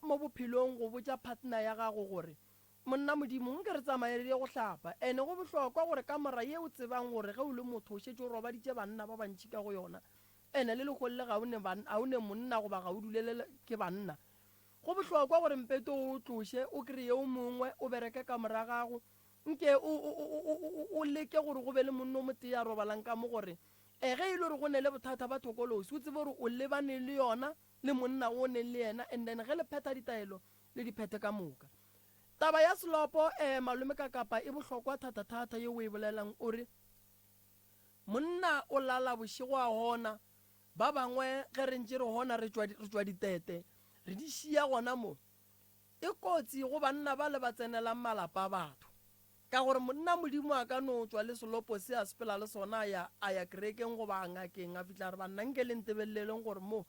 mo bophelong go botša partner ya gago gore, Monna Modimo, nke re tsamaye re ye go hlapa. Ene go bohlokwa gore kamora ye o tsebang gore ge o le motho o šetše o robaditše banna ba bantši ka go yona, ene le lehono le ga o ne ga o ne monna goba ga o dulele ke banna. Go bohlokwa gore mpeto o o tloše o kreye o mongwe o bereke kamora ya gago. Nke o, o, o, o, o, o leke gore go be le monna o motee a robalang ka mo gore e ge e le gore go ne le bothata ba thokolosi o tsebe gore o lebane le yona le monna o neng le yena and then ge le phetha ditaelo le di phethe ka moka. Taba ya selopo eh malome Kakapa e bohlokwa thata-thata yeo o e bolelang o re monna o lala bošego a hona ba bangwe ge re ntše re hona re tšwa re tšwa ditete re di šia gona mo. E kotsi go banna ba le ba tsenelang malapa a batho ka gore monna Modimo a ka no tšwa le selopo se a sepela le sona a ya a ya kerekeng goba a ngakeng a fihla a re banna nke le ntebeleleng gore mo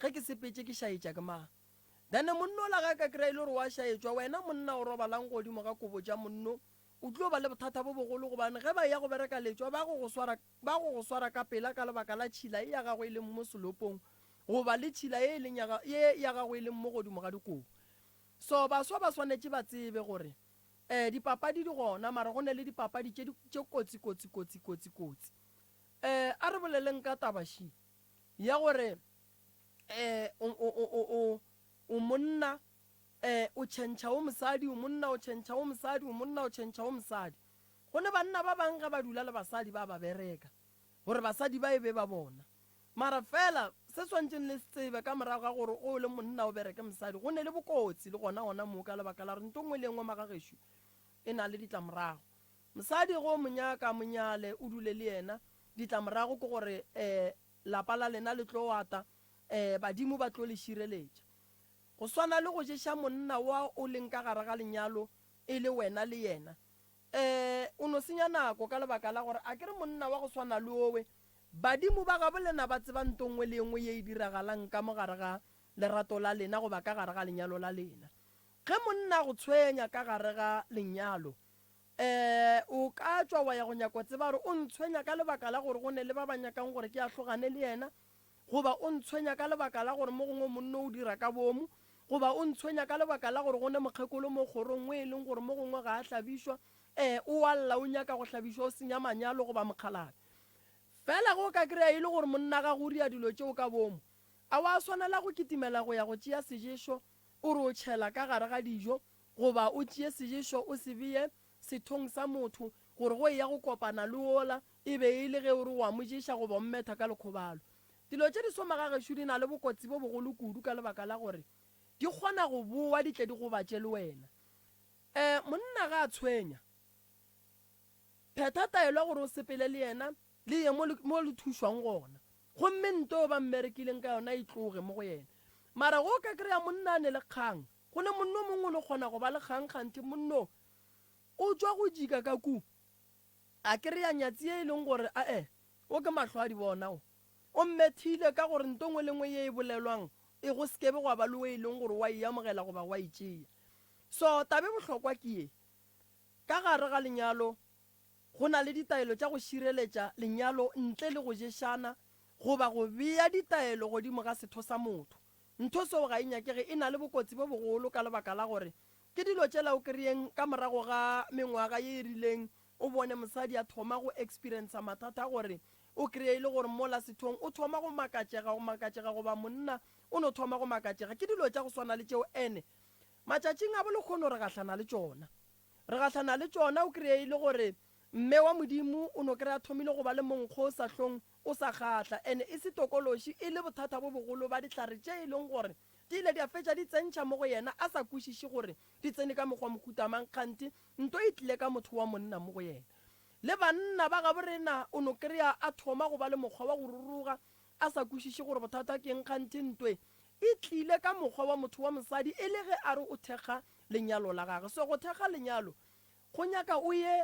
ge ke sepetše ke šaetša ke mang. Then monno ola ge a ka kry-a e le gore wa šaetšwa, wena monna o robalang godimo ga kobo tša monno, o tlo ba le bothata bo bogolo gobane ge ba eya go bereka letšwa ba go go swara, ba go go swara ka pela ka lebaka la tšhila ye ya gago e leng mo selopong goba le tšhila ye e leng ya, ye ya gago e leng mo godimo ga dikobo. So baswa ba swanetše ba tsebe gore um dipapadi di gona mara go ne le dipapadi tše di, tše kotsi kotsi kotsi kotsi kotsi. Um a re boleleng ka taba še ya gore eh, o, o, o, o, o, o monna, eh, o tšhentšha o mosadi, o monna o tšhentšha o mosadi, o monna o tšhentšha o mosadi. Go ne banna ba bang ge ba dula le basadi ba ba bereka, gore basadi ba e be ba bona. Mara fela, se swantšeng le se tsebe ka morago ga gore o le monna o bereke mosadi, go ne le bokotsi le gona gona moo ka lebaka la gore nto nngwe le nngwe magagešo e na le ditlamorago. Mosadi ge o mo nyaka, mo nyale, o dule le yena, ditlamorago ke gore, eh, Lapa la lena le tlo ata, ee, badimo ba tlo le šireletša. Go swana le go ješa monna wa o leng ka gare ga lenyalo e le wena le yena. Ee, o no senya nako ka lebaka la gore akere monna wa go swana le owe, badimo ba gabo lena ba tseba nto nngwe le nngwe ye e diragalang ka mo gare ga lerato la lena goba ka gare ga lenyalo la lena. Ge monna a go tshwenya ka gare ga lenyalo, Ee, o ka tšwa wa ya go nyaka go tseba gore o ntshwenya ka lebaka la gore go ne le ba ba nyakang gore ke ahlogane le yena, goba o ntshwenya ka lebaka la gore mo gongwe monno o dira ka boomo, goba o ntshwenya ka lebaka la gore go ne mokgekolo mo kgorong o e leng gore mo gongwe ga a hlabišwa, ee, o a lla o nyaka go hlabišwa o senya manyalo goba mokgalabje. Fela ge o ka kry-a e le gore monna gago o ria dilo tšeo ka boomo, a wa swanela go kitimela go ya go tšea seješo o re o tšhela ka gare ga dijo Goba o tšee seješo o se bee sethong sa motho, gore go eya go kopana le wola e be e le ge o re o a mo ješa goba o mmetha ka lekgobalo. Dilo tše di soma ga gešo di na le bokotsi bo bogolo kudu ka lebaka la gore di kgona go bowa di tle di gobatše le wena. E, monna ga a tshwenya. Phetha taelo ya gore o sepele le yena le ye mo le, mo le thušwang gona. Gomme nto ba mmerekileng ka yona e tloge mo go yena. Mara ge o ka kry-a monna a ne le kgang, Go ne monno mongwe o no kgona go ba le kgang kganthe monno o tšwa go jika ka ku a kereya nyatsi ye e leng gore ae o ke mahlo a di bona o o mmethile ka gore nto ngwe le ngwe ye e bolelwang e go sekebe gwa ba le o e leng gore wa e amogela goba wa e tšea. So tabe bohlokwa ke ye ka gare ga lenyalo go na le ditaelo tša go šireletša lenyalo ntle le go ješana goba go bea ditaelo godimo ga setho sa motho. Ntho seo ga e nyakege e na le bokotsi bo bogolo ka lebaka la gore ke dilo tšela o kreyeng ka morago ga mengwaga ye e rileng o bone mosadi a thoma go experiencer mathata a gore o kreye e le gore mola sethong o thoma go makatšega go makatšega goba monna o no thoma go makatšega ke dilo tša go swana le tšeo ene matšatšing a bo lekgono re gahlana le tšona re gahlana le tšona o kreye e le gore mme wa Modimo o no kreya thomile go ba le monkgo o sa hlong o sa kgahla ene e se tokološi e le bothata bo bogolo ba dihlare tše e leng gore di ile di a fetša di tsentšha mo go yena a sa kwešiše gore di tsene ka mokgwa mohuta mang kganthe nto e tlile ka motho wa monna mo go yena. Le banna ba gabo rena o no krea a thoma go ba le mokgwa wa go ruruga a sa kwešiše gore bothata ke eng kganthe ntwe e tlile ka mokgwa wa motho wa mosadi e le ge a re o thekga lenyalo la gagwe. So go thekga lenyalo go nyaka o ye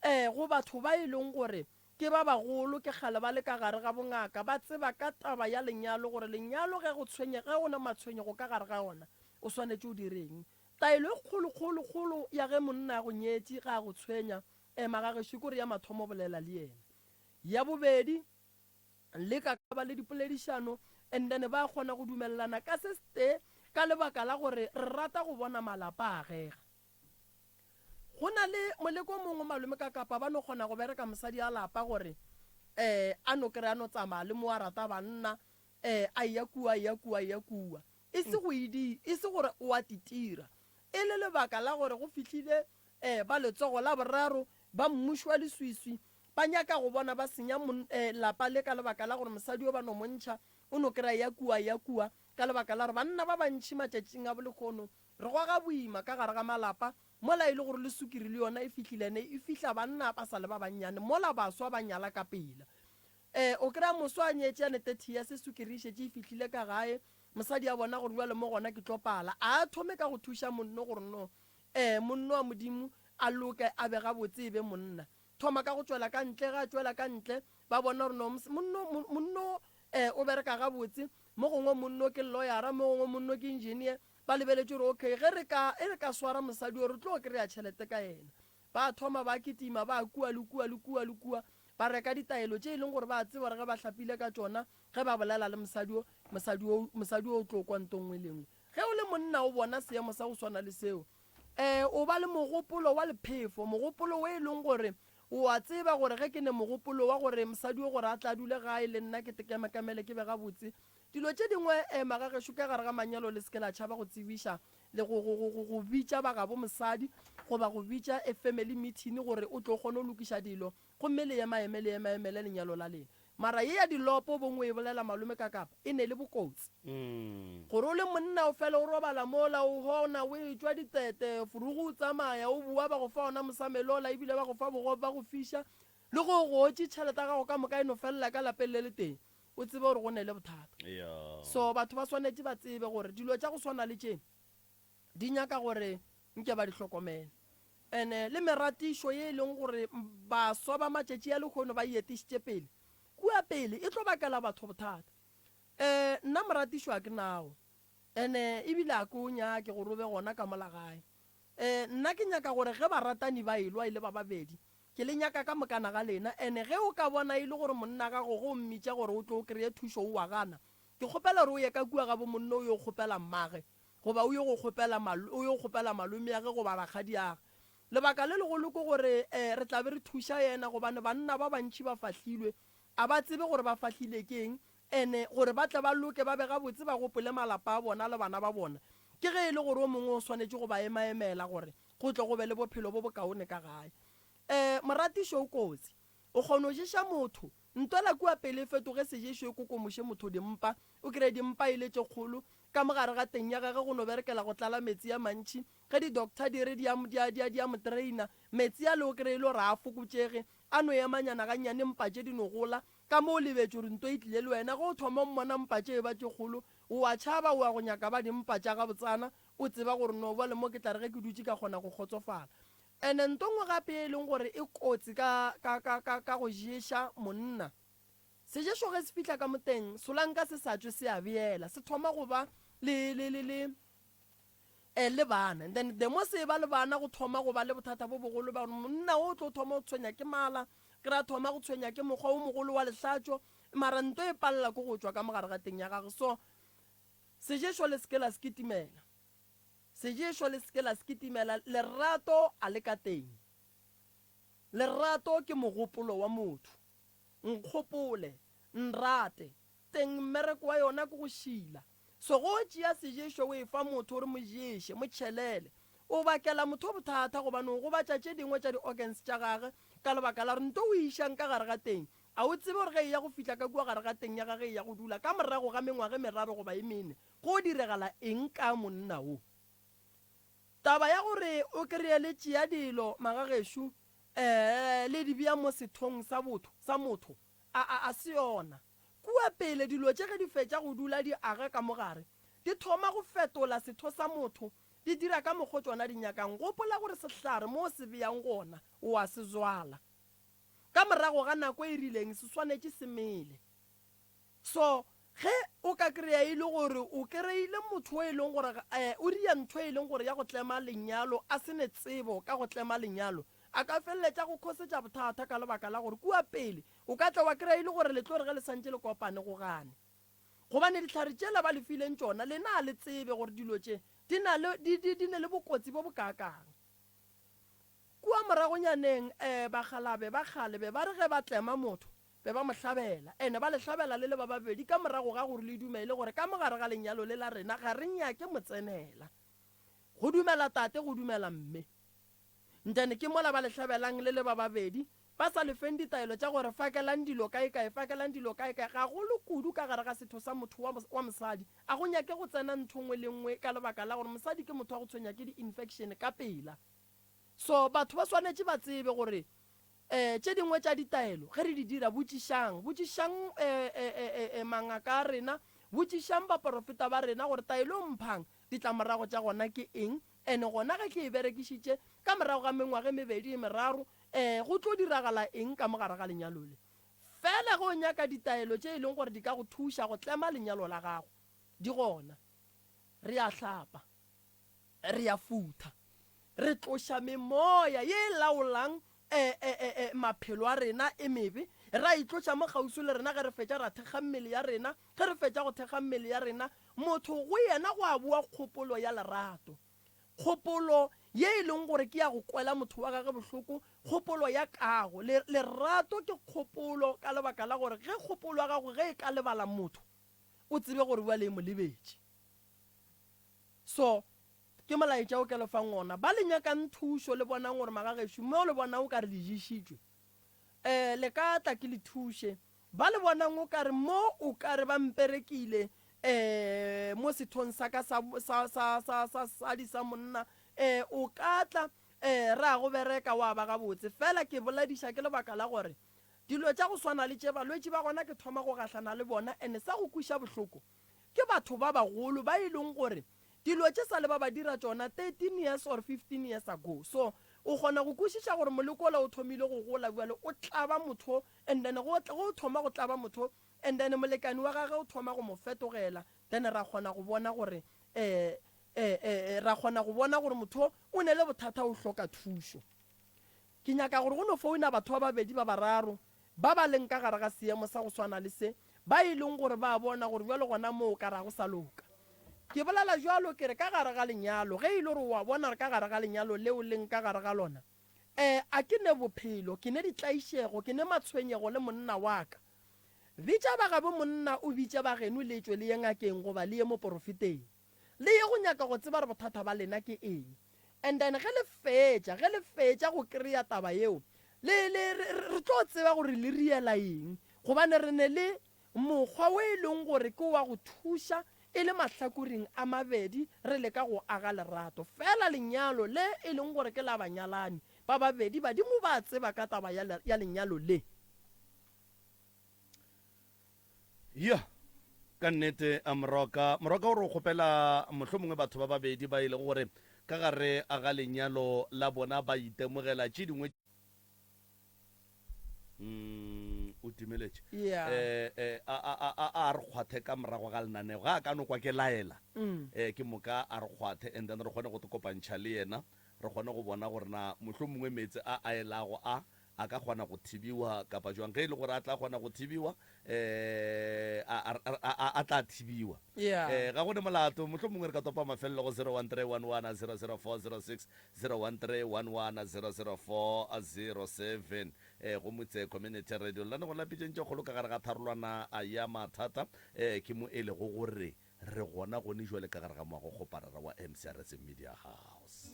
Ee, go batho ba e leng gore ke ba bagolo, ke kgale ba le ka gare ga bongaka, ba tseba ka taba ya lenyalo, gore lenyalo ge go tshwenye, ge go na matshwenyego ka gare ga ona, o swanetše o direng. Taelo e kgolo, kgolo, kgolo ya ge monna a go nyetše, ge a go tshwenya, ema ga gešo, ke gore ya mathomo bolela le yena. Ya bobedi, le ka ba le dipoledišano and then ba kgona go dumelelana ka se setee. Ka lebaka la gore re rata go bona malapa a agega. Go na le moleko o mongwe malome ka Kapa ba no kgona go bereka mosadi a lapa gore um a no kry-a no tsamaya le mo a rata banna um a eya kua a eya kua a eya kua e se go e e se gore o a titira e le lebaka la gore go fihlile um ba letsogo la boraro ba mmušo wa leswiswi ba nyaka go bona ba senya um lapa le ka lebaka la gore mosadi yo ba no mo ntšha o no kry-a eya kua a eya kua ka lebaka la gore banna ba bantši matšatšing a bolehono Re goga boima ka gare ga malapa, mola e le gore le sukiri le yona e fihlile ene e fihla banna ba sa le ba bannyane, mola baswa ba nyala ka pela. E, o kry-a moswa a nyetše a ne 30 years, sukiri e šetše e fihlile ka gae, mosadi a bona gore bjale mo gona ke tlo pala. A thome ka go thuša monno gore no, e, monno wa Modimo a loke a be gabotse e be monna. Thoma ka go tšwela ka ntle, ge a tšwela ka ntle ba bona gore no, monno, monno e, o bereka gabotse, mo gongwe monno ke lawyer-a, mo gongwe monno ke engineer, Ba lebeletše gore, okay, ge re ka, e re ka swara mosadi yo, re tlo kry-a tšhelete ka yena. Ba thoma ba kitima, ba kua le kua le kua le kua, ba reka ditaelo tše e leng gore ba a tseba gore ge ba hlapile ka tšona, ge ba bolela le mosadi yo, mosadi yo, mosadi yo o tlo kwa nto nngwe le nngwe. Ge o le monna o bona seemo sa go swana le seo, um o ba le mogopolo wa lephefo, mogopolo wo e leng gore o a tseba gore ge ke ne mogopolo wa gore mosadi yo gore a tla dule gae le nna ke tekemekemele ke be gabotse, Dilo tše dingwe, ema ga gešo ka gare ga manyalo le se ke la tšhaba go tsebiša le go, go, go, go, go bitša ba gabo mosadi goba go bitša a family meeting gore o tlo kgone go lokiša dilo gomme le emaeme le emaemele lenyalo la lena. Mara ye ya dilopo bong o e bolela malome ka kapa e ne le bokotsi. Gore o le monna o fele o robala mola o hona o etšwa ditete furugu o tsamaya o boa ba go fa ona mosamelo ola ebile ba go fa bogobe ba go fiša le go go otše tšhelete ya gago ka moka e no felela ka lapeng le le tee. o tsebe gore go ne le bothata. So batho ba swanetše ba tsebe gore dilo tša go swana le tše di nyaka gore nke ba di hlokomele. Ene le meratišo ye e leng gore baswa ba matšatši a lehono ba e etišitše pele kua pele e tlo bakela batho bothata. Um nna moratišo a ke nawo ene ebile a ke o nyake gore o be gona ka mola gae. Um nna ke nyaka gore ge baratani ba elwa e le ba babedi Ke le nyaka ka mokana ga lena. Ene ge o ka bona e le gore monna gago ge o mmitša gore o tlo o kreye thušo o a gana, ke kgopela gore o ye ka kua ga bo monna o yo kgopela mmage goba o yo go kgopela o yo kgopela malomeage goba rakgadiage. Lebaka le legolo ke gore re tla be re thuša yena gobane banna ba bantši ba fahlilwe, a ba tsebe gore ba fahlile ke eng, ene gore ba tle ba loke ba be gabotse ba gopole malapa a bona le bana ba bona. Ke ge e le gore o mongwe o swanetše go ba emaemela gore go tle go be le bophelo bo bokaone ka gae. Ee, moratišo o kotsi. O kgona go ješa motho. Ntwela kua pele e fetoge seješo e kokomoše motho dimpa, o kreye dimpa e le tše kgolo, ka mo gare ga teng ya gage go no berekela go tlala metsi a mantši. Ge di-doctor di re di a, di a, di a, di a mo trainer, metsi ale o kreye e le gore ga a fokotšege, a no emanyana gannyane mpa tše di no gola. Ka mo o lebetše gore nto e tlile le wena. Ge o thoma o mmona mpa tše e ba tše kgolo, o a tšhaba, o ya go nyaka ba dimpa tša gabotsana, o tseba gore no bjale mo ke tla re ge ke dutše ka kgona go kgotsofala. Ene nto nngwe gape ye e leng gore e kotsi ka, ka, ka, ka, ka go ješa monna. Seješo ge se fihla ka moteng, solanka se sa tšwe se a beela, se thoma go ba le, le, le, le, eh, le bana. And then the more se eba le bana, go thoma go ba le bothata bo bogolo ba gore monna o tlo thoma go tshwenya ke mala, ke ra thoma go tshwenya ke mokgwa o mogolo wa lehlatšo, mara nto e palela ke go tšwa ka mogare ga teng ya gagwe. So, seješo le se ke la se kitimela. Seješo le se ke la se kitimela, lerato a le ka teng. Lerato ke mogopolo wa motho. Nkgopole, nrate. Teng mmereko wa yona ke go šila. So ge o tšea seješo o efa motho o re mo ješe, mo tšhelele, o bakela motho bothata gobane o gobatša tše dingwe tša di-organs tša gage ka lebaka la gore nto o e išang ka gare ga teng a o tsebe gore ge e ya go fihla ka kua gare ga teng ya gage e ya go dula ka morago ga mengwaga e meraro goba e mene Go diregala eng ka monna wo? Taba ya gore o kreye le tšea dilo magagešo eh le di bea mo sethong sa botho sa motho a a a se yona. Kua pele dilo tše ge di fetša go dula di aga ka mo gare di thoma go fetola setho sa motho di dira ka mokgo tšona di nyakang. Gopola gore sehlare mo o se beang gona o a se zwala. Ka morago ga nako e rileng se swanetše se mele. So, ge o ka kry-a e le gore o kry-ile motho o e leng gore um o ria ntho e leng gore ya go tlema lenyalo a se ne tsebo ka go tlema lenyalo, a ka feleletša go khosetša bothata ka lebaka la gore kua pele o ka tla wa kry-a e le gore le tlo re ge le santše le kopane go gane. Gobane dihlare tšela ba le fileng tšona, lena a le tsebe gore dilo tše di na le, di, di, di ne le bokotsi bo bokaakang. Kua moragonyaneng, eh, bakgalabe ba kgale be ba re ge ba tlema motho, be ba mo hlabela, ene ba le hlabela le le ba babedi ka morago ga gore le dumele gore ka mo gare ga lenyalo le la rena ga re nyake motsenela. Go dumela tate, go dumela mme. Ntene ke mola ba le hlabelang le le ba babedi, ba sa le feng ditaelo tša gore fakelang dilo kaekae, fakelang dilo kaekae, gagolo kudu ka gare ga setho sa motho wa, wa mosadi. A go nyake go tsena ntho nngwe le nngwe ka lebaka la gore mosadi ke motho wa go tshwenya ke di-infection ka pela. So batho ba swanetše ba tsebe gore um tše dingwe tša ditaelo ge re di dira, botšišang, botšišang um um um mangaka a rena, botšišang baporofeta ba rena gore taelo o mphang, ditlamorago tša gona ke eng, And gona ge ke e berekišitše, ka morago ga mengwaga e mebedi e meraro, eh, go tlo diragala eng ka mo gare ga lenyalo le? Feela ge o nyaka ditaelo tše e leng gore di ka go thuša go tlema lenyalo la gago, di gona. Re a hlapa. Re a futha. Re tloša memoya ye e laolang eh, eh, eh, eh, maphelo a rena e mebe, ra itlotša mo kgauswi le rena ge re fetša ra thekga mmele ya rena. Ge re fetša go thekga mmele ya rena, motho go yena go a boa kgopolo ya lerato, kgopolo ye e leng gore ke ya go kwela motho wa gage bohloko, kgopolo ya kago. Le, lerato ke kgopolo ka lebaka la gore ge kgopolo ya gago ge e ka lebala motho, o tsebe gore bjale e mo lebetše. So, ke molaetša o ke le fang wona. Ba le nyakang thušo, le bonang gore magagešo, mo le bonang o ka re le ješitšwe, um le ka tla ke le thuše. Ba le bonang o ka re mo o ka re ba mperekile, um mo sethong sa ka sa, sa, sa, sa, sa sadi sa monna, um o ka tla, um ra go bereka wa ba gabotse. Fela ke bolediša ke lebaka la gore dilo tša go swana le tše, balwetši ba gona ke thoma go gahlana le bona, and sa go kweša bohloko, Ke batho ba bagolo ba e leng gore dilo tše sa le ba ba dira tšona 13 years or 15 years ago. So o kgona go kwešiša gore moleko ola o thomile go gola bjale o tlaba motho and then go o thoma go tlaba motho and then molekani wa gage o thoma go mo fetogela then ra kgona go bona gore eh eh eh ra kgona go bona gore motho o ne le bothata o hloka thušo. Ke nyaka gore go no founa batho ba babedi ba bararo ba ba leng ka gare ga seemo sa go swana le se, ba e leng gore ba a bona gore bjalo gona moo ka ra go sa loka. Ke bolela bjalo ke re ka gare ga lenyalo, ge e le gore o a bona gore ka gare ga lenyalo leo leng ka gare ga lona, eh, a ke ne bophelo, ke ne ditlaišego, ke ne matshwenyego le monna wa ka. Bitša ba gabo monna o bitše ba geno le tšwe le ye ngakeng goba le ye moporofeteng. Le ye go nyaka go tseba gore bothata ba lena ke eng. And then ge le fetša, ge le fetša go kry-a taba yeo, le, le, re, re tlo tseba gore le riela eng. Gobane re ne le mokgwa o e leng gore ke wa go thuša e le mahlakoring a mabedi re leka go aga lerato. Fela lenyalo le e leng gore ke la banyalani ba babedi, badimo ba tseba ka taba ya, ya lenyalo le. Ya, ka nnete, a Moroka. Moroka o re o kgopela mohlomongwe batho ba babedi ba e lego gore ka gare ga lenyalo la bona ba itemogela tše dingwe. Mm, o timeletše. Yeah. Eh, eh, a, a, a, a, a re kgwathe ka morago ga lenaneo. Ga a ka no kwa ke laela, Mm. eh, ke moka a re kgwathe and then re kgone go te kopantšha le yena, re kgone go bona gore na mohlomongwe meetse a a elago a A ka kgona go thibiwa kapa jwang? Ge e le gore a tla kgona go thibiwa, eh, a, a, a, a, a tla thibiwa. Yeah. Eh, ga go ne molato, mohlomongwe re ka topa mafelelo go 0131100406, 0131100407, eh, go Motse Community Radio. Lenanego la Pitšeng tše Kgolo ka gare ga tharolwana ya mathata, eh, ke mo e lego gore Re gona gone jwale ka gare ga moagokgoparara wa MCRS Media House.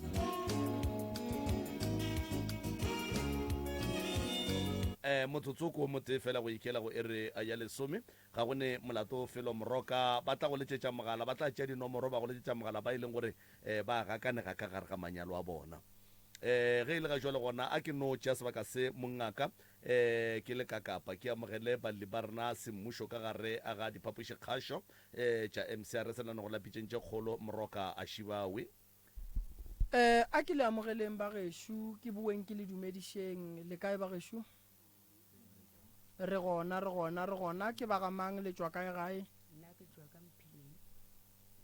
Eh, motsotso ko motee fela go ikela go ere ya lesome. Ga go ne molato felo Moroka. Ba tla go letšetša mogala, ba tla tšea dinomoro ba go letšetša mogala ba e leng gore eh, ba gakanega ka gare ga manyalo a bona. Eh, ge e le ga jwale gona a ke no tšea sebaka se mongaka eh, ke le ka Kapa ke amogele balli ba rena semmušo ka gare ga diphapošikgašo eh, tša MCRS lenanego la Pitšeng tše Kgolo Moroka a Šibawe. Eh, a ke le amogeleng bagešo, ke boeng ke le dumedišeng. Le kae bagešo? Re gona, re gona, re gona. Ke ba ga mang, le tšwa kae gae? Nna ke tšwa ka Mphileng.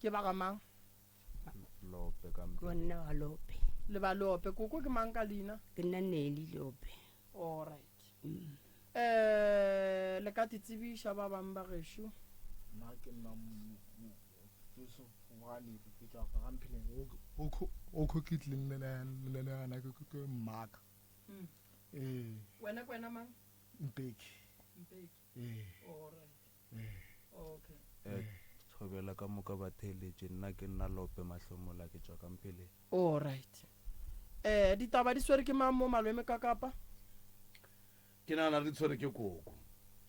Ke ba ga mang? Lope ka Ke wa nna wa Lope. Le ba Lope. Koko ke mang ka leina? Ke nna Nelly Lope. Alright. Eh, le ka te tsebiša ba bang ba gešo? Nna ke nna Joseph Mogalebi ke tšwa ga Mpheleng o kho ke tlileng le le yena ke ke mmaka. Mm. Ee. Wena ke wena mang? Mpeki. Mpeki. Ee. All right. Ee. Okay. Eh, thobela ka moka batheeletši nna ke nna Lope Mahlomola ke tšwa ka Mpheleng. All right. Eh, ditaba di swere ke mang mo malome ka kapa? Ke nagana di tshwere ke koko.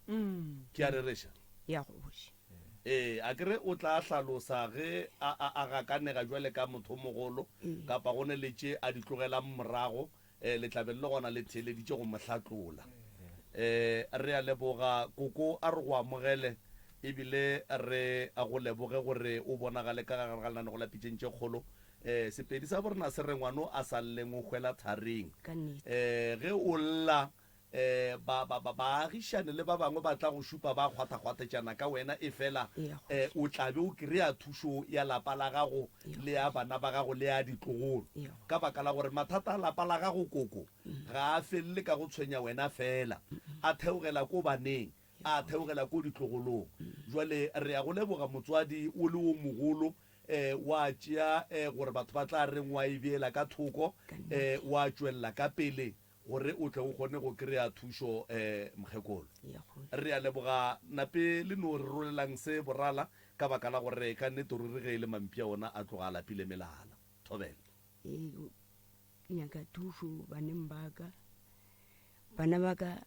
Mm. Ke a rereša? Ya kgoši. Ee, a ke re o tla hlalosa ge a, a, a gakanega bjale ka mothomogolo, kapa go ne le tše a di tlogelang morago, eh, le tla be le le gona le theeleditše go mo hlatlola. Eh, re a leboga, koko, a re go amogele, ebile re go leboge gore o bonagale ka gare ga lenanego la Pitšeng tše Kgolo. Eh, Sepedi sa borena se re ngwano a sa lleng o hwela tharing. Ka nnete. Eh, ge o lla, eh, ba, ba, ba, baagišane le ba bangwe ba tla go šupa ba kgwathakgwathetšana ka wena, efela, Eya, eh, kgoši. o tla be o kry-a thušo ya lapa la gago Eya, le ya kgoši. bana ba gago le ya ditlogolo. Eya, kgoši. Ka baka la gore mathata a lapa la gago, koko, ga a felele ka go tshwenya wena feela, a theogela ko baneng, a theogela ko ditlogolong. Jwale re ya go leboga motswadi o le o mogolo, eh, wa tšea eh, gore batho ba tla reng wa e beela ka thoko, eh, wa tšwelela ka pele gore o tle o kgone go kry-a thušo eh, mokgekolo. Re a leboga nape le no re rolelang se borala ka baka la gore ka nnete ruri ge e le mampia ona a tloga a lapile melala. Thobela. Ee, ke nyaka thušo baneng ba ka. Bana ba ka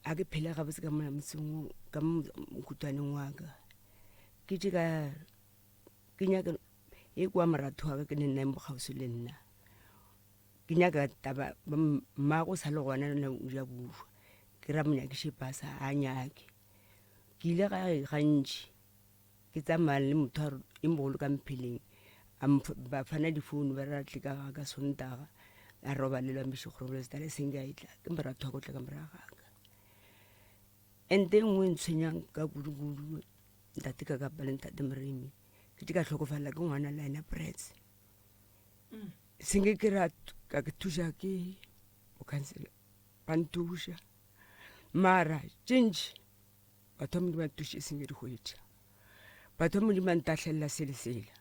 a ke phele gabotse ka mola motseng ka mokutwaneng wa ka. Ke tše ka ke nyaka e kwa moratho wa ka ke ne nna bokgauswi le nna. Ke nyaka taba mmago sa le gona le o ja bušwa. Ke ra mo nyakiše pasa a nyake. Ke ile gae gantši. Ke tsamaya le motho a e mogolo ka mpheleng a ba fana difounu ba re tle ka ga ka Sontaga a robalelwa mešegorobolo setale seng ke a etla ke moratho wa ko tla ka morago ga ka. Ente e nngwe e ntshwenyang ka kudu-kudu ntate ka kapa le ntate Moremi ke tše ka hlokofalela ke ngwana le ena Prets. Senge ke ra ka ke thuša ke bokhansela ba nthuša mara tše ntši Batho ba Modimo ba ntuše e seng ke di hwetša. Batho ba Modimo ba ntahlelela se le sela.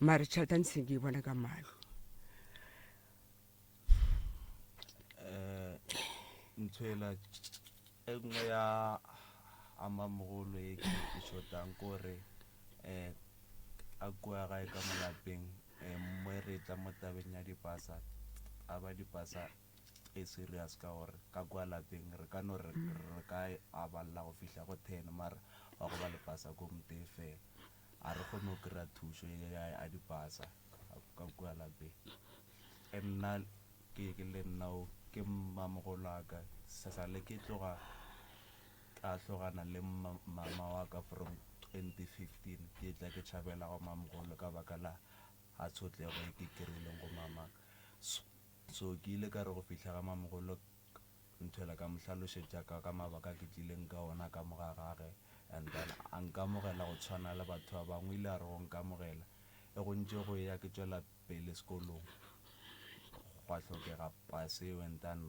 Mare tšhelete a ntse ke e bona ka mahlo. Eh, ntho ela e nngwe ya amamogolo e ke e shotang kore um a kua gae ka mo lapeng um mo re tla mo tabeng ya dipasa a ba dipasa e serious ka gore ka kua lapeng re ka no re re ka a balla go fihla go ten mara wa go ba le pasa ko motee fela a re kgone go kry-a thušo ya dipasa ka kua lapeng. E nna ke ke le nna o ke mmamogolo wa ka sa sale ke tloga ka hlogana le mama wa ka from 2015 ke tla ke tšhabela go mamogolo ka baka la a tshotlego e ke kry-ileng go mamaka. So ke ile ka re go fihla ga mamogolo nthwela ka mo hlalošetša ka ka mabaka a ke tlileng ka ona ka mo ga gage and then a nkamogela go tshwana le batho ba bangwe. O ile a re go nkamogela e go ntše go eya ke tšwela pele sekolong gwa hlokega pase eo and then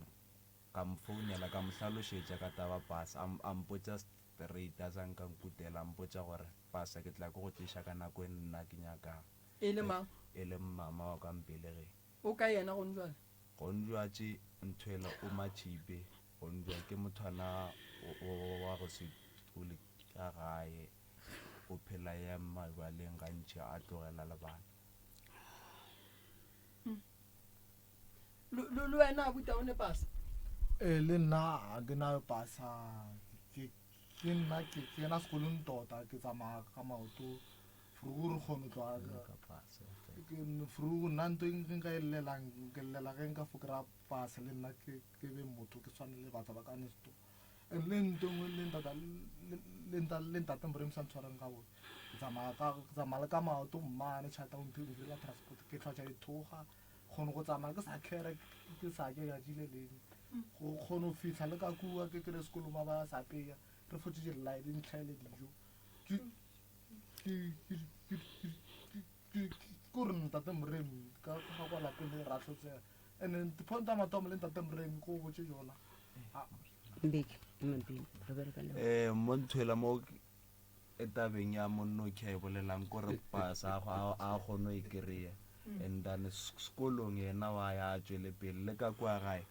ka mo founela ka mo hlalošetša ka taba pase a a mpotša straight a sa nka nkutela a mpotša gore pasa ke tla ke go tliša ka nako e nna ke nyakang. E le mang? E le mama wa ka mpelegeng. O kae yena gone jwale? Gone jwatše nthwela o matšhipe gone jwale ke mothwana wa go se dule ka gae o phela ya majwaleng gantši a tlogela le bana. Le wena abuti a o ne pasa? Ee le nna ga ke na pasa ke ke nna ke kena sekolong tota ke tsamaya ka maoto Frugu re kgone tloga frugu nna nto e nka e llelang ke llela ge nka fo kry-a pase le nna ke be motho ke tshwane le batho ba ka nesto and le nto nngwe le ntata le ntate moremi sa ntshwareng ga botse ke tsamaya ka ke tsamaya le ka maoto mmane tšhata o mphe direla transport ke tlhwatsha dithoga kgone go tsamaya ke sa kere ke sa ke ja jile leng go kgone go fitlha le ka kua ke kry sekolo ba ba sa peya re fotse di-light ntlhaele dijo Kore ntate Moremi ka ga kwa lapeng le ra hlotsega and then point ya mathomo le ntate Moremi ko botse yona. Mbeki, Mabini, re bereka le. Eh, mo nthwela mo E tabeng ya monno ke a e bolelang kore pasa a a kgone go e kry-a and then sekolong yena wa ya a tšwele pele le ka kua gae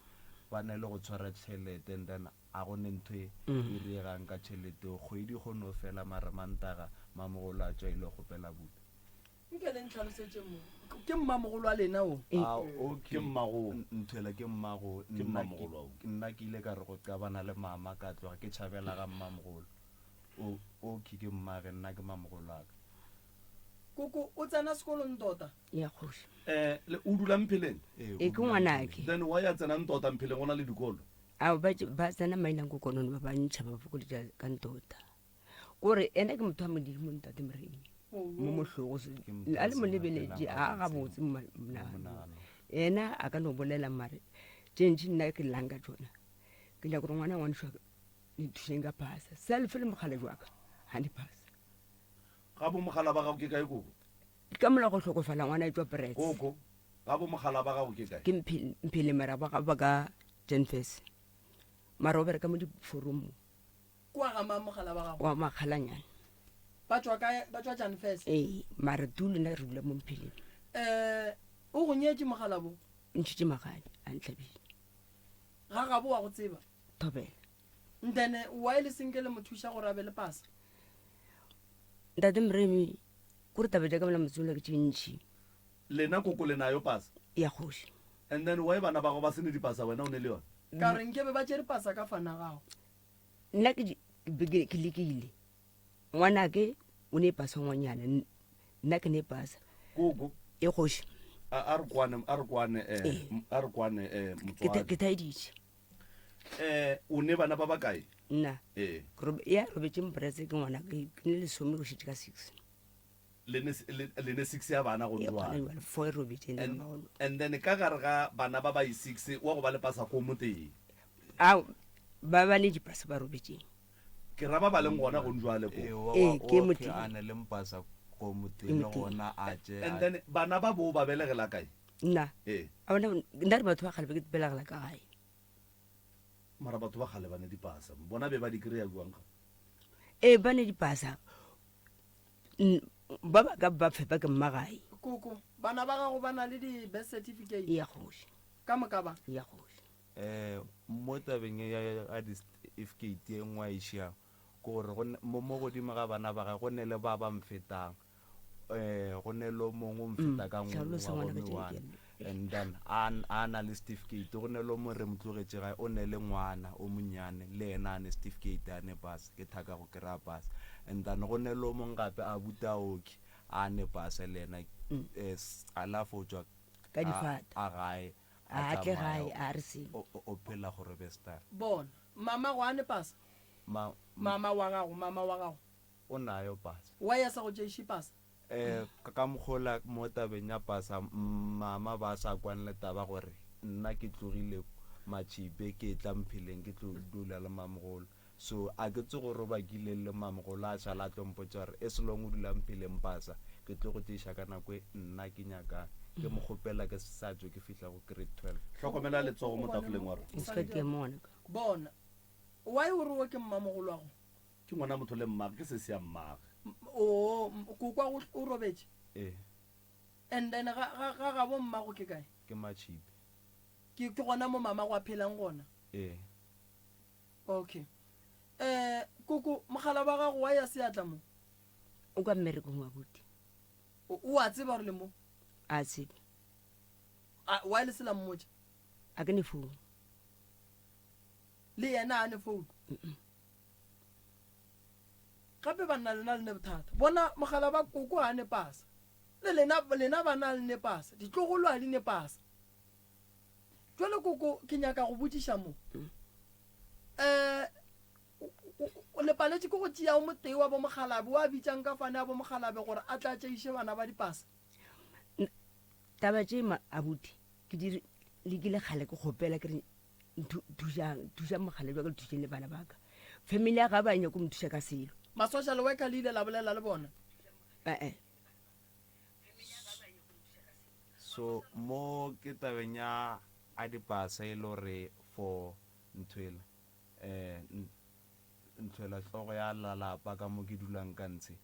ba ne le go tshwara tšhelete and then a go ne ntho e e riegang ka tšhelete eo kgwedi e kgone go fela mara mantaga mamogolo a tšwa ile go kgopela bupi. Nke le ntlhalosetše mo. Ke mmamogolo wa lena o? A okay. Ke mmago. Nthwela ke mmago. Ke mmamogolo wa o. Nna ke ile ka re go qabana le mama ka tloga ke tšhabela ga mmamogolo. O okay ke mmage nna ke mamogolo wa ka. Koko o tsena sekolong tota? Ya kgoši. Eh le o dula Mpheleng? Ee ke ngwanake. Then why a tsena Ntota Mpheleng go na le dikolo? Ao ba ba tsena maina kokonono ba ba ntšha ba fokoletša ka Ntota. Kore ena ke motho wa Modimo ntate Moremi. Mo mohlogo a le mo lebeletše a gabotse monagano. Yena a ka no bolela mare tše ntši nna ke llang ka tšona. Ke nyaka gore ngwana ngwanešu wa ka le nthuseng ka phasa. Self le mogala jwa ka ga ne phasa. Ga bo mogala ba gago ke kae koko? Ke ka mola go hlokofala ngwana e tšwa Prets. Koko, ga bo mogala ba gago ke kae? Ke Mphele mara ba ba ka Janfes. Mara o bereka mo diforomong. Kua ga mang mogala wa gago? Wa Makgalanyane. Ba tšwa kae? Ba tšwa Janfes? Ee, mara tu le nna re dula mo Mpheleng. Eh, o go nyetše mogala bo? Ntšhitše magadi, a ntlhabile. Ga gabo wa go tseba? Thobela. Then why le senke le mo thuša gore a be le pasa? Ntate Moremi, kore taba tša ka mola motseng ke tše ntši. Lena koko le nayo pasa? Ya kgoši. And then why bana ba gago ba se ne dipasa wena o ne le yona? Ka re nkebe ba tšere pasa ka fana gago. Nna ke ke ke lekile. Ngwanake o ne pasa ngwanyana nna ke ne pasa. Koko. E kgoši. A a re kwane a re kwane eh a re kwane eh motswadi. Ke thaeditše. Eh o ne bana ba bakae? Nna. Ee. Ya robetše mpretse ke ngwana ke ne lesome go šetše ka 6. Le ne le ne 6 ya bana go jwale. Four e robetše and, and then ka gare ga bana ba ba i 6 wa go ba le pasa ko motee. A ba ba ne dipasa ba robetšeng. Ke ra ba ba leng gona go jwale ko. Ee ke motee. A ne le mpasa ko motee le gona a tše. And then bana ba bo ba belegela kae? Nna. Ee. A bona nna re batho ba kgale ba ke belegela ka gae. Mara batho ba kgale ba ne dipasa. Bona be ba di kry-a jwang ga? Ee ba ne dipasa. Ba ba ka ba fepa ke mmagae. Koko, bana ba gago ba na le di-birth certificate? Ya kgoši. Ka moka ba? Ya kgoši. Um mo tabeng ye ya di-certificate ye nngwe a e šiago, ke gore go mo mo godimo ga bana ba gage go ne le ba ba mfetang. Um go ne le o mongwe o mfeta ka Hlalosa ngwaga ngwana o ka tše one di and then a a na le certificate. Go ne le o mongwe re mo tlogetše gae o ne le ngwana o monnyane le yena a ne certificate a ne pasa, ke thaka go kry-a pasa. And then go ne le o mongwe gape abuti a oki a ne pasa le yena um a la fo tšwa Ka difata. a gae A tle gae a re selo. O, o, o phela go Robestal. Bona, mama go a ne pasa? Ma, Mama wa gago, mama wa gago. O nayo pasa. Why a sa go tšeiše pasa? Eh, ka, ka mokgola mo tabeng ya pasa, mama ba sa kwane le taba gore nna ke tlogile Matšhipe ke tla Mpheleng ke tlo dula le mamogolo. So a ke tse gore o bakile le mamogolo a šala a tlo mpotša gore as long o dula Mpheleng pasa ke tlo go tšeiša ka nako e nna ke nyakang. Ke mo kgopela ke sa tšwe ke fihla go grade 12. Hlokomela letsogo mo tafoleng wa rona. O se ka tia mo ngwanaka. Bona, why o re wo ke mmamogolwago? Ke ngwana motho le mmage, ke sesi ya mmage. Oo, kokwa o, o robetše? Ee. And then ga, ga, ga gabo mmago ke kae? Ke Matšhipe. Ke, ke gona mo mamago a phelang gona? Ee. Okay. Eh, koko, mogala wa gago wa ya seatla mo? O ka mmerekong abuti. O, o a tseba gore le mo? A tsebe. A, why le se la mmotša? A ke ne phone. Le yena a ne phone? Gape banna lena le ne bothata. Bona mogala ba koko a ne pasa. Le lena, lena bana le ne pasa. Ditlogolo a di ne pasa. Jwale koko ke nyaka go botšiša mo. Eh, le paletše ke go tšea o motee wa bo mogalabe wa bitšang ka fane a bo mogalabe gore a tla tšeiše bana ba dipasa. Taba tše ma abuti ke di lekile kgale ke kgopela ke re thušang thušang mogalabe wa ka le thušeng le bana ba ka. Family ya ga ba nyake go nthuša ka selo. Ma social worker le ile la bolela le bona? Eh eh. So mo ke tabeng ya a dipasa e le gore for ntho ela um. Nthwela hlogo ya la lapa ka mo ke dulang ka ntshe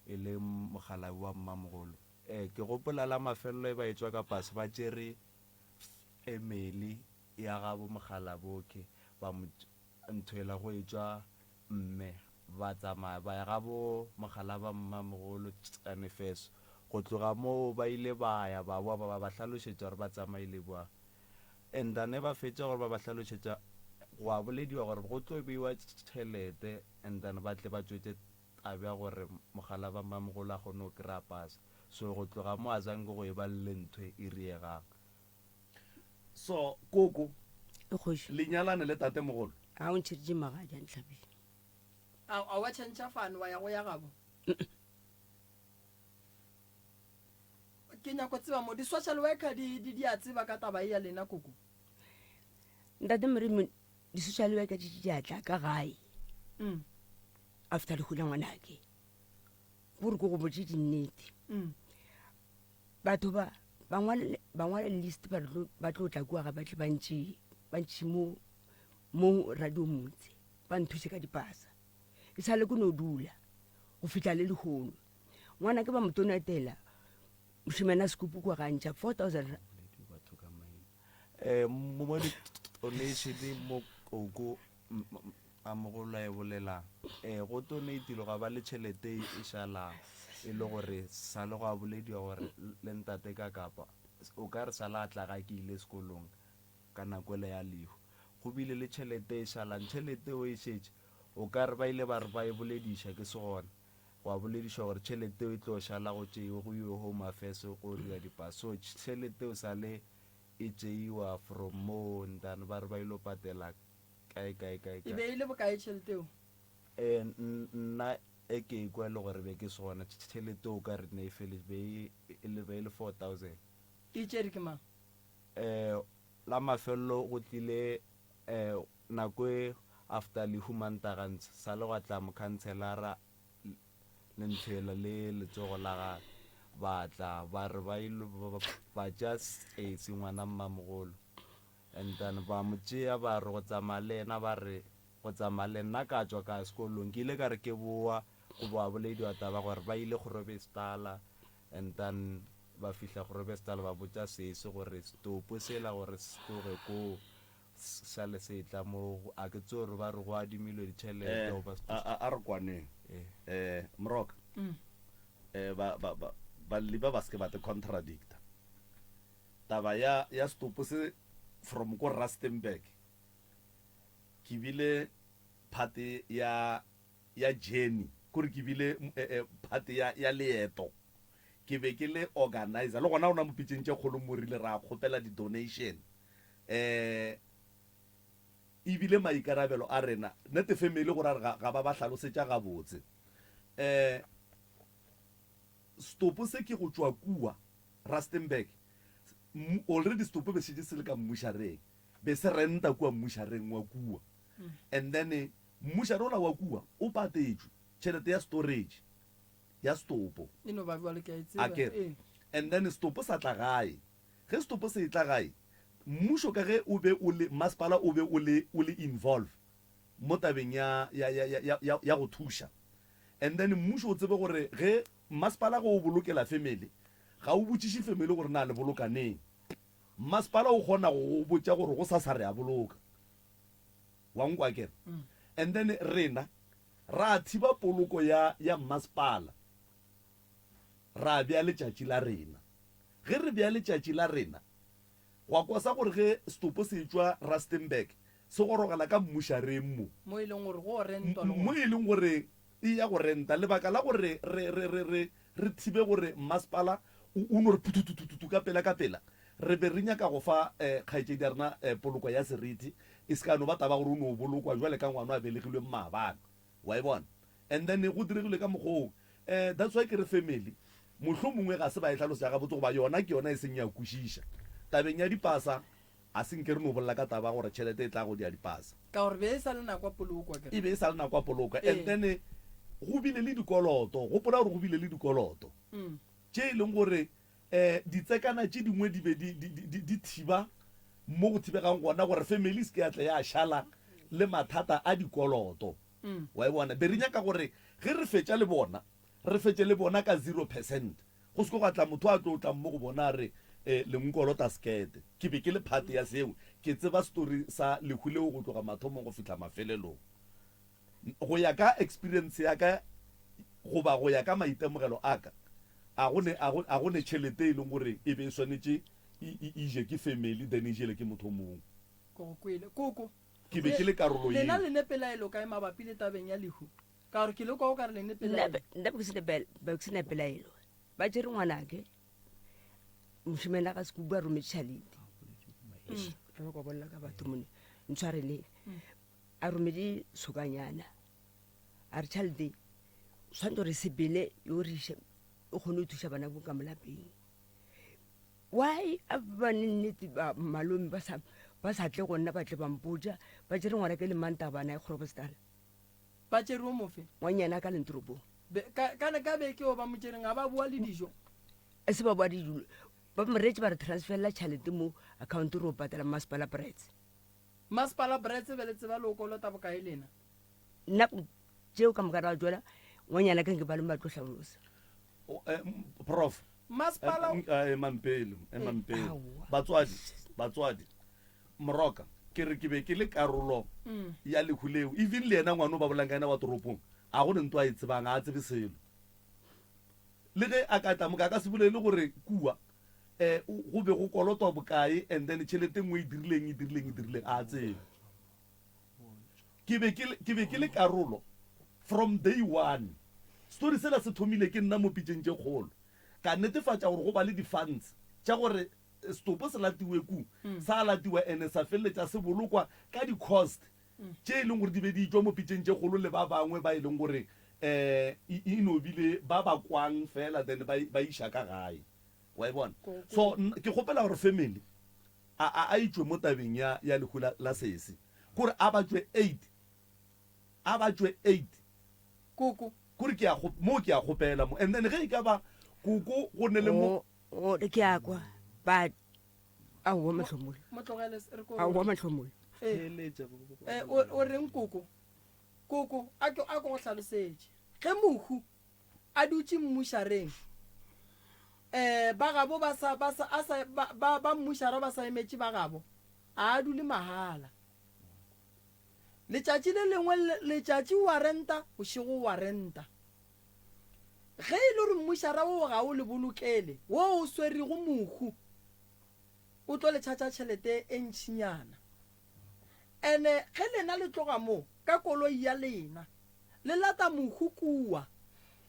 e le mokgalabje wa mmamogolo. Eh, ke gopola la mafelelo e ba etšwa ka pase ba tšere Emily ya gabo mokgalabje ba mo nthwela go etšwa mme ba tsamaya ba ya gabo mokgalaba mmamogolo Tšanefeso. Go tloga moo ba ile ba ya ba boa ba ba hlalošetša gore ba tsamaile bjang. And then ge ba fetša gore ba ba hlalošetša gwa bolediwa gore go tlo beiwa tšhelete and then ba tle ba tšwetše taba ya gore mokgalaba mmamogolo a kgone go kry-a pasa. So go tloga mo azanke go eba le ntho e riegang. So koko, E kgoši. le nyalane le tatemogolo? A o ntšheditše magadi a ntlhabile. A, a wa tšhentšha fane wa ya go ya gabo? Ke nyako tseba mo di-social worker di, di, di a tseba ka taba e ya lena koko. Ntate Moremi, di-social worker di di a tla ka gae Mm. after lehu la ngwanake. Gore ke go botše dinnete. Mm. Batho ba ba ngwale ba ngwale list ba re tlo ba tlo tla kua ga ba tle ba ntšee ba ntšhe mo mo radio motse ba nthuse ka dipasa. E sale ke no dula go fihla le lehono. Ngwana ke ba mo tonatela mošemane a sekupu kua ga ntšha 4000 Eh, mo di donation mo koko a mogolo a e bolelang eh go donate ga ba le tšhelete e šalang e le gore sa le go a bolediwa gore le ntate ka kapa o ka re sa la tla ga ke ile sekolong ka nako ele ya lehu go bile le tšhelete e šalang tšhelete o e šetše o ka re ba ile ba re ba e bolediša ke se gona Gwa boledišwa gore tšhelete eo e tlo šala go tšeiwe go iwe Home Affairs go dira dipasa. So tšhelete eo sale e tšeiwa from moo ntane ba re ba ilo patela kae kae kae E kae. be e le bokae tšhelete eo? Eh, nna e ke ekwa e le gore be ke se gona, tšhelete eo o ka re ne e feletše, be e, e le, be e le 4000. E tšere ke mang? Eh, la mafelelo go tlile eh, nako e after lehu Mantaga ntshe, sale gwa tla mokhantshelara le ntho le letsogo la gagwe ba tla ba re ba ile ba tšea Sesi ngwana mmamogolo and then ba mo tšea ba re go tsamaya le yena ba re go tsamaya le nna ka tšwa ka ya sekolong ke ile ka re ke boa go boa bolediwa taba gore ba ile Grobestala and then ba fihla Grobestala ba botša Sesi gore setopo sela gore se tloge koo Šale se etla mo, a ke tsebe gore ba re go adimilwe ditšhelete Eh, goba a, a, a re kwaneng. Eh. Eh, Moroka. Eh, ba, ba, ba, balli ba ba se ke ba te contradicta. Taba ya, ya setopo se from ko Rustenburg, ke bile part ya, ya journey, kore ke bile, eh, eh, part ya, ya leeto. Ke be ke le organizer, le gona rona mo pitšeng tše kgolo mo rile ra kgopela di-donation. um e bile maikarabelo a rena nete family gore a re ga ba ba hlalosetša gabotse um setopo se ke go tšwa kua Rustenburg already setopo be šetše se le ka mmušareng be se renta kua mmušareng wa kua and then mmušare ola wa kua o patetšwe tšhelete ya storage ya setopo E no ba bjalo ke a e tseba. akere Ee. and then setopo sa tla gae Ge setopo se etla gae, mmušo ka ge o be o le, masepala o be o le, o le involve mo tabeng ya, ya, ya, ya, ya, ya, ya go thuša. And then mmušo o tsebe gore ge masepala ge o bolokela family, ga o botšiše family gore na le boloka neng. Masepala o kgona go go botša gore gosasa re a boloka. Wa nkwa akere? And then rena ra thiba poloko ya, ya masepala, ra bea letšatši la rena. Ge re bea letšatši la rena, gwa kwa sa gore ge setopo se etšwa Rustenburg se gorogela ka mmušareng mo. Mo e leng gore go rentwa le Mo gona. e leng gore e ya go renta. Lebaka la gore re, re, re, re, re thibe gore mmasepala o, o no re phuthuthuthutu ka pela ka pela, re be re nyaka go fa eh, kgaetšedi ya rena eh, poloko ya seriti, e se ka no ba taba gore o no bolokwa bjale ka ngwana a belegilweng maabane. Wa e bona? And then go diregile ka mokgwa oo. Eh, that's why ke re family mohlomongwe ga se ba e hlalosetša gabotse goba yona ke yona e seng ya kwešiša. Tabeng ya dipasa, a se nke re no bolela ka taba ya gore tšhelete e tla go dia dipasa. Ka gore be e sa le nako ya poloko, akere? E be e sa le nako ya poloko. Ee. And then go bile le dikoloto, gopola gore go bile le dikoloto tše e leng gore eh ditsekana tše dingwe di be di, di, di, di thiba mo go thibegang gona gore family e se ke ya tla ya šala le mathata a dikoloto. Wa e bona? Be re nyaka gore ge re fetša le bona, re fetše le bona ka 0%. Go se ke gwa tla motho a tlo tlang mo go bona a re, Eh, le nkolota sekete. Ke be ke le part ya seo. Ke tseba story sa lehu leo go tloga mathomong go fihla mafelelong. Go ya ka experience ya ka goba go ya ka maitemogelo a ka, a go ne, a go, a go ne tšhelete e leng gore e be e swanetše e, e, e je ke family then e jele ke motho o mongwe. Ke go kwele. Koko. Ke be ke le karolo Lena yeo. le ne pelaelo kae mabapi le tabeng ya lehu? Ka gore ke le kwa o ka re le ne Nna pelaelo. be- nna be ke sena pela- be ke sena pelaelo. Ba tšere ngwanake, mošemane a ga sekubu a rometše tšhalete. Eish, ke nyaka go bolela ka batho mone, ntshwareleng. A rometše sokanyana, a re tšhalete tshwanetse gore sepele yo re iše o kgone go thuša bana bo ka mo lapeng. Why a ba ne nnete ba malome ba sa ba sa tle go nna ba tle ba mpotša ba tšere ngwana ke le manta bana e kgorobostala. Ba tšere o mofe? Ngwanyana ka leng toropong. Be, ka, ka, ka beke o ba mo tšereng, ga ba boa le dijo? E se ba boa dijo. Ba mo reetše ba re transferela tšhalete mo account re o patela masepala Brits. Masepala Brits be le tseba le o kolota bokae lena? Nna tšeo ka moka ra tšona ngwanyana ka nke ba leng ba tlo hlalosa. Eh, prof. Masepala. Eh, emang pele, emang pele. Batswadi, batswadi. Moroka, ke re ke be ke le karolo ya lehu leo. Even le yena ngwana o ba bolelang ka yena wa toropong, ga go ne nto a e tsebang, ga a tsebe selo. Le ge a ka tla mo, a ka se bolele gore kua um go be go kolotwa bokae and then tšhelete nngwe e dirileng, e dirileng, e dirileng, ga a tsebe. Ke be ke le, ke be ke le karolo from day one. Story sela se thomile ke nna mo pitšeng tše kgolo. Ka netefatša gore go ba le di-funds tša gore setopo se latiwe ku, sa latiwa ene sa feleletša se bolokwa ka di-cost tše e leng gore di be di tšwa mo pitšeng tše kgolo le ba bangwe ba e leng gore um e no bile ba ba kwang fela then ba ba iša ka gae. Wa e bona? So ke kgopela gore family a a a itšwe mo tabeng ya ya lehu la la sesi. Kore a ba tšwe eight, a ba tšwe eight. Koko. Kore ke a mo ke a kgopela mo and then ge e ka ba koko go ne le mo. O, ke a kwa, but aowa Mahlomola. Mo tlogele re ko. Aowa Mahlomola. Eh, eh, o, o reng koko? Koko, a ke, a ke go hlalosetše. Ge mohu a dutše mmušareng, eh, ba gabo ba sa, ba sa, a sa, ba, ba, ba mmušara ba sa emetše ba gabo, a a dule mahala. Letšatši le lengwe, letšatši o a renta, bošego o a renta. Ge e le gore mmušara woo ga o le bolokele, wo o swerego mohu, o tlo le tšhatša tšhelete e ntšinyana. Ene ge lena le tloga mo ka koloi ya lena, le lata mohu kua,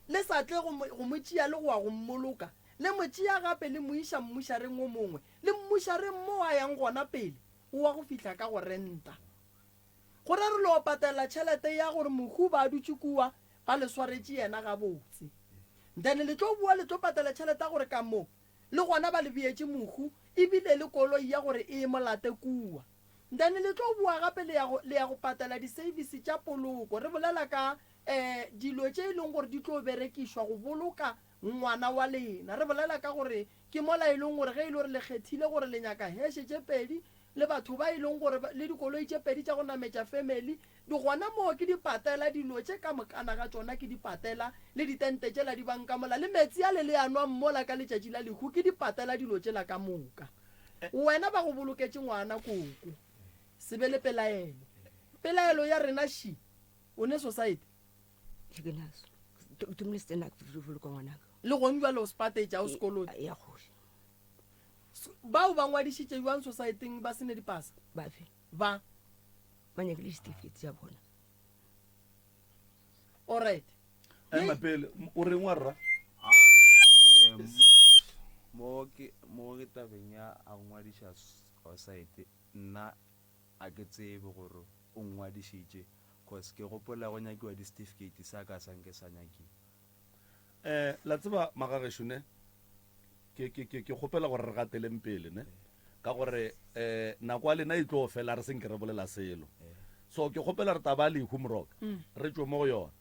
le sa tle go mo, go mo tšea le go ya go mmoloka, le mo tšea gape le mo iša mmušareng o mongwe, le mmušareng moo a yang gona pele, o wa go fihla ka go renta. Go ra re lo patela tšhelete ya gore mohu ba dutše kua ba le swaretše yena gabotse. Then le tlo boa le tlo patela tšhelete ya gore ka mo le gona ba le beetše mohu ebile le koloi ya gore e mo late kua. Then le tlo boa gape le ya go le ya go patela di service tša poloko. Re bolela ka eh dilo tše e leng gore di tlo berekišwa go boloka ngwana wa lena. Re bolela ka gore ke mola e leng gore ge e le gore le kgethile gore le nyaka heshe tše pedi le batho ba e leng gore ba, le dikoloi tše pedi tša go nametša family, di gona moo ke di patela, dilo tše ka mokana ga tšona ke di patela, le ditente tšela di bang ka mola, le meetse ale le a nwang mola ka letšatši la lehu, ke di patela dilo tšela ka moka. Wena ba go boloketše ngwana koko. Se be le pelaelo. Pelaelo ya rena še, o ne society? Ke ke naso. Ke thomile se tsena ke boloka ngwanaka. Le gong bjale o se patetše, ga o sekolote? Ya kgoši. Bao ba ngwadišitše bjang sosaeteng ba se ne dipasa? Bafe? Ba. Ba nyakile disetifikeiti tša bona. Alright. Ema pele, o reng wa rra? Eh, mo ke mo ke tabeng ya a ngwadiša sosaete nna a ke tsebe gore o ngwadišitše cause ke gopola go nyakiwa di-certificate sa ka sa nke sa nyakiwa. Eh, la tseba magagešo ne, ke, ke, ke, ke kgopela gore re gateleng pele ne, ka gore eh, nako ya lena e tlo fela re se nke re bolela selo. So ke kgopela re taba ya lehu Moroka, re tšwe mo go yona.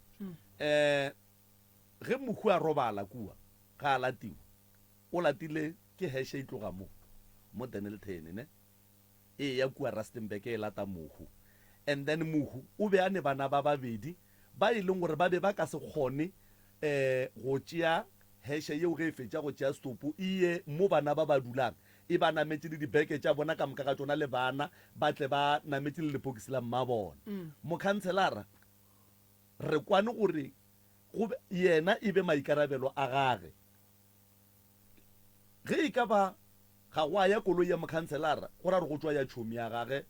Eh, ge mohu a robala kua, ga a latiwa, o latile ke heshe e tloga mo, mo Dennilton ne, e ya kua Rustenburg e lata mohu. And then mohu o be a ne bana ba babedi. ba e leng gore ba be ba ka se kgone um go tšea heše yeo ge e fetša go tšea setopo e ye mo bana ba ba dulang, e ba nametše le dibeke tša bona ka moka ga tšona le bana ba tle ba nametše le lepokisi la mmabona. Mokhanselara, re kwane gore go be, yena e be maikarabelo a gage. Ge e ka ba ga gwa ya koloi ya mokhanselara, go ra gore go tšwa ya tšhomi ya gage,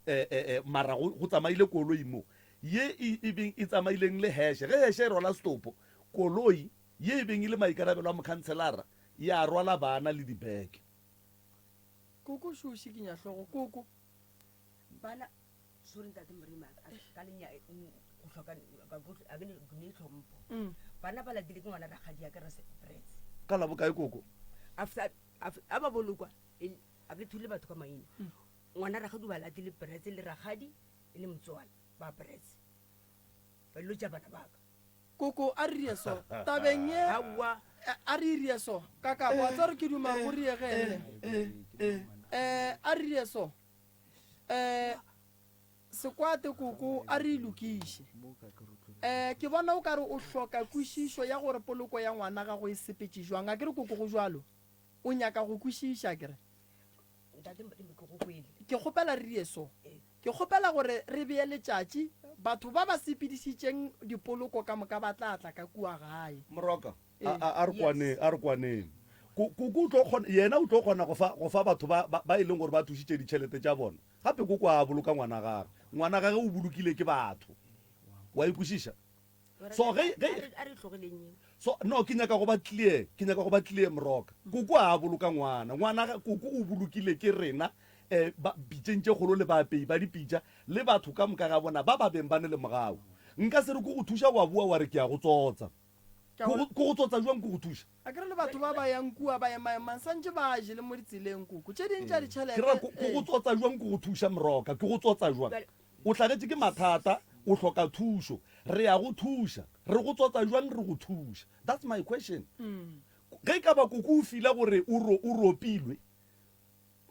e, e, e, mara go, go tsamaile koloi mo ye e, e beng e tsamaileng le heše. Ge heše e rwala setopo, koloi ye e beng e le maikarabelo a mokhanselara ya rwala bana le dibeke. Koko šo o šikinya hlogo. Koko. Bana, sorry ntate Moremi, a ka lenya go hloka a ke ne tlhompho. Mm. Bana ba latile ke ngwana rakgadi ya ke re Brets. Ka la bokae koko? After a ba bolokwa a ke thule batho ka maina. Mm. Ngwana rakgadi ba latile Brets le rakgadi le motswala ba Brets. Ba lotša bana ba ka. Koko a re rie so tabeng ye. Aowa. A re rie so kaka wa tseba gore ke duma go rie ge ene. Eh a re rie so. Eh Sekwate koko a re e lokiše. Eh ke bona o ka re o hloka kwešišo ya gore poloko ya ngwana gago e sepetše jwang. A ke re koko go jwalo? O nyaka go kwešiša akere? Ntate ke go kwele. Ke kgopela re rie so. Ke kgopela gore re bee letšatši, batho ba ba sepedišitšeng dipoloko ka moka ba tla tla ka kua gae. Moroka, A, a, a re kwaneng, a re kwaneng. Ko, koko o tlo kgona, yena o tlo kgona go fa, go fa batho ba, ba, ba e leng gore ba thušitše ditšhelete tša bona. Gape koko a boloka ngwana gagwe. Ngwana gagwe o bolokile ke batho. Wa e kwešiša? So ge, ge, A re tlogeleng yeo. So, no, ke nyaka go ba clear, ke nyaka go ba clear, Moroka. Koko a boloka ngwana. Ngwana ga, koko o bolokile ke rena, eh, ba, pitšeng tše kgolo le baapei ba dipitša, le batho ka moka ga bona ba ba beng ba ne le mogau. Nka se re ko go thuša wa boa wa re ke a go tsotsa. Ke a Ko go, go, ko go tsotsa jwang ko go thuša? A ke re le batho ba ba yang kua ba emaemang santše ba je le mo ditseleng koko. Tše ding tša Ke ra ditšhelete, ko, ko go ee. tsotsa jwang ko go thuša, Moroka? Ke go tsotsa jwang? Bjale, O hlagetše ke mathata, o hloka thušo. Re ya go thuša. Re go tsotsa jwang re go thuša? That's my question. Ge e ka ba koko o fila gore o ro, o ropilwe,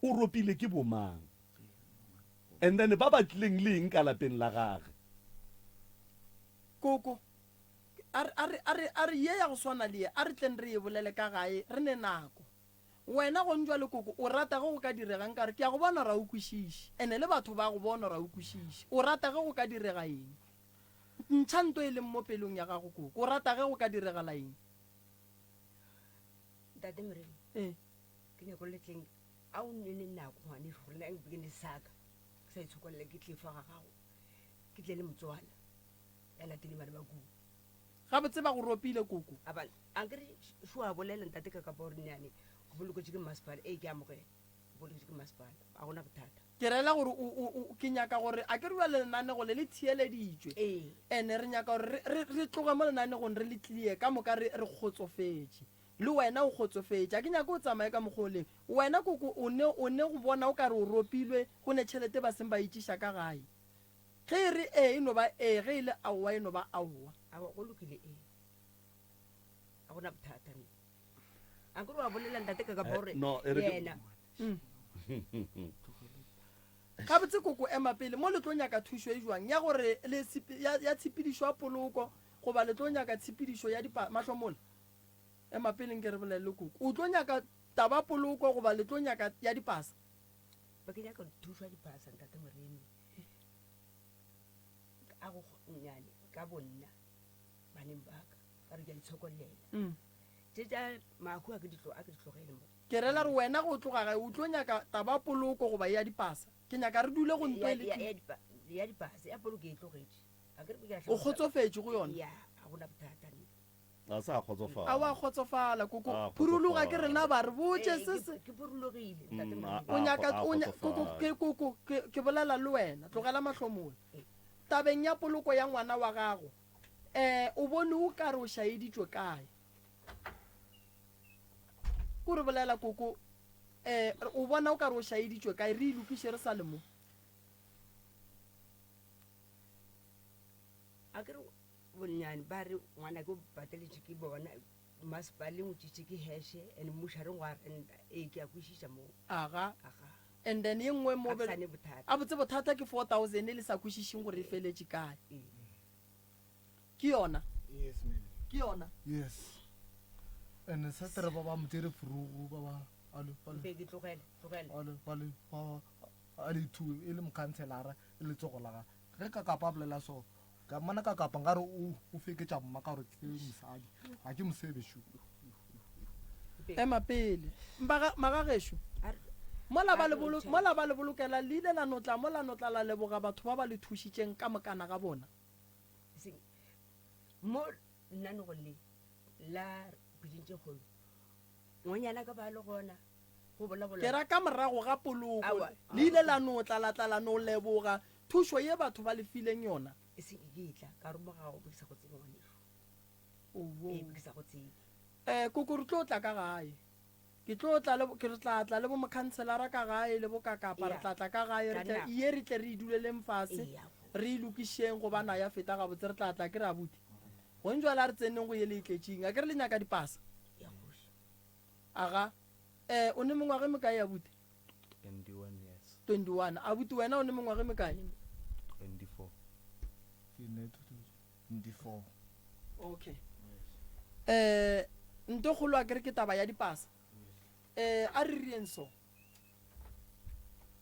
o ropile ke bomang? And then ba ba tlileng le eng ka lapeng la gage? Koko, a re, a re, a re, a re ye ya go swana le ye, a re tleng re e bolele ka gae, re ne nako. Wena gonjwale koko, o rata ge go ka direga nkare ke a go bona gore ga o kwešiše, ene le batho ba go bona gore ga o kwešiše. O rata ge go ka direga eng? Ntšha nto e leng mo pelong ya gago koko. O rata ge go ka diregala eng? Ntate Moremi, Ee. ke nyako le tleng a o nne nako ngwaneso gore nna ke ne saka ke sa itshokolle ke tle fa ga gago ke tle le motswala ya latele bana ba kua. Gabotse ba go ropile koko. A ba ankere šo a bolela ntate ka kapa gore neane go boloketše ke masepala ee ke amogela go boloketše ke masepala ga gona bothata. Ke rela gore o, o, o, ke nyaka gore a ke re bjale lenanego le le theeleditšwe Ee. ene re nyaka gore re, re, re tloge mo lenanegong re le tlie ka moka re, re kgotsofetše. Le wena o kgotsofetše. A ke nyake o tsamaye ka mokgwa o leng. Wena koko o ne, o ne go bona o ka re o ropilwe go ne tšhelete ba seng ba e tšiša ka gae. Ge e re ee e no ba ee, ge e le aowa e no ba aowa. Aowa, go lokile ee. Ga gona bothata nna. A ke re wa bolela ntate ka kapa gore Eh, no, e re ke- yena. Gabotse koko ema pele mo le tlo nyaka thušo e jwang ya gore le tshipi, ya, ya tshepedišo ya poloko goba le tlo nyaka tshepedišo ya dipa, mahlomola? Ema pele nke re bolele le koko. O tlo nyaka taba poloko goba le tlo nyaka ya dipasa? Ba ke nyaka thušo ya dipasa ntate Moremi. A go nnyane ka bonna baneng ba ka ka re ke a itshokollela. Mm. Tše tša mahu a ke di tlo a ke di tlogele mo. Ke rela re wena go tloga gae o tlo nyaka taba poloko goba ya dipasa. Ke nyaka re dule go nto e le Ya ya dipa ya dipasa ya poloko e tlogetše. A ke re ke a O kgotsofetše go yona? Ya, ga gona bothata nna. A sa kgotsofala. A wa kgotsofala koko. A Phuruluga ke kgotsofala. rena ba re botše Ee, se ke se. ke phurulogile ntate Mm, Moremi. O nyaka a o nya koko kgotsofala. ke koko ke ke bolela le wena. Tlogela mahlomola. Tabeng ya poloko ya ngwana wa gago, eh o bone o ka re o šaeditšwe kae? Ko re bolela koko eh o bona o ka re o šaeditšwe kae? Re e lokiše re sa le mo. A ke re bonnyane ba re ngwana ke o pateletše ke bona masepaleng o tšitše ke heshe and mmušareng go a renta ee ke a kwešiša moo Aga. Aga. And then ye nngwe mo Ga ke sa ne bothata. A botse bothata ke 4000 le sa kwešišeng gore e feletše kae. Ee. Ke yona? Yes ma'am. Ke yona? Yes. And setere ba ba mo tsere frugu ba ba alo ba le Mpe ke tlogele, tlogele. alo ba le ba a le thu e le mokhanselara e le tsogo la ga ge ka kapa a bolela so ka mmona ka kapa nkare o o feketša mma ka gore ke mosadi ga ke mosebe shu Ema pele. Mbaga, magagešo. Mola ba le bolo, mola ba le bolokela, le ile la no tla mo la no tla la leboga batho ba ba le thušitšeng ka mokana ga bona. Eseng mo lenanegong le la Pitšeng tše Kgolo, ngwanyana ka ba le gona go bolabola. Ke ra ka morago ga poloko, Aowa. le ile la no tla la tla la no leboga thušo ye batho ba le fileng yona. Eseng ke etla ka re mo gago be ke sa go tsebe ngwanešu. Owo. Ee, be ke sa go tsebe. Eh, koko re tlo tla ka gae. Ke tlo tla le, ke re tla tla le bo mokhanselara ka gae le bo kakapa, re Eya. tla tla ka gae, re tle, Ka nako. ye re tle re e duleleng fase, Eya. re e lokišeng gobane a ya feta gabotse, re tla tla ke re abuti. Gong jwale a re tseneng go ye le e tletšeng. A ke re le nyaka dipasa? Ya kgoši. Aga. Eh, o ne mengwaga e mekae abuti? 21 years. 21. Abuti wena o ne mengwaga e mekae? 24. Ke ne 24. Okay. Eh, nto kgolo a ke re ke taba ya dipasa. Eh, a re rieng so.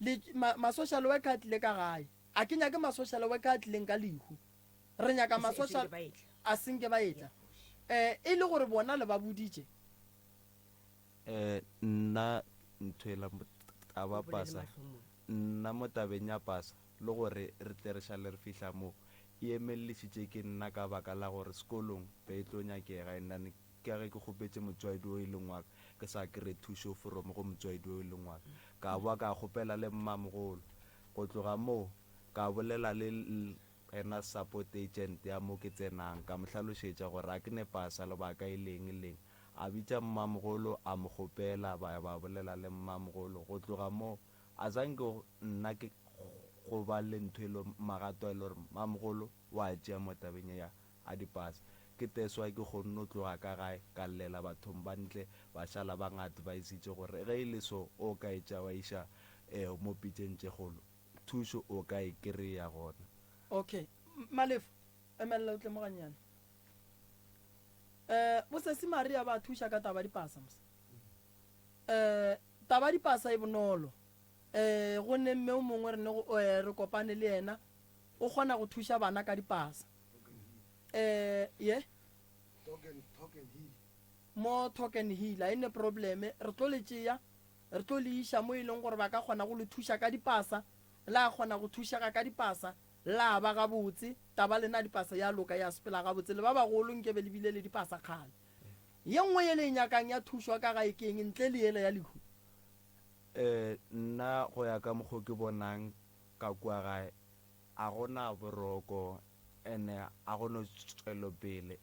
Le ma, ma social worker a tlile ka gae. A ke nyake ma social worker a tlileng ka lehu. Re nyaka ma social a senke ba etla. Eh, e le gore bona le ba boditše. Eh, nna ntho ela taba pasa. Nna mo tabeng ya pasa le gore re tle re šale re fihla mo, e emellišitše ke nna ka baka la gore sekolong be e tlo nyakega and then ka ge ke kgopetše motswadi o e leng wa ka, ke sa kry-e thušo from go motswadi o e leng wa ka. Ka boa ka kgopela le mmamogolo. Go tloga moo ka bolela le yena support agent ya mo ke tsenang, ka mo hlalošetša gore ga ke ne pasa lebaka e leng leng. A bitša mmamogolo a mo kgopela, ba ya ba bolela le mmamogolo. Go tloga moo A sa nke nna ke go ba le ntho e le magato a e le gore mamogolo o a tšea mo tabeng ye ya a dipasa. Ke that's why ke kgonne go tloga ka gae ka llela bathong ba ntle ba šala ba ngadvisitše gore ge e le so o ka e tšea wa iša mo pitšeng tše kgolo thušo o ka e kry-a gona. Okay. Malefo, emelela o tle mo gannyane. Eh, bo Sesi Maria ba thuša ka taba ya dipasa mos. Eh, taba ya dipasa e bonolo. Eh, go ne mme o mongwe re ne go, eh, re kopane le yena, o kgona go thuša bana ka dipasa. Eh, ye? Mo Token Hill, ha e ne probleme, re tlo le tšea, re tlo le iša mo e leng gore ba ka kgona go le thuša ka dipasa, la kgona go thušega ka dipasa, la ba gabotse, taba lena ya dipasa ya loka, ya sepela gabotse, le ba bagolo nkebe le bile le dipasa kgale. Ye nngwe ye le e nyakang ya thušo ka gae ke eng ntle le yela ya lehu? Eh, nna go ya ka mokgo ke bonang ka kua gae, a go na boroko and a go no tšwelopele,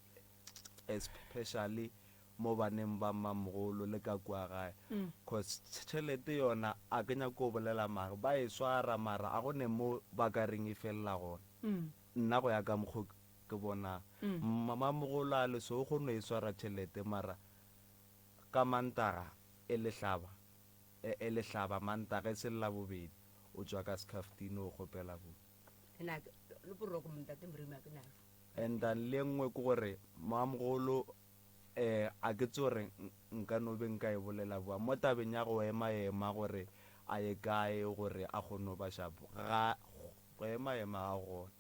especially mo baneng ba mmamogolo le ka kua gae. Cause tšhelete yona a ke nyake go bolela mara ba e swara mara a go ne mo ba ka reng e felela gona. Nna go ya ka mokgo Ke bona mmamogolo a le so o kgono e swara tšhelete mara ka Mantaga e le hlaba e le hlaba Mantaga e seng Labobedi o tšwa ka sekhaftini o kgopela bo. Nna le boroko ntate Moremi a ke najo. And then le nngwe ke gore mmamogolo um a ke tsebe gore nka no be nka e bolela bjang mo tabeng ya go ema ema gore a ye kae gore a kgone go ba sharp ga go ema ema ga gona.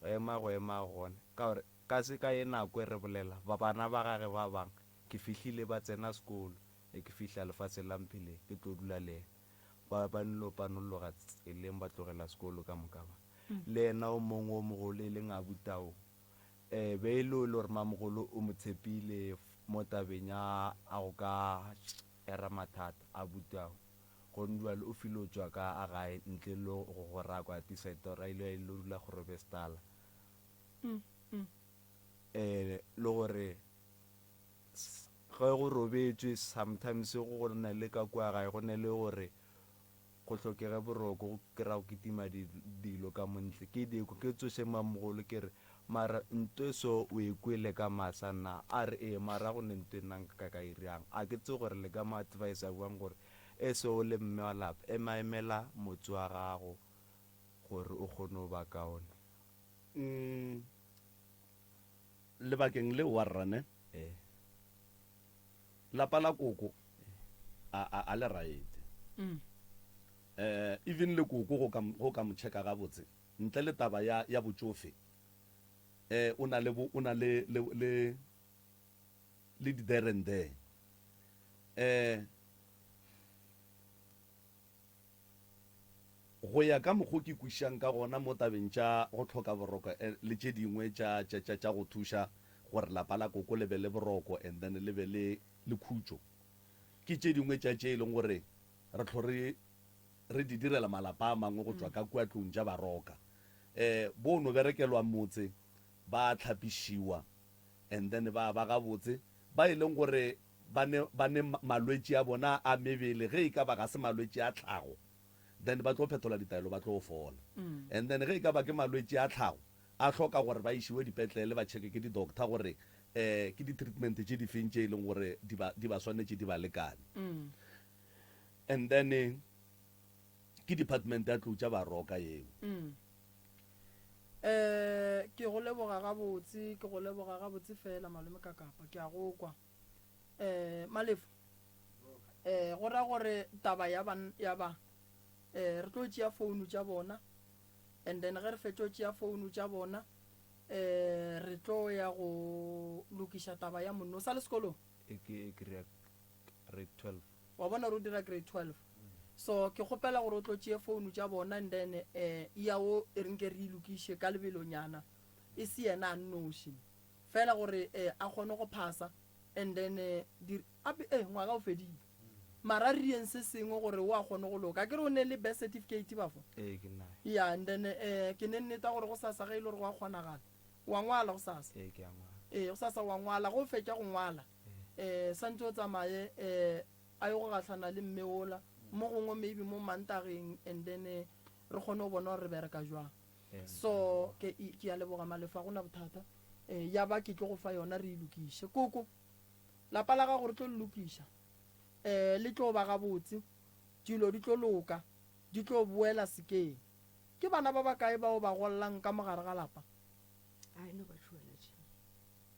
Go ema go ema gona ka gore ka se ka ye nako e re bolela ba bana ba gage ba bang ke fihlile ba tsena sekolo e ke fihla lefaseng la Mphileng ke tlo dula le yena ba ba nlo panologa tseleng ba tlogela sekolo ka moka ba le yena o mongwe o mogolo e leng abutao um be e le o le gore mamogolo o mo tshepile mo tabeng ya a go ka era mathata abutao Gone bjale o filo tšwa ka a gae ntle le go go rakwa a decide gore a ile a ilo dula Grobestala. Eh le gore ge go robetšwe sometimes go na le ka kua gae go ne le gore go hlokege boroko go kry-a go kitima dilo ka mo ntle ke dikwe ke tsoše mamogolo ke re Mara ntwe so o e kwele ka masa na? A re ee, mara go ne ntwe nna nka ka iriang. A ke tsebe gore le ka mo advisa bjang gore e se o le mme wa lapa, ema emela motse wa gago gore o kgone go ba kaone. Mm, lebakeng leo wa rra ne? Ee. Lapa la koko a, a, a le right. Mm. Eh, even le koko go ka, go ka mo checka gabotse, ntle le taba ya, ya botšofe, eh, o na le bo, o na le, le, le, le di there and there. Eh, Go ya ka mokgo ke kwešišang ka gona mo tabeng tša go hloka boroko le tše dingwe tša, tša, tša, tša go thuša gore lapa la koko le be le boroko and then le be le, le khutšo, ke tše dingwe tša tše e leng gore re hlo re, re di direla malapa a mangwe go tšwa ka kua tlong tša Baroka. Um bo no berekelwa motse, ba hlapišiwa and then ba ba gabotse, ba e leng gore ba ne, ba ne malwetši a bona a mebele, ge e ka ba ga se malwetši a tlhago, then ba tlo phethola ditaelo ba tlo fola. And then ge e ka ba ke malwetši a tlhago, a hloka gore ba išiwe dipetlele ba checke ke di-doctor gore um ke di-treatment tše di feng tše e leng gore di ba, di ba swanetše di ba lekane. And then ke department ya tlou tša Baroka yeo. Um ke go leboga gabotse, ke go leboga gabotse fela malome Kakapa, ke a go kwa. um Malefo um go ra gore taba ya ban ya ba um re tlo tšea founu tša bona and then ge re fetšo tšea founu tša bona um re tlo ya go lokiša taba ya monno o sa le sekolong E ke e kry-a grade 12. Wa bona gore o dira grade 12 so ke kgopela gore o tlo tšee founu tša bona and then um ya o e re nke re e lokiše ka lebelonyana e se yena a nnoši. Fela gore a kgone go phasa and then di ape eh ngwaga o fedile. Mara re rieng se sengwe gore o a kgone go loka. Akere o ne le birth certificate bafo? Ee ke nayo. Yeah and then eh ke ne nneta gore gosasa ge e le gore go a kgonagala wa ngwala gosasa. Ee ke a ngwala. Ee gosasa wa ngwala ge o fetša go ngwala eh santse o tsamaye eh a ye go gahlana le mme ola mo gongwe maybe mo Mantageng and then re kgone go bona gore re bereka jwang. So ke, ke a leboga Malefo, ga go na bothata. E, ya ba ke tlo go fa yona re e lokiše. Koko, lapa la gago re tlo le lokiša. E, le tlo ba gabotse, dilo di tlo loka, di tlo boela sekeng. Ke bana ba bakae ba o ba gollang ka mo gare ga lapa? A e no ba tšhuana tše.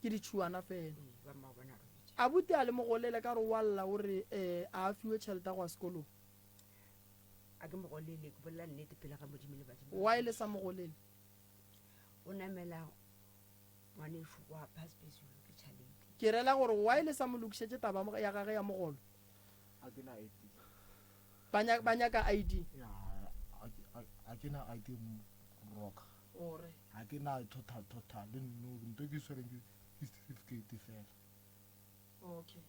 Ke ditšhuana fela. Ee, ba mmago bona robetše. Abuti a le mo golele ka re o a lla o re, e, a a fiwe tšhelete ya go ya sekolong. A ke mo golele, ke bolela nnete pele ga Modimo le badimo. Why le sa mo golele? O namela ngwanešu wa Paspace ke tšhalete. Ke rela gore why le sa mo lokišetše taba ya gage ya mogolo? A ke na ID. Ba nya, ba nyaka ID. Ya, a ke na ID roka. Ore. A ke na total total le nno nto ke swereng ke certificate fela. Okay.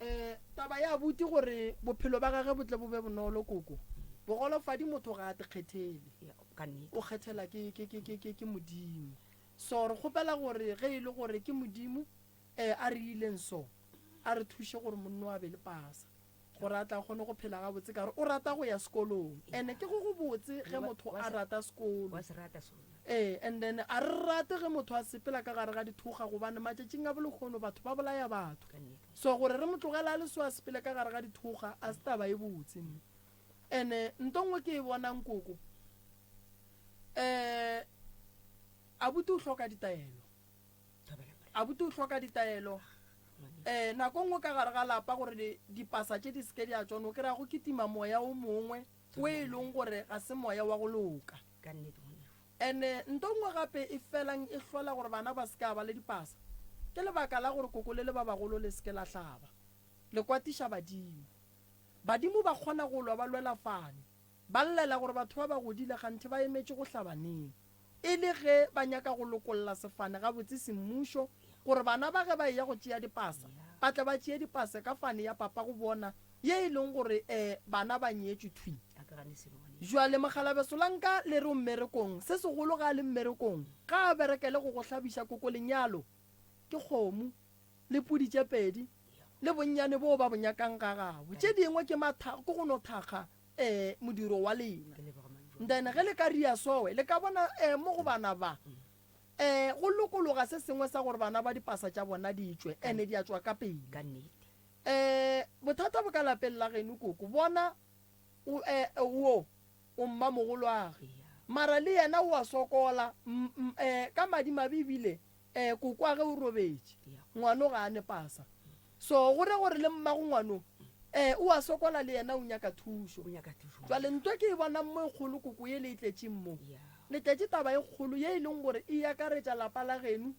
Um taba ya abuti gore bophelo ba gage bo tle bo be bonolo koko. Bogolofadi motho ga a te kgethele. O kgethela ke, ke, ke, ke, ke, ke Modimo. So re kgopela gore ge e le gore ke Modimo um a re ileng so, a re thuše gore monno a be le pasa. Gore a tla kgone go phela gabotse ka gore o rata go ya sekolong. And ke go go botse ge motho a rata sekolo. Ee, and then a re rate ge motho a sepela ka gare ga dithokga gobane matšatšing a bolehono batho ba bolaya batho. So gore re mo tlogele a le so a sepele ka gare ga dithokga a se taba e botse mme. And nto nngwe ke e bonang koko, um abuti o hloka ditaelo. Abuti o hloka ditaelo. Um nako nngwe ka gare ga lapa gore dipasa tše di seke di a tšwa, no kry-a go kitima moya o mongwe o e leng gore ga se moya wa go loka. Ka nnete ngwanešu. Ene nto nngwe gape e felang e hlola gore bana ba se ka ba le dipasa, ke lebaka la gore koko le le ba bagolo le se ke la hlaba. Le kwatiša badimo. Badimo ba kgona go lwa ba lwela fane. Ba llela gore batho ba ba godile kganthe ba emetše go hlaba neng. E le ge ba nyaka go lokolla sefane gabotse semmušo gore bana ba ge ba eya go tšea dipasa ba tle ba tšee dipase ka fane ya papago bona ye e leng gore eh bana ba nyetšwe thwi. Jwale mokgalabje Solanka le re o mmerekong, se segolo ga a le mmerekong ga a berekele go go hlabiša koko lenyalo ke kgomo le pudi tše pedi le bonnyane boo ba bo nyakang ga gabo tše dingwe ke matha ke go no thakga eh modiro wa lena. Then ge le ka ria sowe le ka bona eh mo go bana ba eh go lokologa se sengwe sa gore bana ba dipasa tša bona di tšwe ene di a tšwa ka pele. Eh bothata bo ka lapeng la geno koko bona o eh wo o mmamogolwage. Mara le yena o a sokola, m, m, eh, ka madimabe ebile, eh, kokoage o robetše. Ngwano ga a ne pasa. So go re gore le mmago ngwano, eh, o a sokola le yena o nyaka thušo. Jwale ntho e ke e bonang mo e kgolo koko ye le e tletšeng mo. Le tletše taba e kgolo ye e leng gore e akaretša lapa la geno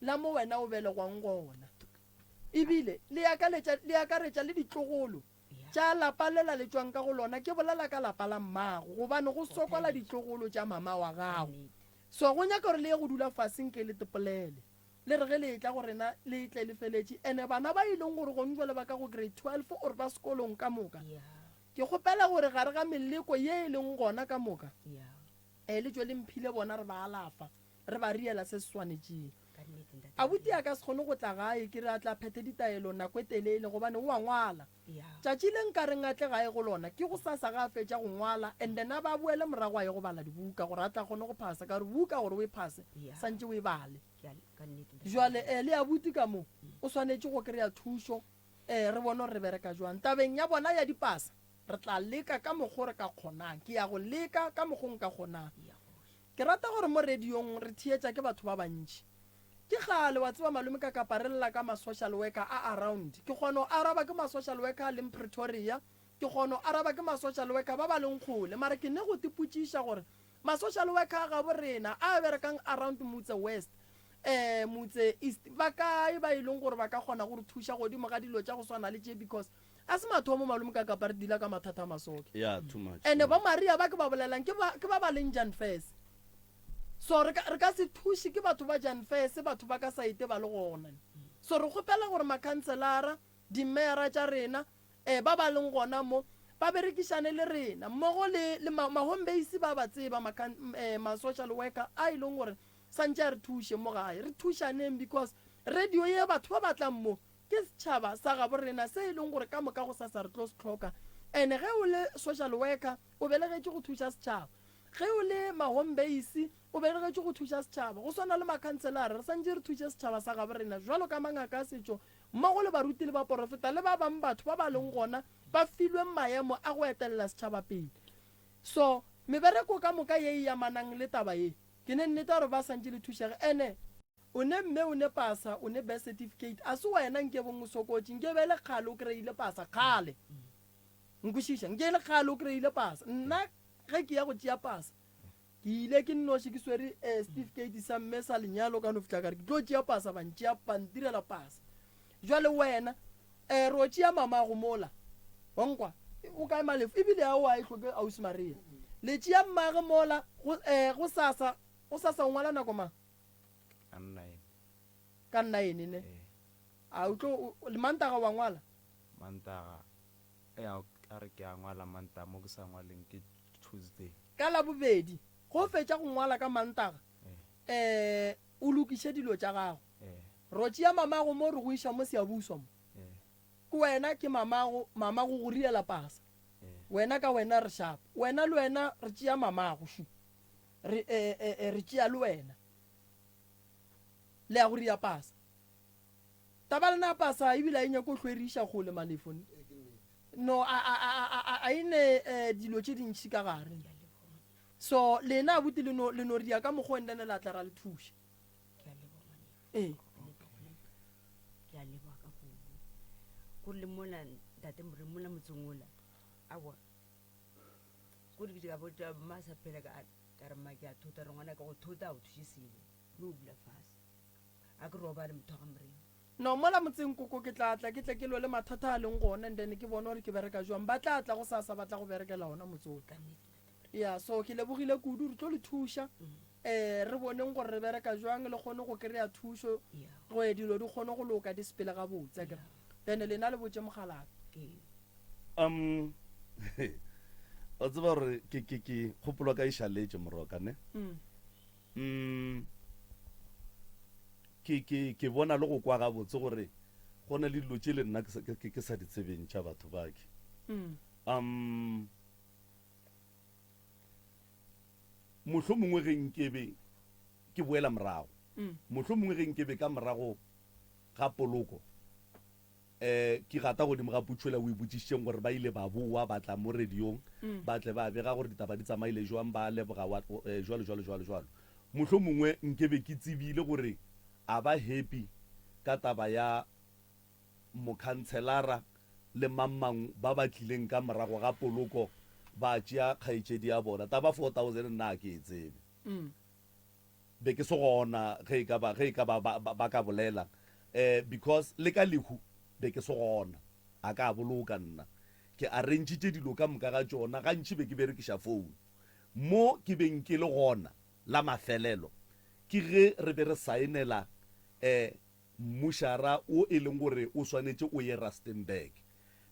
la mo wena o belegwang gona. Ebile le akaletša, le akaretša le ditlogolo tša lapa lela le tšwang ka go lona, ke bolela ka lapa la mmago, gobane go sokola ditlogolo tša mama wa gago. So go nyaka gore le ye go dula fase nke le tepolele. Le re ge le etla go rena le tle le feletše. Ene bana ba e leng gore gone jwale ba ka go grade 12 or ba sekolong ka moka, ke kgopela gore gare ga meleko ye e leng gona ka moka, e le tšwe le mphile bona re ba alafa, re ba riela se se swanetšeng. Abuti a ka se kgone go tla gae ke re a tla phethe ditaelo nako e telele gobane o a ngwala. Tšatši le nka reng a tle gae go lona ke gosasa ge a fetša go ngwala and then a ba a boele morago a ye go bala dibuka gore a tla kgone go phasa ka gore buka gore o e phase santše o e bale. Jwale eh le abuti ka mo o swanetše go kry-a thušo eh re bone gore re bereka jwang. Tabeng ya bona ya dipasa re tla leka ka mokgo re ka kgonang. Ke ya go leka ka mokgo nka kgonang. Ke rata gore mo radiong re theetša ke batho ba bantši. Ke kgale wa tseba malome ka kapa re lla ka ma social worker a around. Ke kgona go araba ke ma social worker a leng Pretoria, ke kgona go araba ke ma social worker ba ba leng kgole mara ke ne go tipotšiša gore ma social worker a gabo rena a berekang around Motse West, eh Motse East ba kae ba e leng gore ba ka kgona go re thuša godimo ga dilo tša go swana le tše because A se mathomo malome ka kapa re deala ka mathata a masoke. Yeah, too much. Ene ba Maria ba ke ba bolelang ke ba ke ba ba leng Jan Fes. So re ka re ka se thuše ke batho ba Jan Fes batho ba ka saete ba le gona. So re kgopela gore makhanselara, dimeyara tša rena eh ba ba leng gona mo ba berekišane le rena mmogo le le ma, ma home base ba ba tseba ma, eh, ma social worker a e leng gore santše a re thuše mo gae. Re thušaneng because radio ye batho ba ba tlang mo Ke setšhaba sa gabo rena se e leng gore ka moka gosasa re tlo se hloka. And ge o le social worker o belegetšwe go thuša setšhaba. Ge o le ma home base o belegetšwe go thuša setšhaba. Go swana le makhanselara re santše re thuše setšhaba sa gabo rena jwalo ka mangaka a setšo mmogo le baruti le baporofeta le ba bang batho ba ba leng gona ba filwe maemo a go etelela setšhaba pele. So mebereko ka moka ye e amanang le taba ye ke ne nnete ya gore ba santše le thušege. And O ne mme o ne pasa, o ne birth certificate, a se wena nke bong o sokotše, nke be e le kgale o kry-ile pasa, kgale. Nkwešiša, nke e le kgale o kry-ile pasa. Nna ge ke ya go tšea pasa, ke ile ke nnoši ke swere eh, certificate sa mme sa lenyalo ka no fihla ka re ke tlo tšea pasa, ba ntšea ba ntirela pasa. Jwale wena eh, ro tšea mamago mola, wa nkwa, o kae Malefo? Ebile a o a e hloke ausi Maria. Le tšea mmage mola go, eh, gosasa, gosasa o ngwala nako mang? Ka nnaene. Ka nnaene ne? Ee. A o tlo, o, Mantaga wa ngwala? Mantaga, ea, a re ke a ngwala Mantaga, mo ke sa ngwaleng ke Tuesday. Ka Labobedi, ge o fetša go ngwala ka Mantaga, Ee. um o lokiše dilo tša gago. Ee. Ro tšea mamago mo re go iša mo Siyabuswa mo. Ee. Ke wena, ke mamago, mamago go riela pasa. Ee. Wena ka wena re šapa. Wena le wena re tšea mamago, shu. Re, e, e, e, re tšea le wena. Le ya go ria pasa. Taba lena ya pasa ebile a e nyake go hlwe e re iša kgole Malefo ne. No, a, a, a, a, a, a e ne eh, dilo tše dintši ka gare. So, lena abuti le no, le no ria ka mokgwa and then la tla ra le thuša. Ke a leboga Malefo. Ee. Ke a leboga ka kudu. Gore le mola ntate Moremi mola motseng ola. Aowa. Kore ke ka botša mma a sa phela ka ka re mma ke a thota re ngwana ka go thota a o thuše selo mme o dula fase a ke robale motho wa ga morena. No mola motseng koko ke tla tla ke tle ke lwe le mathata a leng gona and then ke bone gore ke bereka jwang ba tla tla gosasa ba tla go berekela ona motse o. Ka nnete ntate Morena. Ya so ke lebogile kudu re tlo le thuša eh re boneng gore re bereka jwang le kgone go kry-a thušo Ya. gore dilo di kgone go loka di sepele gabotse akere then lena le botše mokgalabje. Ee. Um, wa tseba gore ke, ke, ke, kgopolo ya ka e šaletše, morwa ka, ne? Mm. Mm, ke, ke, ke bona le go kwa gabotse gore go na le dilo tše le nna ke sa, ke, ke, ke sa di tsebeng tša batho ba ke. Mm. Um, mohlomongwe ge nkebe ke boela morago, Mm. mohlomongwe ge nkebe ka morago ga poloko. Um ke gata godimo ga putšo yela o e botšišitšeng gore ba ile ba bowa ba tla mo radiong ba tle ba bega gore ditaba di tsamaile jwang, ba leboga wa, jwalo jwalo jwalo jwalo. Mohlomongwe nke be ke tsebile gore a ba happy ka taba ya mokhantshelara le mang-mang ba ba tlileng ka morago ga poloko ba tšea kgaetšedi ya bona. Taba 4000 nna ga ke e tsebe. Be ke se gona ge e ka ba, ge e ka ba, ba, ba ka bolela. Eh, because le ka lehu be ke se gona. A ka boloka nna. Ke arrangitše dilo ka moka ga tšona, gantši be ke berekiša phone. Mo ke beng ke le gona la mafelelo ke ge re be re saenela eh mmušara wo e leng gore o swanetše o ye Rustenburg.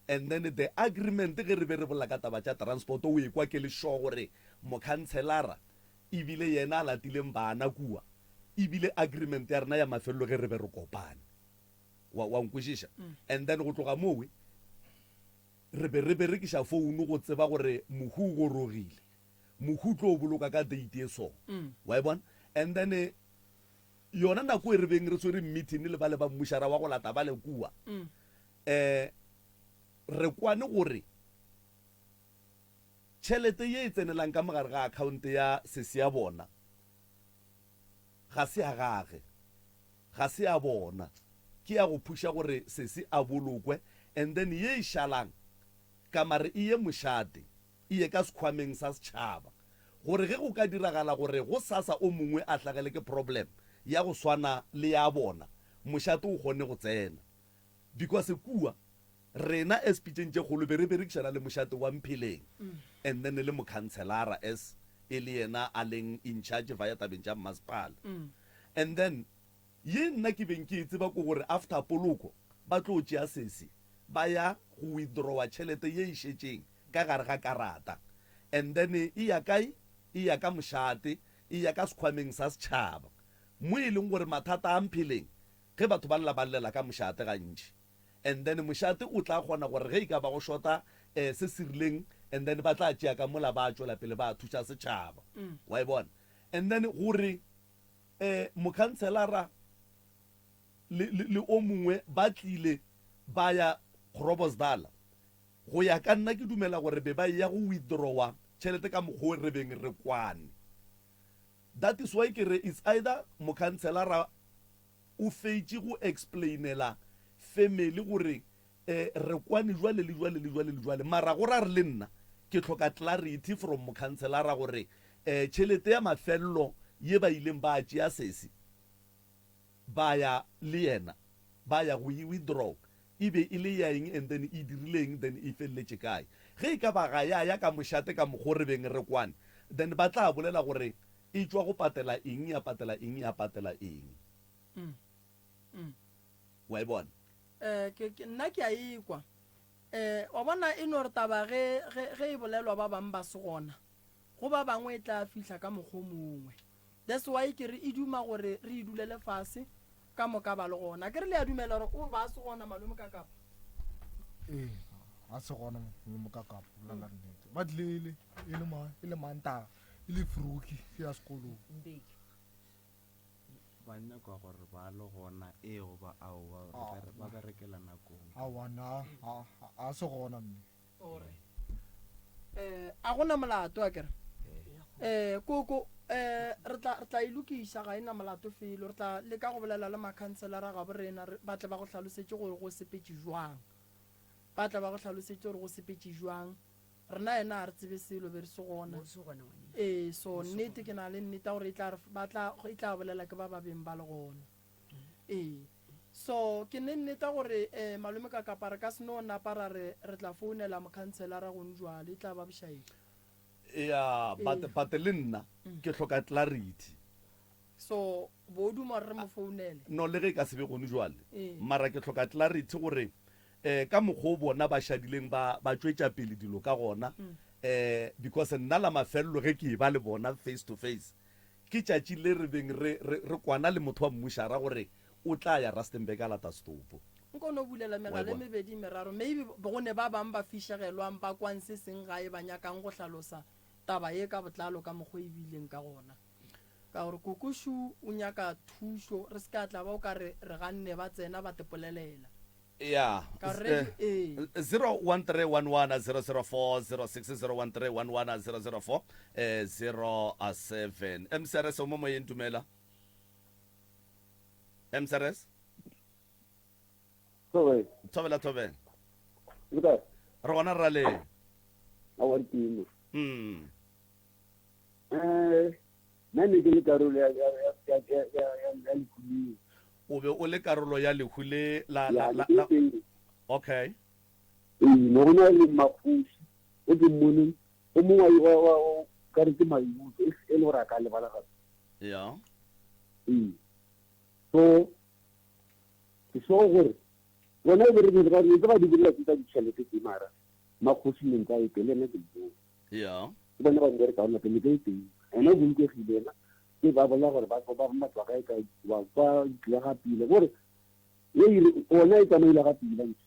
And then the agreement ge re be re bolela ka taba tša transport o ekwa ke le sure gore mokhantshelara e bile yena a latileng bana kua, e bile agreement ya rena ya mafelelo ge re be re kopane. Wa, wa nkwešiša? And then go tloga mowe re be re berekiša founu go tseba gore mohu o gorogile, mohu o tlo boloka ka date e so. Wa e bona? And then yona nako e re beng re swere meeting le bale ba mmušara wa go lata bale kua, um re kwane gore Tšhelete ye e tsenelang ka mogare ga akhaonte ya sesi ya bona ga se ya gage, ga se ya bona, ke ya go phuša gore sesi a bolokwe and then ye e šalang ka mare e ye mošate, e ye ka sekhwameng sa setšhaba gore ge go ka diragala gore gosasa o mongwe a hlagele ke problem ya go swana le ya bona, mošate o kgone go tsena. Because kua rena as pitšeng tše kgolo be re berekišana le mošate wa Mpheleng and then le mokhantshelara as e le yena a leng in charge via tabeng tša mmasepala. And then ye nna ke beng ke e tseba ke gore after poloko ba tlo tšea sesi ba ya go withdrawa tšhelete ye e šetšeng ka gare ga karata and then e ya kae? E ya ka mošate, e ya ka sekhwameng sa setšhaba mo e leng gore mathata a Mpheleng Ge batho ba lla ba llela ka mošate gantši and then mošate o tla kgona gore ge e ka ba go shota eh se se rileng and then ba tla tšea ka mola ba tšwela pele ba thuša setšhaba. Wa e bona? And then gore eh mokhanselara le, le, le o mongwe ba tlile ba ya Groblersdal, go ya ka nna ke dumela gore be ba eya go withdrawa tšhelete ka mokgwa o re beng re kwane. That is why ke re it's either mokhanselara o feitše go explainela family gore eh re kwane jwale le jwale le jwale le jwale mara go ra re le nna ke hloka clarity from mokhanselara gore eh tšhelete ya mafello ye ba ileng ba tšea sesi ba ya le yena ba ya go e withdraw e be e le ya eng and then e dirile eng then e feleletše kae. Ge e ka ba ga ya ya ka mošate ka mokgo re beng re kwane then ba tla bolela gore e tšwa go patela eng ya patela eng ya patela eng. Wa e bona? Eh, ke, ke, nna ke a e kwa. Eh, wa bona e no re taba ge, ge, ge e bolelwa ba bang ba se gona, go ba bangwe e tla fihla ka mokgo mongwe. That's why ke re e duma gore re e dulele fase ka moka ba le gona. Akere le a dumela gore o ba se gona malome ka kapa? Ee, a se gona malome ka kapa, bolela nnete. Ba tlile e le e le ma e le Mantaga, e le Fruki ke ya sekolong. Ba nyaka gore ba le gona ee goba aowa, ba berekela nakong. Aowa nna a se gona mme. Ore eh a gona molato a kere eh koko eh re tla re tla e lokiša ga e na molato felo re tla leka go bolela le makhanselara ga bo rena ba tle ba go hlalosetše gore go sepetše jwang ba tla ba go hlalosetše gore go sepetše jwang rena yena ga re tsebe selo be re se gona ee so nnete ke na le nnete gore e tla ba tla e tla bolela ke ba ba beng ba le gona ee So ke ne nneta gore eh malome Kakapa re ka se no napa ra re re tla founela mokhanselara gone jwale, e tla ba bošaedi. Ea but Ee. but le nna ke hloka clarity. So bo duma gore re mo founele? No le ge e ka se be gone jwale Ee. mara ke hloka clarity gore eh ka mokgwa o bona ba šadileng ba ba tšwetša pele dilo ka gona eh because nna la mafelelo ge ke e ba le bona face to face Ke tšatši le re beng re, re, re kwana le motho wa mmušara gore o tla ya Rustenburg a lata setopo. Nko no bulela Wa e megala e bona? mebedi meraro, maybe go ne ba bang ba fišegelwang ba kwang se seng gae ba nyakang go hlalosa taba ye ka botlalo ka mokgo e bileng ka gona. Ka gore Kokošu o nyaka thušo, re se ka tla ba o ka re re ganne ba tsena ba tepolelela. Ya. Ka re ee. 01311 004 06 01311 004 07. MCRS o mo moyeng dumela. MCRS. Thobela. Thobela thobela. Le kae? Re gona rra le. Aowa re teng. Mm. Eh, nna ne ke le karolo ya ya ya ya ya ya ya lehu leo. O be o le karolo ya lehu le la Ya, la la ne ke la teng. Okay. Ee, ne go na le mmakgoši o ke mmoneng, o mongwe wa wa wa ka re ke Maibutso e e le gore a ka lebala gape. Ya. Ee. So ke sure gore bona e be re re ba ntse ba di bolela tse tsa ditšhelete tse mara mmakgoši ne ntse a e teng le ena ke mmone. Ya. Ke bona ba nbereka gona pele ke teng. Ena o bolokegile ena. Ke ba bolela gore ba ba ba tswa kae kae ba kwa tlile ga pila. Gore ye ire ona e tsamaile ga pila ntse.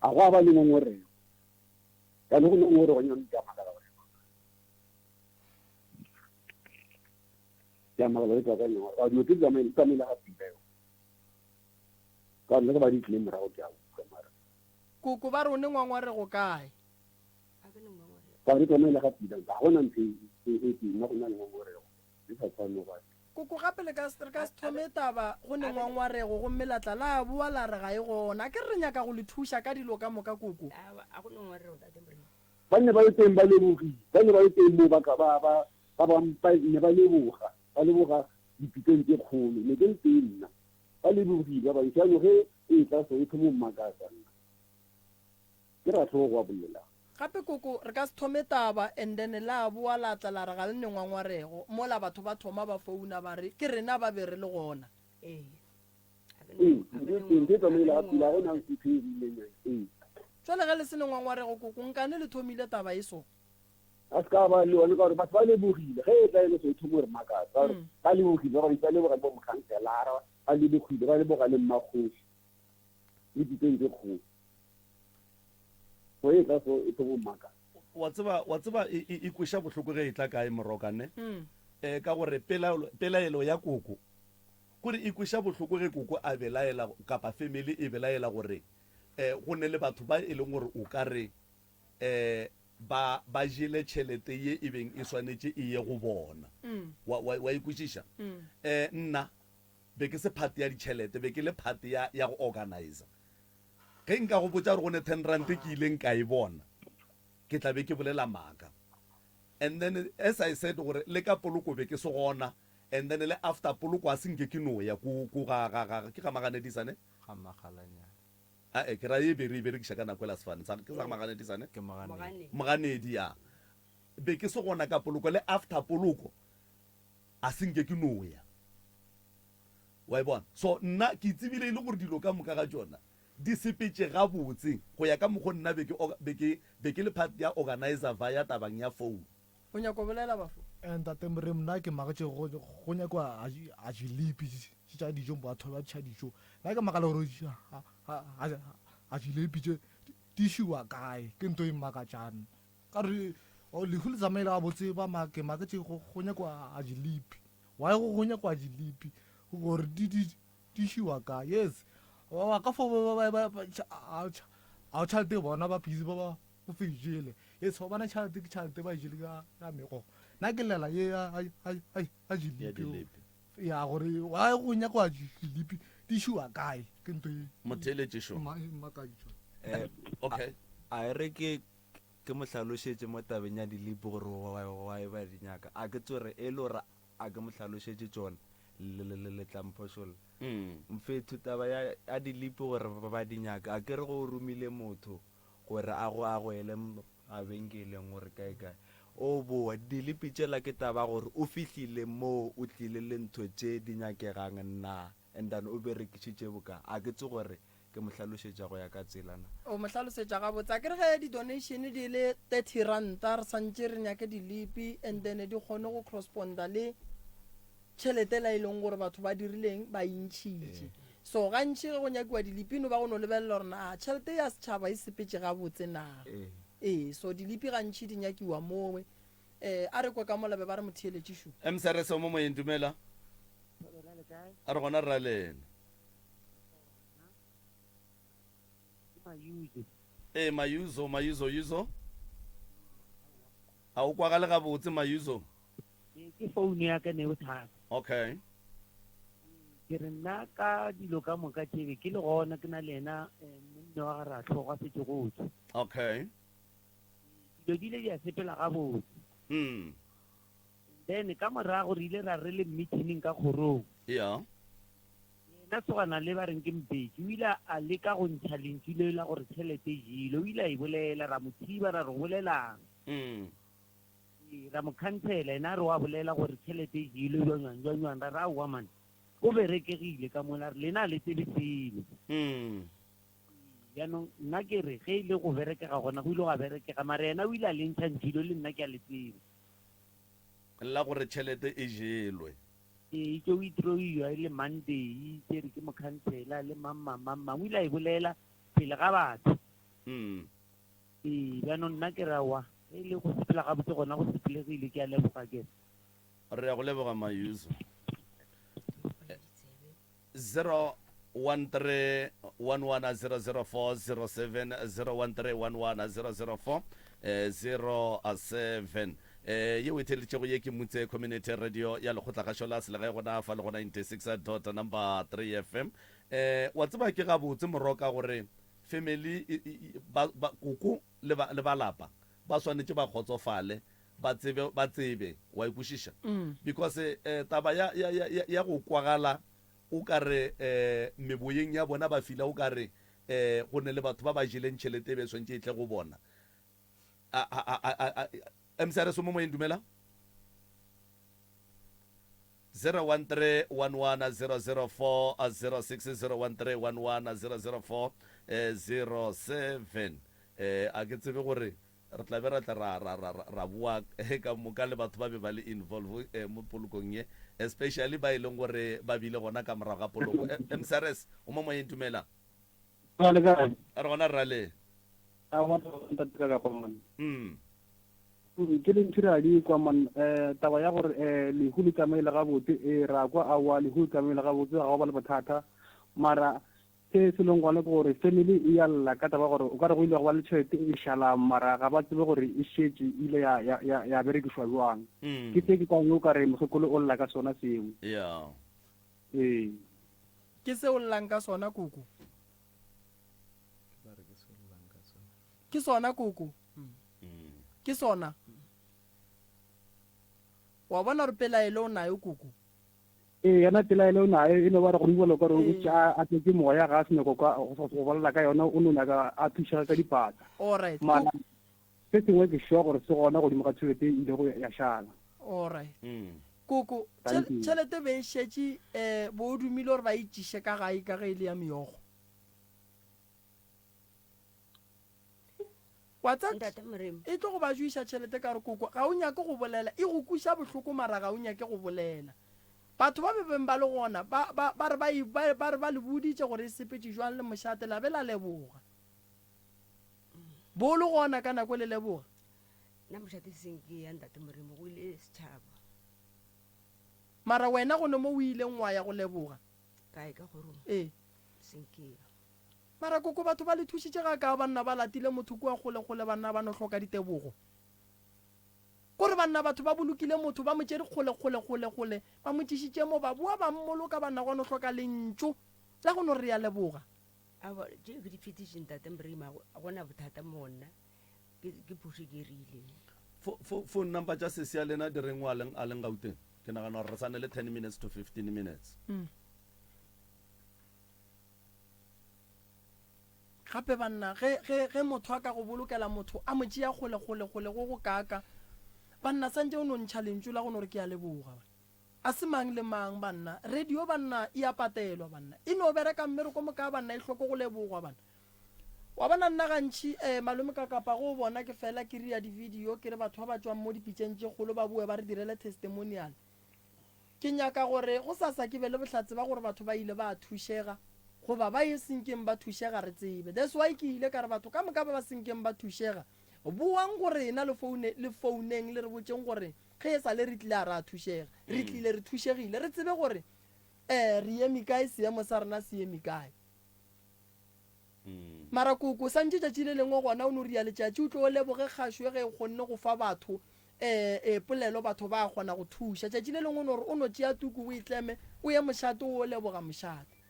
A go a ba le ngongorego. Ka le go ngongorego nyane ke a makala gore. Ke a makala gore ka nyane. Ka dilo tse tsamaile tsamaile ga pila yo. Ka nna ba di tlile morago ke a utlwa mara. Koko ba re o ne ngongorego kae? Ka re tsamaile ga pila, ga gona ntho e e e teng mo go na le ngongorego e sa tshwane go batho. Koko gape le ka re ka se thome taba go ne ngongwarego gomme la tla la boa la re ga e gona. Akere re nyaka go le thuša ka dilo ka moka koko. Aowa, a go ne ngongorego tate Morena. Ba ne ba le teng ba lebogile, ba ne ba le teng mo ba ka ba ba ba bang ba ne ba leboga, ba leboga dipitsong tse kgolo. Ne ke le teng nna, ba lebogile ba bantši. Jaanong ge e tla so e thomo mmakatsa nna. Ke rahlogo wa bolela. Gape koko re ka se thome taba and then la boa la tla la re ga le ne ngwangwarego mola batho ba thoma ba founa ba re ke rena ba be re le gona. Ee. Ee, ntho e teng, ntho e tsamaile ga pila, ga gona ntho e rileng ya, ee. Jwale ge le se ne ngwangwarego koko nkane le thomile taba e so? A se ka ba le yone ka gore batho ba lebogile, ge e tla e le so e thoma go re makatsa ka gore ba lebogile, ba bantši ba leboga le bo mokhanselara, ba lebogile, ba leboga le mmakgoši le ditseng tse kgolo. Go e tla so e tlo maka. Wa tseba, wa tseba e, e, e kweša bohloko ge e tla kae moroka ne? Mm. E, ka gore pelaelo, pelaelo ya koko, kore e kweša bohloko ge koko a belaela kapa family e belaela gore e, go ne le batho ba e leng gore o ka re e, ba, ba jele tšhelete ye e beng e swanetše e ye go bona. Mm. Wa, wa, wa e kwešiša? Mm. E, nna be ke se part ya ditšhelete, be ke le part ya, ya go organizer. Ge nka go botša gore go ne ten rand ke ileng ka e bona, ke tla be ke bolela maaka. And then as I said gore le ka poloko be ke se gona, and then le after poloko a se nke ke no ya ko, ko ga, ga, ga, ke ga Maganedisa ne? Ga Magalanyane. Ae, ke ra ye be re e berekiša ka nako ela sefane sa, ke sa ga Maganedisa ne? Ke Moganedi. Moganedi, ya. Be ke se gona ka poloko, le after poloko a se nke ke no ya. Wa e bona? So nna ke tsebile e le gore dilo ka moka ga tšona di sepetše gabotse go ya ka mokgo nna be ke, be ke, be ke le part ya organizer via tabang ya phone. O nyaka go bolela bafo? Eh, Ntate Moremi, nna ke makatše go, go nyakwa a, a jilepi tša dijo, batho ba tšha dijo. Nna ke makala gore a, a, a, a jilepi tše di išiwa kae, ke nto e mmakatšang. Ka re, oh, lehu le tsamaile gabotse, ba ma, ke makatše go, go nyakwa a jilepi. Why go go nyakwa dilipi gore di di di išiwa kae? Yes, ba ba ka fo ba ba ba a a tšhelete bona ba busy ba ba go fe jele. Yes, ba bona tšhelete ke tšhelete ba e jele ka ka megogo. Nna ke llela ye ya ya ya dilipi. Ya gore why go nyakwa dilipi di išiwa kae? Ke ntho e Motheeletši šo. mmakaditšo. Eh, Okay. a e re ke ke mo hlalošetše mo tabeng ya dilipi gore why ba di nyaka. A ke tsore e le gore a ke mo hlalošetše tšona, le, le, le, le tla mphošolla. Mfethu, taba ya, ya dilipi gore ba di nyaka, a ke re go romile motho gore a go, a go ele mabenkeleng gore kae kae. O bowa, dilipi tšela ke taba ya gore o fihlile moo o tlile le ntho tše di nyakegang na, and then o berekišitše boka. A ke tse gore Ke mo hlalošetša go ya ka tsela na? O mo hlalosetša gabotse. Akere ge di-donation di le 30 ranta re santše re nyake dilipi and then di kgone go corresponda le tšhelete la e leng gore batho ba dirileng ba e ntšhitše. So gantši ge go nyakiwa dilipi no ba go no lebelela gore na tšhelete ya setšhaba e sepetše gabotse na. Ee, so dilipi gantši di nyakiwa mowe. Eh, a re kwe ka mola be ba re motheeletši šu. MCRS o mo moyeng dumela. A re gona rra lena. Mayuzo. Ee, Mayuzo, Mayuzo, Yuzo. A o kwagale gabotse, Mayuzo? Ee, ke founu ya ka ne bothata. Okay. Ke re nna ka dilo ka moka tše be ke le gona ke na le yena eh, monna wa ga Ratlhogo a setse go tswa. Okay. Dilo di ile di a sepela gabotse. Mm. Then ka morago re ile ra re le meeting ka kgorong. Yeah. Yena sogana le ba reng ke Mbeki o ile a leka go ntšha lentšu le la gore tšhelete e jele. O ile a e bolela, ra mo thiba ra re o bolelang. Mm. Ee, ra mo khansela, yena a re wa bolela gore tšhelete e jelwe bjang bjang bjang. Ra re aowa man, o berekegile ka mola, a re lena a le tsebe selo. Mm. Jaanong nna ke re ge e le go berekega gona go ile gwa berekega, mara yena o ile a le ntšha ntšhilo le nna ke a le tseba. La gore tšhelete e jelwe. Ee, itše o itroiwa e le Monday, itše re ke mokhansela le mang mang mang mang, o ile a e bolela pele ga batho. Mm. Ee, bjanong nna ke re aowa, ge e le go sepela gabotse gona go sepelegile, ke a leboga ke re. Re a go leboga Mayuzo. 0131100407 01311004 07 eh yeo e theeleditšego ye ke Mutse Community Radio ya Lekgotlakgašo la Selegae gona fa le go 96 dot number 3 FM. Eh wa tseba ke gabotse moroka gore family ba, ba koko le ba, le ba lapa ba swanetše ba kgotsofale ba tsebe, ba tsebe, wa e kwešiša? Because eh, taba ya, ya, ya, ya, ya go kwagala o ka re eh, meboyeng ya bona ba fila o ka re eh, go ne le batho ba ba jeleng tšhelete e be e swantše e tle go bona. A, a, a, a, a, a, MCRS o mo moyeng, dumela. 0131100406 0131100407 eh, a ke tsebe gore Re tla be ra tla ra, ra, ra, ra boa ka moka le batho ba be ba le involve mo polokong ye, especially ba e leng gore ba bile gona ka morago ga poloko. MCRS, o mo moyeng, dumela. Ra le kae? Re gona rra le. Aowa ntate ka kapa monna. Mm. Ke le ntho re a di kwa man eh taba ya gore eh lehu le tsamaile gabotse eh ra kwa aowa lehu le tsamaile gabotse ga go ba le bothata mara Se se leng gona ke gore family e ya lla ka taba gore o ka re go ile go ba le tšhelete e šalang mara ga ba tsebe gore e šetše e ile ya, ya, ya, ya berekišwa bjang. Ke se ke kwang o ka re mokgekolo o lla ka sona seo. Yeah. Ee. Ke se o llang ka sona koko? Ke sona koko? Ke sona? Wa bona gore pelaelo o nayo koko? Ee, yona pelaelo o nayo e no ba re go bjalo ka gore o šetše a, a tletše moya, ga a se nyako kwa go, go bolela ka yona, o no nyaka a thušege ka dipatla. Alright. Mara se sengwe ke sure gore se gona godimo ga tšhelete e ilego ya šala. Alright. Koko, Thank you. tšhelete be e šetše um bo o dumile gore ba e tšiše ka gae ka ge e le ya meokgo. Wa tseba, Ntate Moremi. e tlo go ba juiša tšhelete ka gore koko ga o nyake go bolela, e go kweša bohloko mara ga o nyake go bolela. Batho ba be beng ba le gona ba, ba, ba re ba, ba, ba re ba le boditše gore e sepetše jwang le mošate, la be la leboga. Bo le gona ka nako le leboga? Nna mošate seng ke ya Ntate Moremi, go ile setšhaba. Mara wena go ne mo o ileng wa ya go leboga? Kae ka kgorong? Ee. Seng ke ya. Mara koko batho ba le thušitše ga kaa banna ba latile motho kua kgole kgole banna ba no hloka ditebogo. Kore banna batho ba bolokile motho ba mo tšere kgole kgole kgole kgole ba mo tšišitše mo ba boa ba mmoloka banna gwa no hloka lentšu la go no re rea leboga. Aowa tšeo ke di fetiše ntate Mrima ga go na bothata mo go nna ke ke phošo ke e rileng. Fo, fo, phone number tša sesi ya lena di reng o a leng, a leng Gauteng? Ke nagana gore re sa ne le ten minutes to 15 minutes. Gape banna, ge, ge, ge motho a ka go bolokela motho, a mo tšea kgole, kgole, kgole go go kaaka, banna, santše o no ntšha lentšu la go no re ke a leboga, banna. A se mang le mang, banna. Radio, banna, e a patelwa, banna. E no bereka mmereko moka, banna, e hloko go lebogwa, banna. Wa bona, nna gantši, eh, malome ka kapa go o bona ke fela ke ria di-video, ke re batho ba ba tšwang mo dipitšeng tše kgolo ba boe ba re direle testimonial. Ke nyaka gore gosasa ke be le bohlatse ba gore batho ba ile ba thušega goba ba e senkeng ba thušega re tsebe. That's why ke ile ka re batho ka moka ba ba senkeng ba thušega boang go rena le foune le founeng le re botšeng gore ge e sa le re tlile a ra thušega. Re tlile re thušegile re tsebe gore eh re eme kae seemo sa rena se eme kae. Mara koko, santše tšatši le lengwe gona o no ria letšatši o tlo o leboge kgašo ge e kgonne go fa batho e, e, polelo, batho ba kgona go thuša. Tšatši le lengwe o no re o no tšea tuku o e tleme o ye mošate o o leboga mošate.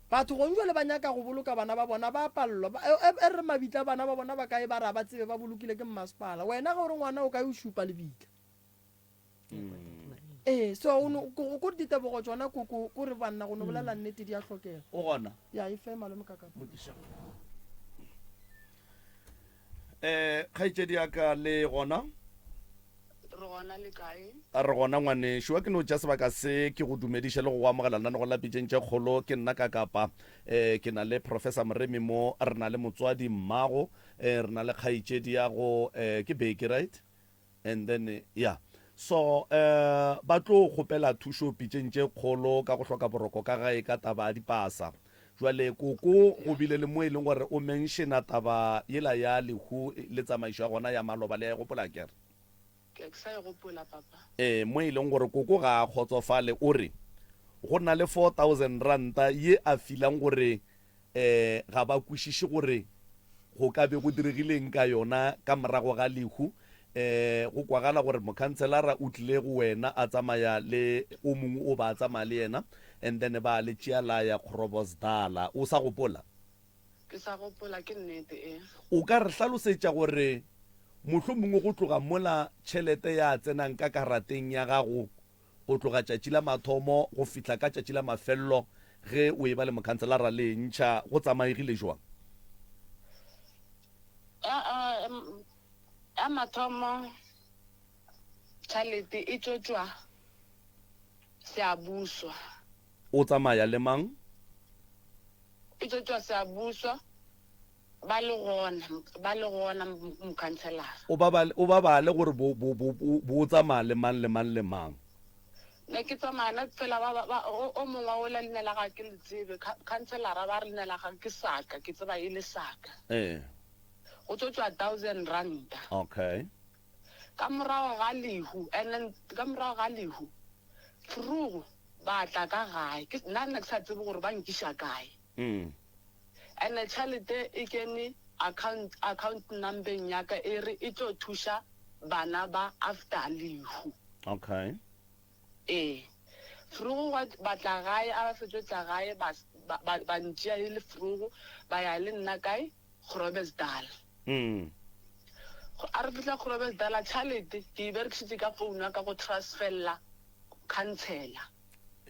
Batho gong jwale ba nyaka go boloka bana ba bona, ba a palelwa. Ba, e, e, e re mabitla a bana ba bona ba kae, ba re a ba tsebe, ba bolokile ke mmasepala. Wena ge o re ngwana o kae o šupa lebitla. Ee, so o no, ko, ko ditebogo tšona ko, ko, ko re banna go no bolela nnete di a hlokega. O gona? Ya, e fe malome ka kapa. Mo tliša. Eh, kgaetšedi ya ka le gona? Re gona le kae? Re gona ngwanešu. A ke no tšea sebaka se ke go dumediše le go go amogela lenanegong la Pitšeng tše Kgolo. Ke nna ka Kapa. Eh, ke na le Professor Moremi mo, re na le motswadi mmago, eh, re na le kgaetšedi ya go, eh, ke Becky, right? And then, ya. So, eh, ba tlo kgopela thušo pitšeng tše kgolo ka go hloka boroko ka gae ka taba ya dipasa. Jwale koko go bile le mo e leng gore o menšena taba yela ya lehu le tsamaišo ya gona ya maloba, le a e gopola akere? Ke sa e gopola, papa. Ee, mo e leng gore koko ga a kgotsofale, o re go na le 4000 ranta ye a filang gore um ga ba kwešiše gore go ka be go diregile eng ka yona ka morago ga lehu. Um go kwagala gore mokhanselara o tlile go wena a tsamaya le o mongwe o ba a tsamaya le yena and then ba le tšea la ya Groblersdal. O sa gopola? Ke sa gopola, ke nnete, ee. O ka re hlalosetša gore mohlomongwe go tloga mola tšhelete ya tsenang ka karateng ya gago go tloga tšatši la mathomo go fihla ka tšatši la mafello ge o eba le mokhanselara le e ntšha, go tsamaegile jwang? Ya, ya mathomo tšhalete e tšo tšwa Seabuswa. O tsamaya le mang? E tšo tšwa Seabuswa. Ba le gona, ba le gona, mokhanselara. O ba bale, o ba bale gore bo, bo, bo, bo, bo o tsamaya le mang le mang le mang. Ne ke tsamaya na fela ba, ba, ba, o, o mongwe wa ola leina la gagwe ke le tsebe, kha, khanselara ba re leina la gagwe ke Saka, ke tseba e le Saka. Ee. Go tlo tšwa thousand ranta. Okay. Ka morago ga lehu, and then ka morago ga lehu, vroeg ba tla ka gae, ke, nna ne ke sa tsebe gore ba nkiša kae. Mm. Ene tšhelete e kene account account numbeng ya ka e re e tlo thuša bana ba after lehu. Okay. Ee. Vroeg gwa ba tla gae a ba fetšo tla gae ba ba ba ntšea e le vroeg ba ya le nna kae Groblersdal. Mm. A re fihla Groblersdal tšhalete ke e berekišitše ka phone ya ka go transferla councillor.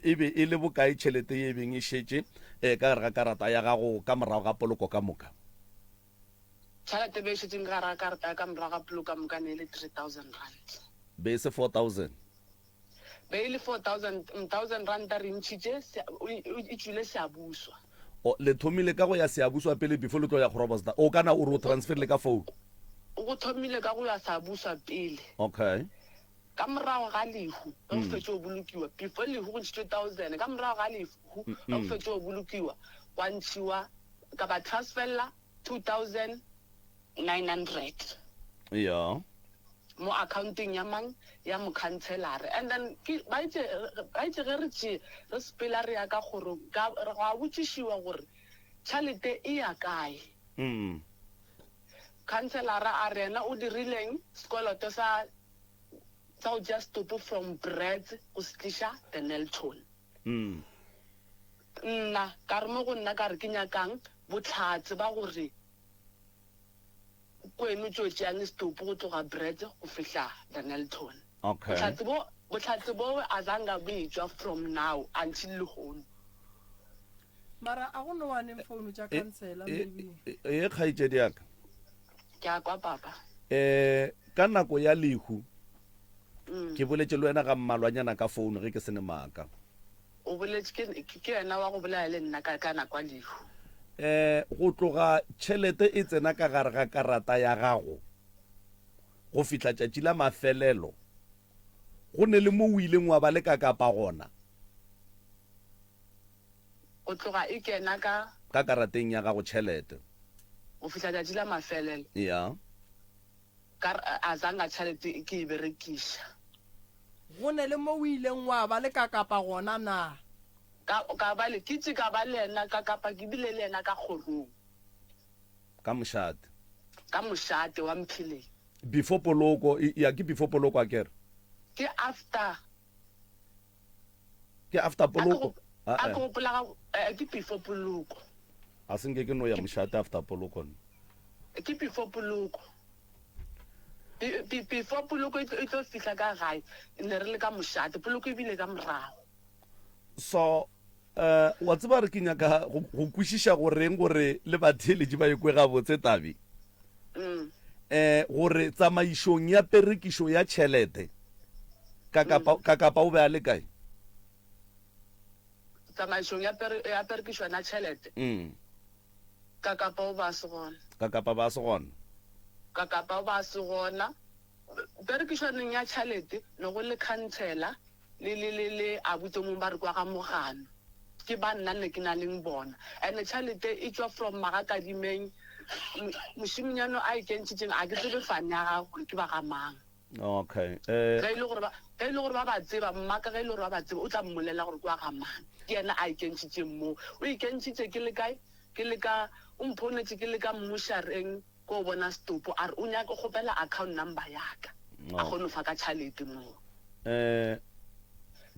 E be e le bokae tšhelete ye e beng e šetše ka gare ga karata ya gago ka morago ga poloko ka moka? Tšhelete e be e šetšeng ka gare ga karata ya ka morago ga poloko ka moka ne e le R3000. Be e se 4000? Be e le 4000, thousand ranta re ntšhitše, e tšwile Seabuswa. O, le thomile ka go ya Seabuswa pele before le tlo ya Groblersdal? O kana o re o transferile ka phone? Go thomile ka go ya Seabuswa pele. Okay. Ka morago ga lehu, ge go fetše go bolokiwa, before lehu go ntšhitšwe thousand, ka morago ga lehu ge go fetše go bolokiwa, gwa ntšhiwa, ka ba transferla 2900. Ya. Mo accounteng ya mang? Ya mokhantshelare. And then ke, ba itše, ba itše ge re tšee, re sepela re ya ka kgorong, ka, gwa botšišiwa gore tšhalete e ya kae. Khantshelara a re yena o dirileng sekoloto sa sa go tšea setopo from Brits go se tliša Dennilton. Nna ka re mo go nna ka re ke nyakang bohlatse ba gore kweno tšo tšeang setopo go tloga Brits go fihla Dennilton. Okay. Bohlatse bo bohlatse bowe azanga bo etšwa from now until lehono. Mara a go no waneng phone tša councilor maybe. Ee kgaetšedi ya ka. Ke a kwa papa. Eh ka nako ya lehu ke boletše le wena ga mmalwanyana ka phone ge ke se ne maaka. O boletše ke ke yena wa go bolela le nna ka ka nako ya lehu. Eh go tloga tšhelete e tsena ka gare ga karata ya gago go fihla tšatši la mafelelo go ne le mo o ileng wa ba le ka kapa gona? Go tloga e kena ka. Ka karateng ya gago tšhelete. Go fihla tšatši la mafelelo. Ya. Ka re, A zanga tšhelete ke e berekiša. Go ne le mo o ileng wa ba le kakapa gona na? Ka, ka ba le, ke tše ka ba le yena ka kapa ke bile le yena ka kgorong. Ka mošate. Ka mošate wa Mpheleng. Before poloko, ya ke before poloko akere? Ke after. Ke after poloko? A ke gopola ga, eh, ke before poloko. A se nke ke no ya mošate after poloko nna. Ke before poloko. Be, be, before poloko e tlo, e tlo fihla ka gae, ne re le ka mošate. Poloko e bile ka morago. So, uh, wa tseba re ke nyaka go, go kwešiša goreng gore le batheeletši ba ekwe gabotse tabe. Mm. Eh, gore tsamaišong ya perekišo ya tšhelete, Kakapa, mm. Kakapa o be a le kae? Tsamaišong ya, pere, ya perekišo ya tšhelete? Mm. Kakapa o ba se gona. Kakapa ba se gona. Kakapa o ba se gona. Perekišanong ya tšhelete ne go le khansela le le le le abuti o mongwe ba re kwa ga Mogano ke ba nna ne ke na leng bona and tšhalete e tšwa from Magakadimeng mošiminyano a e kentšhitšeng a ke tsebe fane ya gagwe gore ke ba ga mang. Okay eh. Ge e le gore ba ge e le gore ba ba tseba mmaka ge e le gore ba ba tseba o tla mmolela gore ke wa ga mang ke yena a e kentšhitšeng moo o e kentšhitše ke le kae ke le ka o mphounetše ke le ka mmušareng Ko bona setopo a re o nyaka o kgopela account number ya ka a kgone go fa ka tšhalete moo. Eh,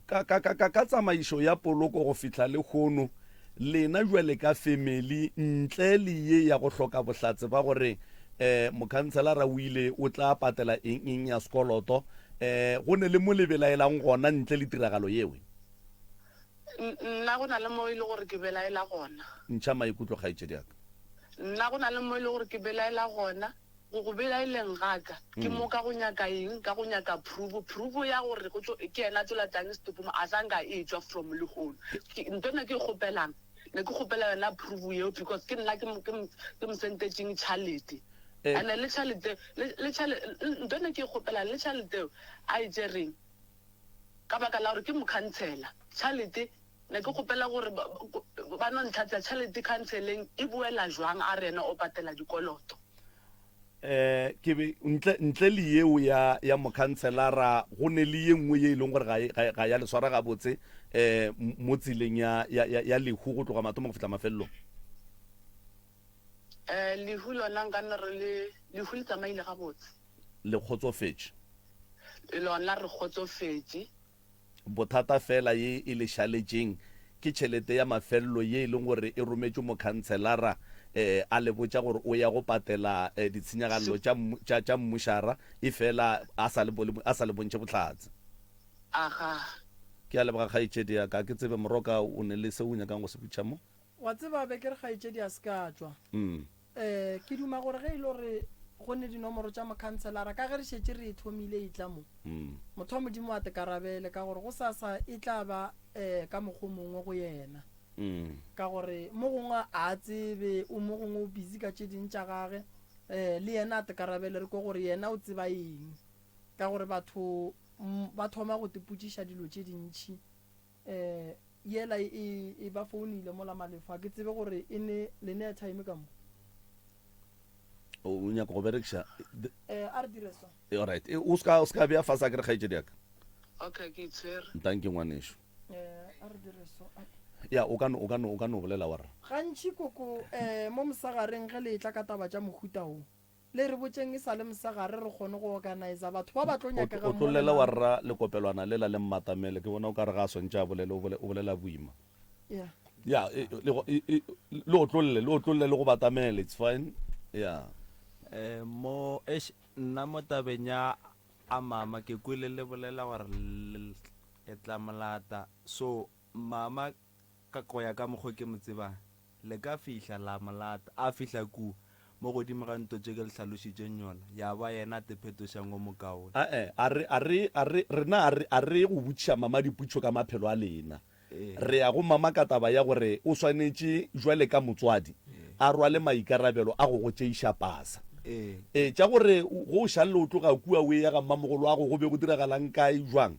ka, ka, ka, ka, ka tsamaišo ya poloko go fihla lehono, lena bjale ka family, ntle le ye ya go hloka bohlatse ba gore eh, mokhanselara o ile o tla patela eng eng ya sekoloto, eh, go ne le mo le belaelang gona ntle le tiragalo yewe? Nna go na le mo e le gore ke belaela gona. Ntšha maikutlo kgaetšedi ya ka. Nna go na le mo e le gore ke belaela gona. Go go belaeleng ga ka, ke mo ka go nyaka eng? Ka go nyaka proof. Proof ya gore go tlo, ke yena a tlo latang setopo mo, a sa nka e tšwa from lehono. Ke, ntho e ne ke e kgopelang, ne ke kgopela yona proof yeo because ke nna ke mo, ke mo, ke mo sentetšeng tšhalete. And-e le tšhalete, le, le tšhale, ntho e ne ke e kgopelang, le tšhalete eo a e tšereng, ka baka la gore ke mokhansela. Tšhalete, ne ke kgopela gore ba no ntlhatsela tšhalete khanseleng e boela jwang a re yena o patela dikoloto. Eh, ke be ntle ntle le yeo ya ya mokhanselara go ne le ye nngwe ye e leng gore ga e, ga, ga ya le swara gabotse eh mo tseleng ya ya ya, ya lehu go tloga mathomo go fihla mafelelong. Eh, lehu lona nka no re le lehu le tsamaile gabotse. Le kgotsofetše? Lona re kgotsofetše. Bothata feela ye e le šaletšeng ke tšhelete ya mafelelo ye e leng gore e rometšwe mokhantshelara eh, a le botša gore o ya go patela eh, ditshenyagalelo tša, tša, tša mmušara, efela a sa le, a sa le bontšhe bohlatse. Aga. Ke a leboga kgaetšedi ya ka. Ke tsebe Moroka o ne le seo o nyakang go se botša mo? Wa tseba, be ke re kgaetšedi a se ka a tšwa. Um ke duma gore ge e le gore go ne dinomoro tša mokhanselara, ka ge re šetše re e thomile e tla mo, motho wa Modimo a tekarabele ka gore gosasa e tla ba um ka mokgwa o mongwe go yena. Ka gore mo gongwe a a tsebe, o mo gongwe o busy ka tše ding tša gage, um le yena a tekarabele re kwe gore yena o tseba eng. Ka gore batho ba thoma go tepotšiša dilo tše dintši. Um yela e, e ba founile mola Malefo, ga ke tsebe gore e ne le ne airtime ka mo. O nyaka go berekiša? Eh, a re dire so. All right. O ska, o ska bea fase a ke re kgaetšedi ya ka. Okay, ke itshwere. Ntanke ngwanešu. Eh, a re dire so. Ya, o ka no, o ka no, o ka no bolela wa rra. Gantši koko, eh, mo mosagareng ge le etla ka taba tša mohuta wo, Le re botšeng e sa le mosegare re kgone go organiser batho ba ba tlo nyakegang mo Otlollela wa rra lekopelwana lela le mmatamele, ke bona o ka re ga a swantše a bolele, o bolela boima. Yeah. Ya, e, le otlolle, le otlolle le go batamele, it's fine. Yeah. Eh, mo, eish, nna mo tabeng ya a mama ke kwele le bolela gore le tla molata. So, mama ka go ya ka mokgo ke mo tsebang, Le ka fihla la mo lata. A fihla kua, mo godimo ga nto tše ke le hlalošitšeng yona, ya ba yena a te phetošang o mokaone. A-e, a re, a re, a re, rena a re, a re ye go botšiša mama dipotšišo ka maphelo a lena. Re ya go mama ka taba ya gore o swanetše bjale ka motswadi a rwale maikarabelo a go go tšeiša pasa. Ee, tša gore ge o šalle o tloga kua o eya ga mmamogoloago go be go diragalang kae, bjang,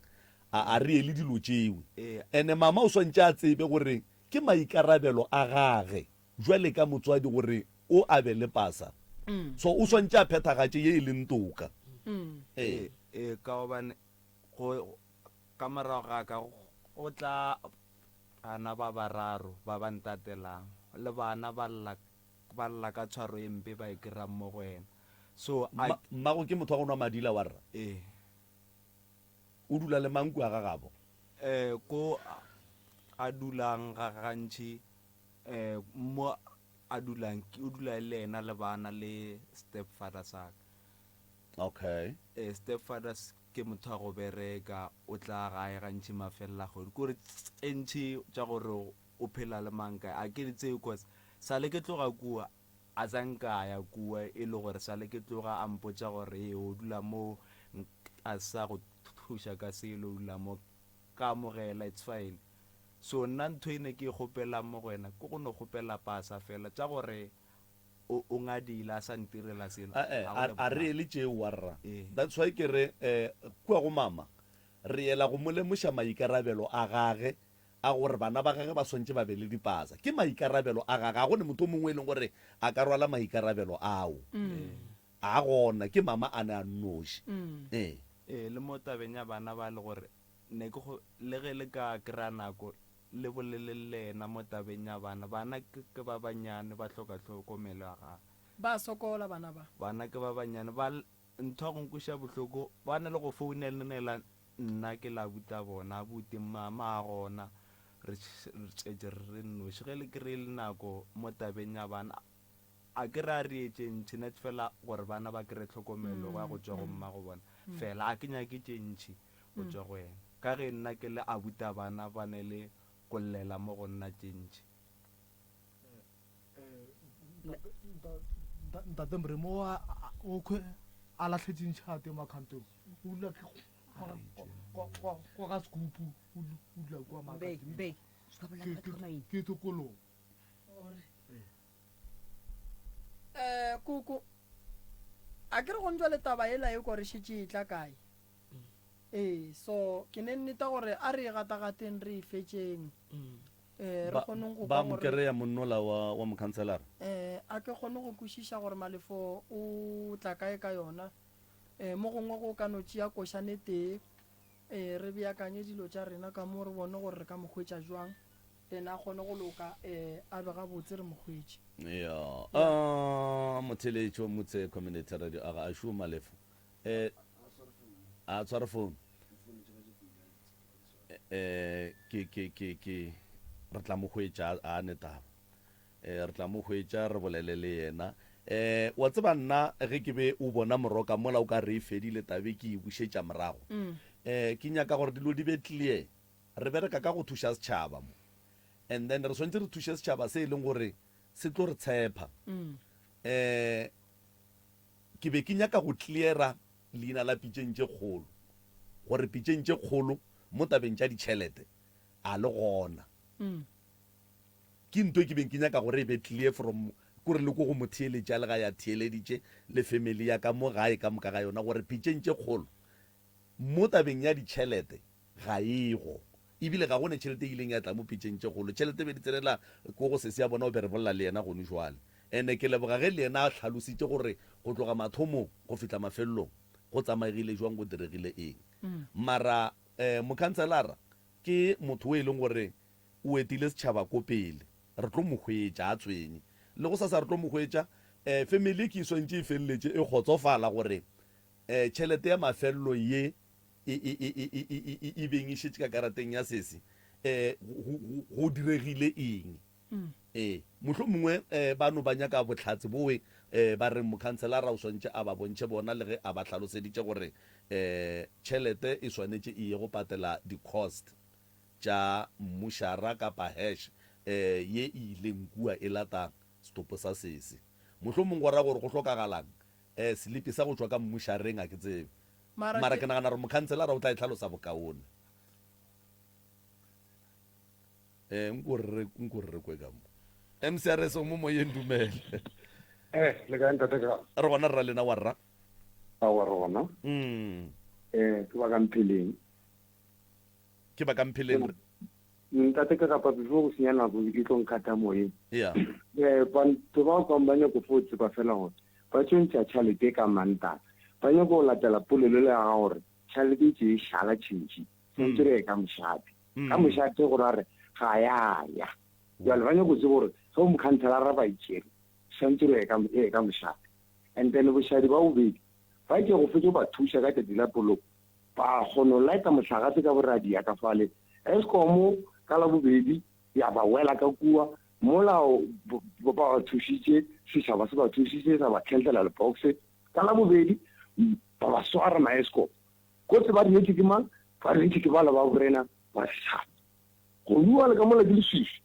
a, a re ye le dilo tšeo. Ene mama o swantše a tsebe gore Ke maikarabelo a gage bjale ka motswadi gore o a be le pasa. So o swantše a phethagatše ye e leng toka. Ee. Ee, ka gobane go, ka morago ga ka go tla Bana ba bararo ba ba ntatelang, le bana ba lla, ba lla ka tshwaro e mpe ba e kry-ang mo go yena. So a. Mma, mmago ke motho wa go nwa madila wa rra? Ee. O dula le mang kua ga gabo? Eh, ko a dulang ga gantši, eh, mo a dulang, o dula le yena le bana le stepfather sa ka. Okay. Eh, stepfather ke motho wa go bereka, o tla gae gantši mafelelo a kgwedi. Kore tše ntši tša gore o phela le mang kae, a ke di tsebe cause sale ke tloga kua a sa nka a ya kua e le gore sale ke tloga a mpotša gore ee o dula mo a sa go thuša ka selo o dula mo ka amogela it's fine. So nna ntho e ne ke e kgopelang mo go wena ke go no kgopela pasa fela tša gore O, o ngadile, a sa ntirela selo. A-e, Ga a, go a re le ele tšeo, warra. Ee. That's why ke re, eh, kua go mama, re yela go mo lemoša maikarabelo a gage a gore bana ba gage ba swantše ba be le dipasa. Ke maikarabelo a gage, ga go ne motho o mongwe e leng gore a ka rwala maikarabelo ao. A gona, ke mama a ne a nnoši. Ee. Ee, le mo tabeng ya bana ba le gore ne ke go, le ge le ka kry-a nako, Le bolele le yena mo tabeng ya bana. Bana ke, ke ba bannyane, ba hloka tlhokomelo ya gagwe. Ba a sokola bana ba. Bana ke ba bannyane. Ba, ntho ya go nkweša bohloko, ba na le go founelnela nna ke la abuti bona, Abuti, mama a gona, re, re tšetše re re nnoši. Ge le kry-ile nako mo tabeng ya bana, a ke re a re ye tše ntši, net fela gore bana ba kry-e tlhokomelo ya go tšwa go mmago bona. Fela a ke nyake tše ntši. go tšwa go yena. Ka ge nna ke le abuta bana ba ne le go llela mo go nna tše ntši. Ntate Moremo o kwe a lahletše ntšhate mo accountong o dula ke kwa ga sekupu o dula kwa ke tokologo. Eh, koko a ke re go ntšwa le taba ela e ko re šetše e tla kae Ee, so ke ne nneta gore a re e gatagateng re e fetšeng. Eh, re Ba, kgoneng go ba kwa mo gore kereya monnola wa, wa mokhanselara. eh a ke kgone go kwešiša gore Malefo o tla kae ka yona. Eh, mo gongwe go ka no tšea košane tee, eh, re beakanye dilo tša rena ka mo re bone gore re ka mo hwetša jwang, then a kgone go loka, eh, a be gabotse re mo hwetše. Ya, Ya. ah, motheeletši wa Motse Community Radio, a ga a šo Malefo. Eh, a tshware phone. Eh, ke ke ke ke re tla mo hwetša a ne taba. Eh, re tla mo hwetša re bolele le yena. Eh, wa tseba nna ge ke be o bona moroka mola o ka re e fedile tabe ke e bušetša morago. Eh, ke nyaka gore dilo di be clear. Re bereka ka go thuša setšhaba mo. And then re swanetše re thuše setšhaba se e leng gore se tlo re tshepa. Eh, Ke be ke nyaka go cleara leina la pitšeng tše kgolo, gore pitšeng tše kgolo mo tabeng tša ditšhelete a le gona. Ke nto e ke beng ke nyaka gore e be clear from kore le ko go mo theeletša le ga ya theeleditše le family ya ka mo gae ka moka ga yona gore pitšeng tše kgolo mo tabeng ya ditšhelete Ga e go. Ebile ga go ne tšhelete e ileng ya tla mo pitšeng tše kgolo. Tšhelete be di tsenela ko go sesi ya bona o be re bolela le yena gone jwale. Ene ke leboga ge le yena a hlalositše gore go tloga mathomong go fihla mafelelong go tsamaegile jwang go diregile eng. Mara eh mokhanselara ke motho o e leng gore o etile setšhaba ko pele. Re tlo mo hwetša, a tshwenye. Le gosasa re tlo mo hwetša. Eh family ke e swantše e feleletše e kgotsofala gore eh tšhelete ya mafelelo ye e, e, e, e, e, e, e, e beng e šetše ka karateng ya sese, um go, go, go diregile eng? Ee, mohlomongwe um ba no ba nyaka bohlatse bowe um ba reng mokhanselara o swanetše a ba bontšhe bona le ge a ba hlaloseditše gore um tšhelete e swanetše e ye go patela di-cost tša mmušara kapa hash um ye e ileng kua e lata setopo sa sese. Mohlomong go ra gore go hlokagalang um selipi sa go tšwa ka mmušareng a ke tsebe. Mara Mara ke. ke nagana gore mokhanselara o tla e hlalosa bokaone. Eh, nko re, nko re kwe ka mo. MCRS o mo moyeng dumele. Eh, le kae ntate ka? Re gona rra lena wa rra. Aowa re gona. Mm. Eh, ke ba ka Mpheleng. Ke ba ka Mpheleng. Ntate ka kapa before go senya nako e tlo nkhatha moyeng. Yeah. Eh, batho ba kwang ba nyako fo tseba fela gore ba tšo ntšha tšhalete ka Mantaga. Ba nyako go latela polelo le ya ga gore tšhalete e tše e šala tšhentšhi. Santse re ye ka mošate. Ka mošate go ra re. ga ya ya. Bjale ba nyako tseba gore ge mokhanselara ba e tšere, swantše re ye ka, e ye ka mošate. And then bošadi ba bobedi, ba itše go fetša go ba thuša ka tšatši la poloko, ba kgona go laeta mohlagase ka boradia ka fale. Eskom ka Labobedi ya ba wela ka kua, mola ba ba thušitše, setšhaba se ba thušitše sa ba kentela lebox. Ka Labobedi ba ba swara ma Eskom. Kotsi ba diretše ke mang? Ba diretše ke bala ba borena ba setšhaba. Go bua le ka mola ke leswiswi.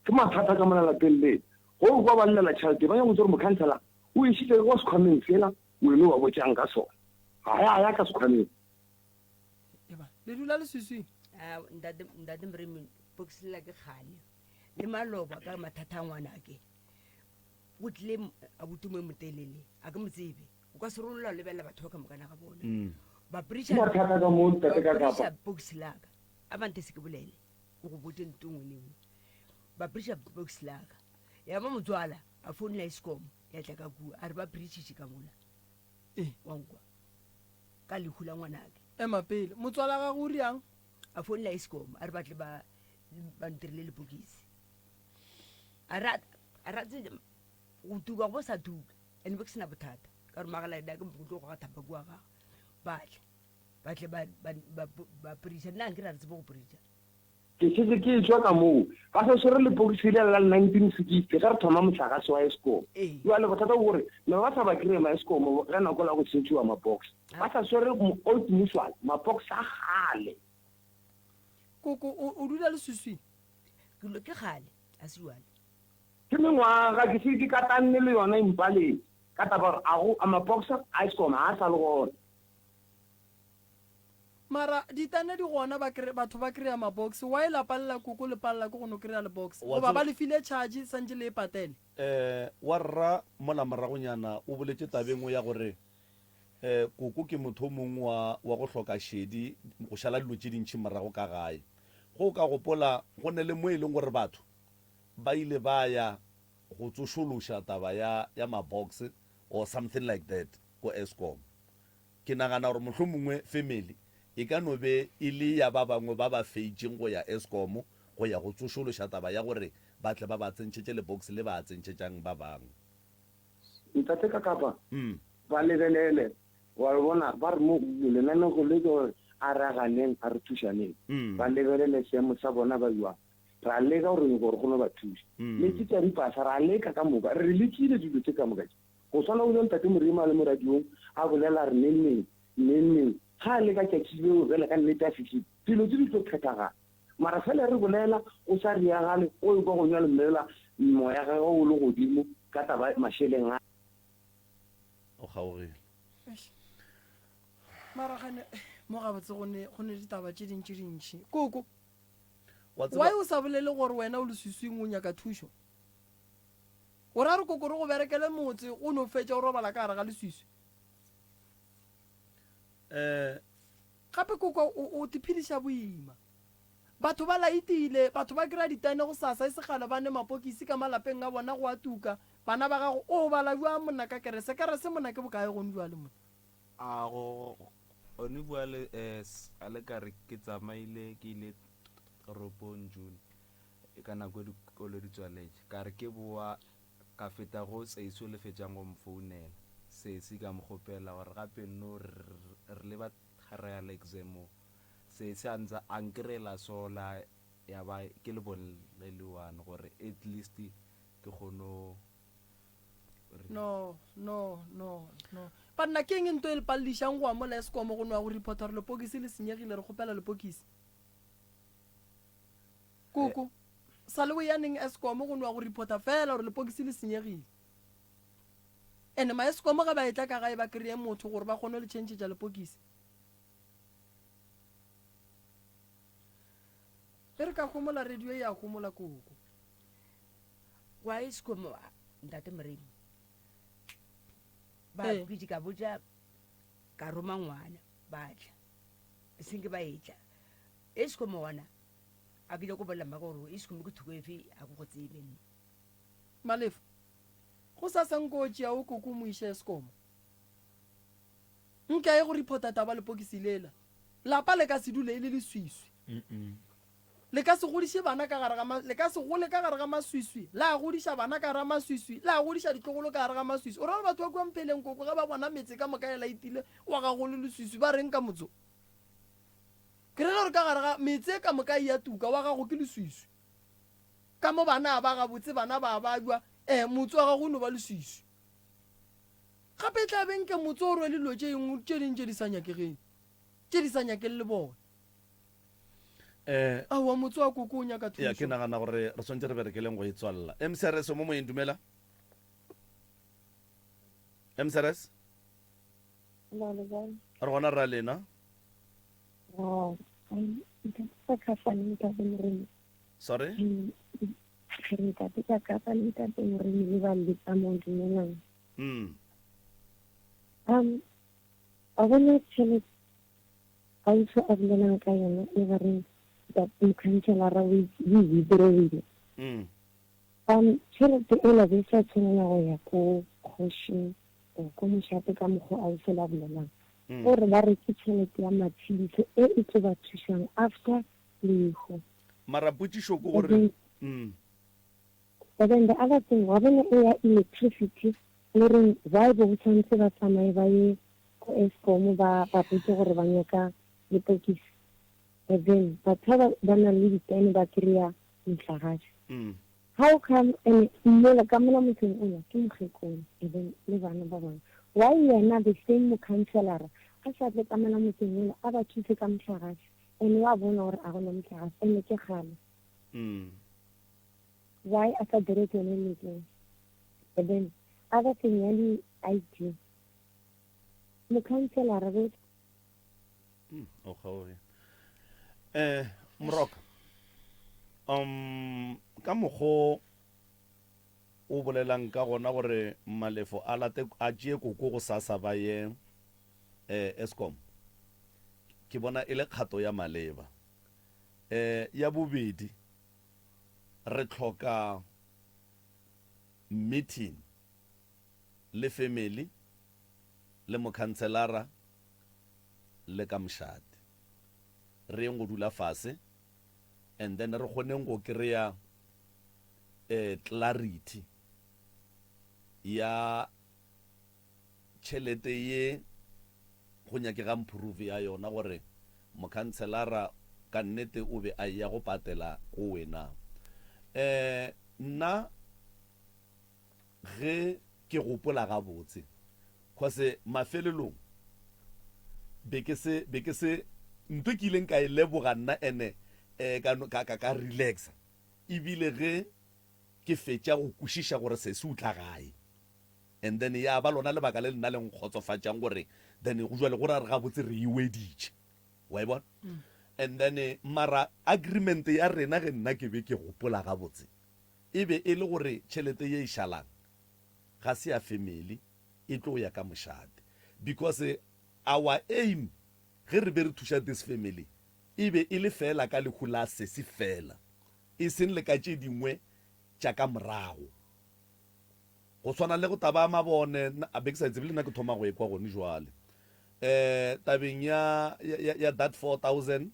Ke mathata ka mola lapeng le. Go kwa ba llela tšhelete, ba nyaka go tseba gore mokhansela o išitše ka kwa sekhwameng sela, o eno ba botšang ka sona. Ga ya ya ka sekhwameng. Eba, le dula leswiswing? Ah, ntate, ntate Moremi, box lela ke kgale. Le maloba ka mathata a ngwanake. Go tlile abuti mo motelele, a ke mo tsebe. O ka se rolola lebelela batho ba ka mokana ga bona. Mm. Ba Ke preacher, mathata ka mo ntate ka ba kapa. preacher box laka. A ba nte se ke bolele. O go botse nto nngwe le nngwe. Ba preacher box laka. Ya ba motswala a founela Eskom ya tla ka kua a re ba preachitše ka mola. Ee. Wa nkwa. Ka lehu la ngwanake. Ema pele. Motswala gago o riang? A founela Eskom a re ba tle ba ba ntirile lepokisi. A re a re go tuka go sa tuka. And be ke sena bothata ka gore magala ena ke go tlo go thapa kua ga ba tle ba tle ba ba ba ba preacher nna nke ra re tsebe go preacher. Ke šetše ke etšwa ka moo, ba sa swere lepokisi lela la 1960 ge re thoma mohlagase wa Eskom. Ee. Bjale bothata ke gore ne ba sa ba kry-e ma Eskom ge nako la go tšhentšhiwa ma-box. Ba sa swere Old Mutual, ma-box a kgale. Koko, o, o dula leswiswing? Ke dula, ke kgale, a se jwale. Ke mengwaga ke se ke katanne le yona e mpaletše ka taba gore a go, a ma-box a Eskom ga a sa le gona. Mara ditane di gona ba kry batho ba kry-a ma box why lapa le la koko le palela ke go no kry-a le box Wa goba tseba ba le file charge santše le e patele. Eh wa rra mola moragonyana o boletše taba e nngwe ya gore eh koko ke motho o mongwe wa wa go hloka šedi go šala dilo tše dintši morago ka gae. Ge o ka gopola go ne le mo e leng gore batho ba ile ba ya go tsošološa taba ya ya ma box or something like that ko Eskom. Ke nagana gore mohlomongwe family e ka no be e le ya ba bangwe ba ba feitšeng go ya Eskom go ya go tsošološa taba ya gore ba tle ba ba tsentšhetše lebox le ba a tsentšhetšang ba bangwe. Ntate Kakapa, ba lebelele, wa bona, ba re mo lenanego le ke gore a re aganeng, a re thušaneng. Ba lebelele seemo sa bona ba bjang. Ra leka gore nyoko re kgone go ba thuša. Le tše tša dipasa, ra leka ka moka. Re lekile dilo tše ka moka tše. Go swana o bja Ntate Morimo a le mo radiong a bolela a re neng neng, neng neng, ge a le ka tšatši leo bjale ka nnete a fihlile, dilo tše di tlo phethagala. Mara fela re bolela o sa riagale, o ekwa go nywa lemela moya gagwe o le godimo ka taba mašeleng a. O kgaogile. Eish. Mara gane mo gabotse go ne go ne ditaba tše dintši dintši. Koko, Wa why tseba o sa bolele gore wena o leswiswing o nyaka thušo? O ra re kokore go berekele motse o no fetša o robala ka gare ga leswiswi? Eh. Gape koko o, o tiphediša boima. Batho ba laitile, batho ba kry-a ditene gosasa e se kgale ba ne mapokisi ka malapeng a bona go a tuka. Bana ba gago o bala bjang monna ka kerese? Kerese monna ke bokae gone bjale monna? A go gone bjale eh, sa le ka re ke tsamaile ke ile toropong June. Ka nako e dikolo di tswaletše, ka re ke boa ka feta go sesi o le fetšang go mfounela. Sesi ka mo kgopela gore gape nno re leba trial exam mo. Sesi a ntsa a nkry-ela sola ya ba ke lebone le le one gore at least ke kgono re. No, no, no, no. Banna ke eng nto e le palelišang go amola Eskom go no ya go reporta gore lepokisi le senyegile re kgopela lepokisi? Koko, sa le o ya neng Eskom go no ya go reporta fela gore lepokisi le senyegile. Ene ma Eskom ge ba etla ka gae ba kry-e motho gore ba kgone go le tšhentšhetša lepokisi. E re ka homola radio e a homola koko. Kwa Eskom ntate Moremi ba Ee. ke ka botša ka roma ngwana ba tla seng ke ba etla Eskom gona a ke nyako bolela maka gore Eskom ke thoko efe a ke go tsebe nna. Malefo, Go sasa nko o tšea o koko o mo iše Eskom. Nke a ye go reporta taba lepokisi lela. Lapa le ka se dule e le leswiswi. Le ka se godiše bana ka gare ga ma, le ka se gole ka gare ga maswiswi, la godiša bana ka gare ga maswiswi, la godiša ditlogolo ka gare ga maswiswi. O ra gore batho ba kua Mpheleng koko ge ba bona metse ka moka e laitile wa gago le leswiswi ba reng ka motse wo? Ke rela gore ka gare ga metse e ka moka e a tuka, wa gago ke leswiswi. Ka mo bana a ba gabotse, bana ba a babja, ee, motse wa gago o no ba leswiswi. Gape e tla be nke motse o rwele dilo tše tše ding tše di sa nyakegeng, tše di sa nyakeng le bona. Eh, Aowa, motse wa koko o nyaka ya ke thušo. nagana gore re swanetše re berekeleng go e tswalela. MCRS o mo moyeng, dumela. MCRS? Hello, le kae? Re gona rra lena. Oh, ntate ka ka le ntate Moremi. Sorry? Ke re ntate ka ka le ntate Moremi le ba letsa mo dumelang. Mm. Um, a bona tšhelete ausi a bolelang ka yona e ba reng mokhanselara o withdrawile. Mm. Um, tšhelete ela be sa tshwanela go ya ko kgošing or ko mošate ka mokgwa ausi la bolelang. Mm. Gore ba re ke tšhelete ya matshediso e e tlo ba thušang after lehu. Mara potšišo ke gore mm. But then the other thing, wa bona e ya electricity, le reng why bo tshwanetse ba tsamaye ba ye ko Eskom ba ba botse gore ba nyaka lepokisi. But then batho ba ba nang le ditene ba kry-a motlakase. Mm. How come and mola ka mola motseng ola ke mokgekolo and then le bana ba bangwe. Why yena the same mokhanselara a sa tle ka mola motseng ola a ba thuse ka motlakase and wa bona gore a gona motlakase and ke kgale. Mm. Why a sa dire tsone dilo tseo? And then other thing ya di ID mokhanselara bo Mm, o kgaoge. Eh, Moroka. Um, ka mokgo o bolelang ka gona gore Malefo a late a tšee koko go sasa ba ye eh Eskom. Ke bona e le kgato ya maleba. Eh, ya bobedi re hloka meeting le family le mokhanselara le ka mošate. Re yeng go dula fase and then re kgoneng go kry-a clarity ya tšhelete ye go nyakegang proof ya yona gore mokhanselara ka nnete o be a eya go patela ko wena. Nna Ge ke gopola gabotse, cause mafelelong be ke se, be ke se, nto ke ileng ka e leboga nna ene eh, ka, ka, ka, ka relaxa, ebile ge ke fetša go kwešiša gore sesi o tla gae. And then ya ba lona lebaka le nna le nkgotsofatšang gore then go jwale go ra re gabotse re e weditše. Wa e bona? And then mara agreement ya rena ge nna ke be ke gopola gabotse, E be e le gore tšhelete ye e šalang ga se ya family e tlo ya ka mošate because our aim ge re be re thuša this family e be e le feela ka lehu la sesi feela e seng le ka tše dingwe tša ka morago. Go swana le go taba ya mabone nna a be ke sa e tsebe le nna ke thoma go e kwa gone jwale. Um tabeng ya ya ya that 4000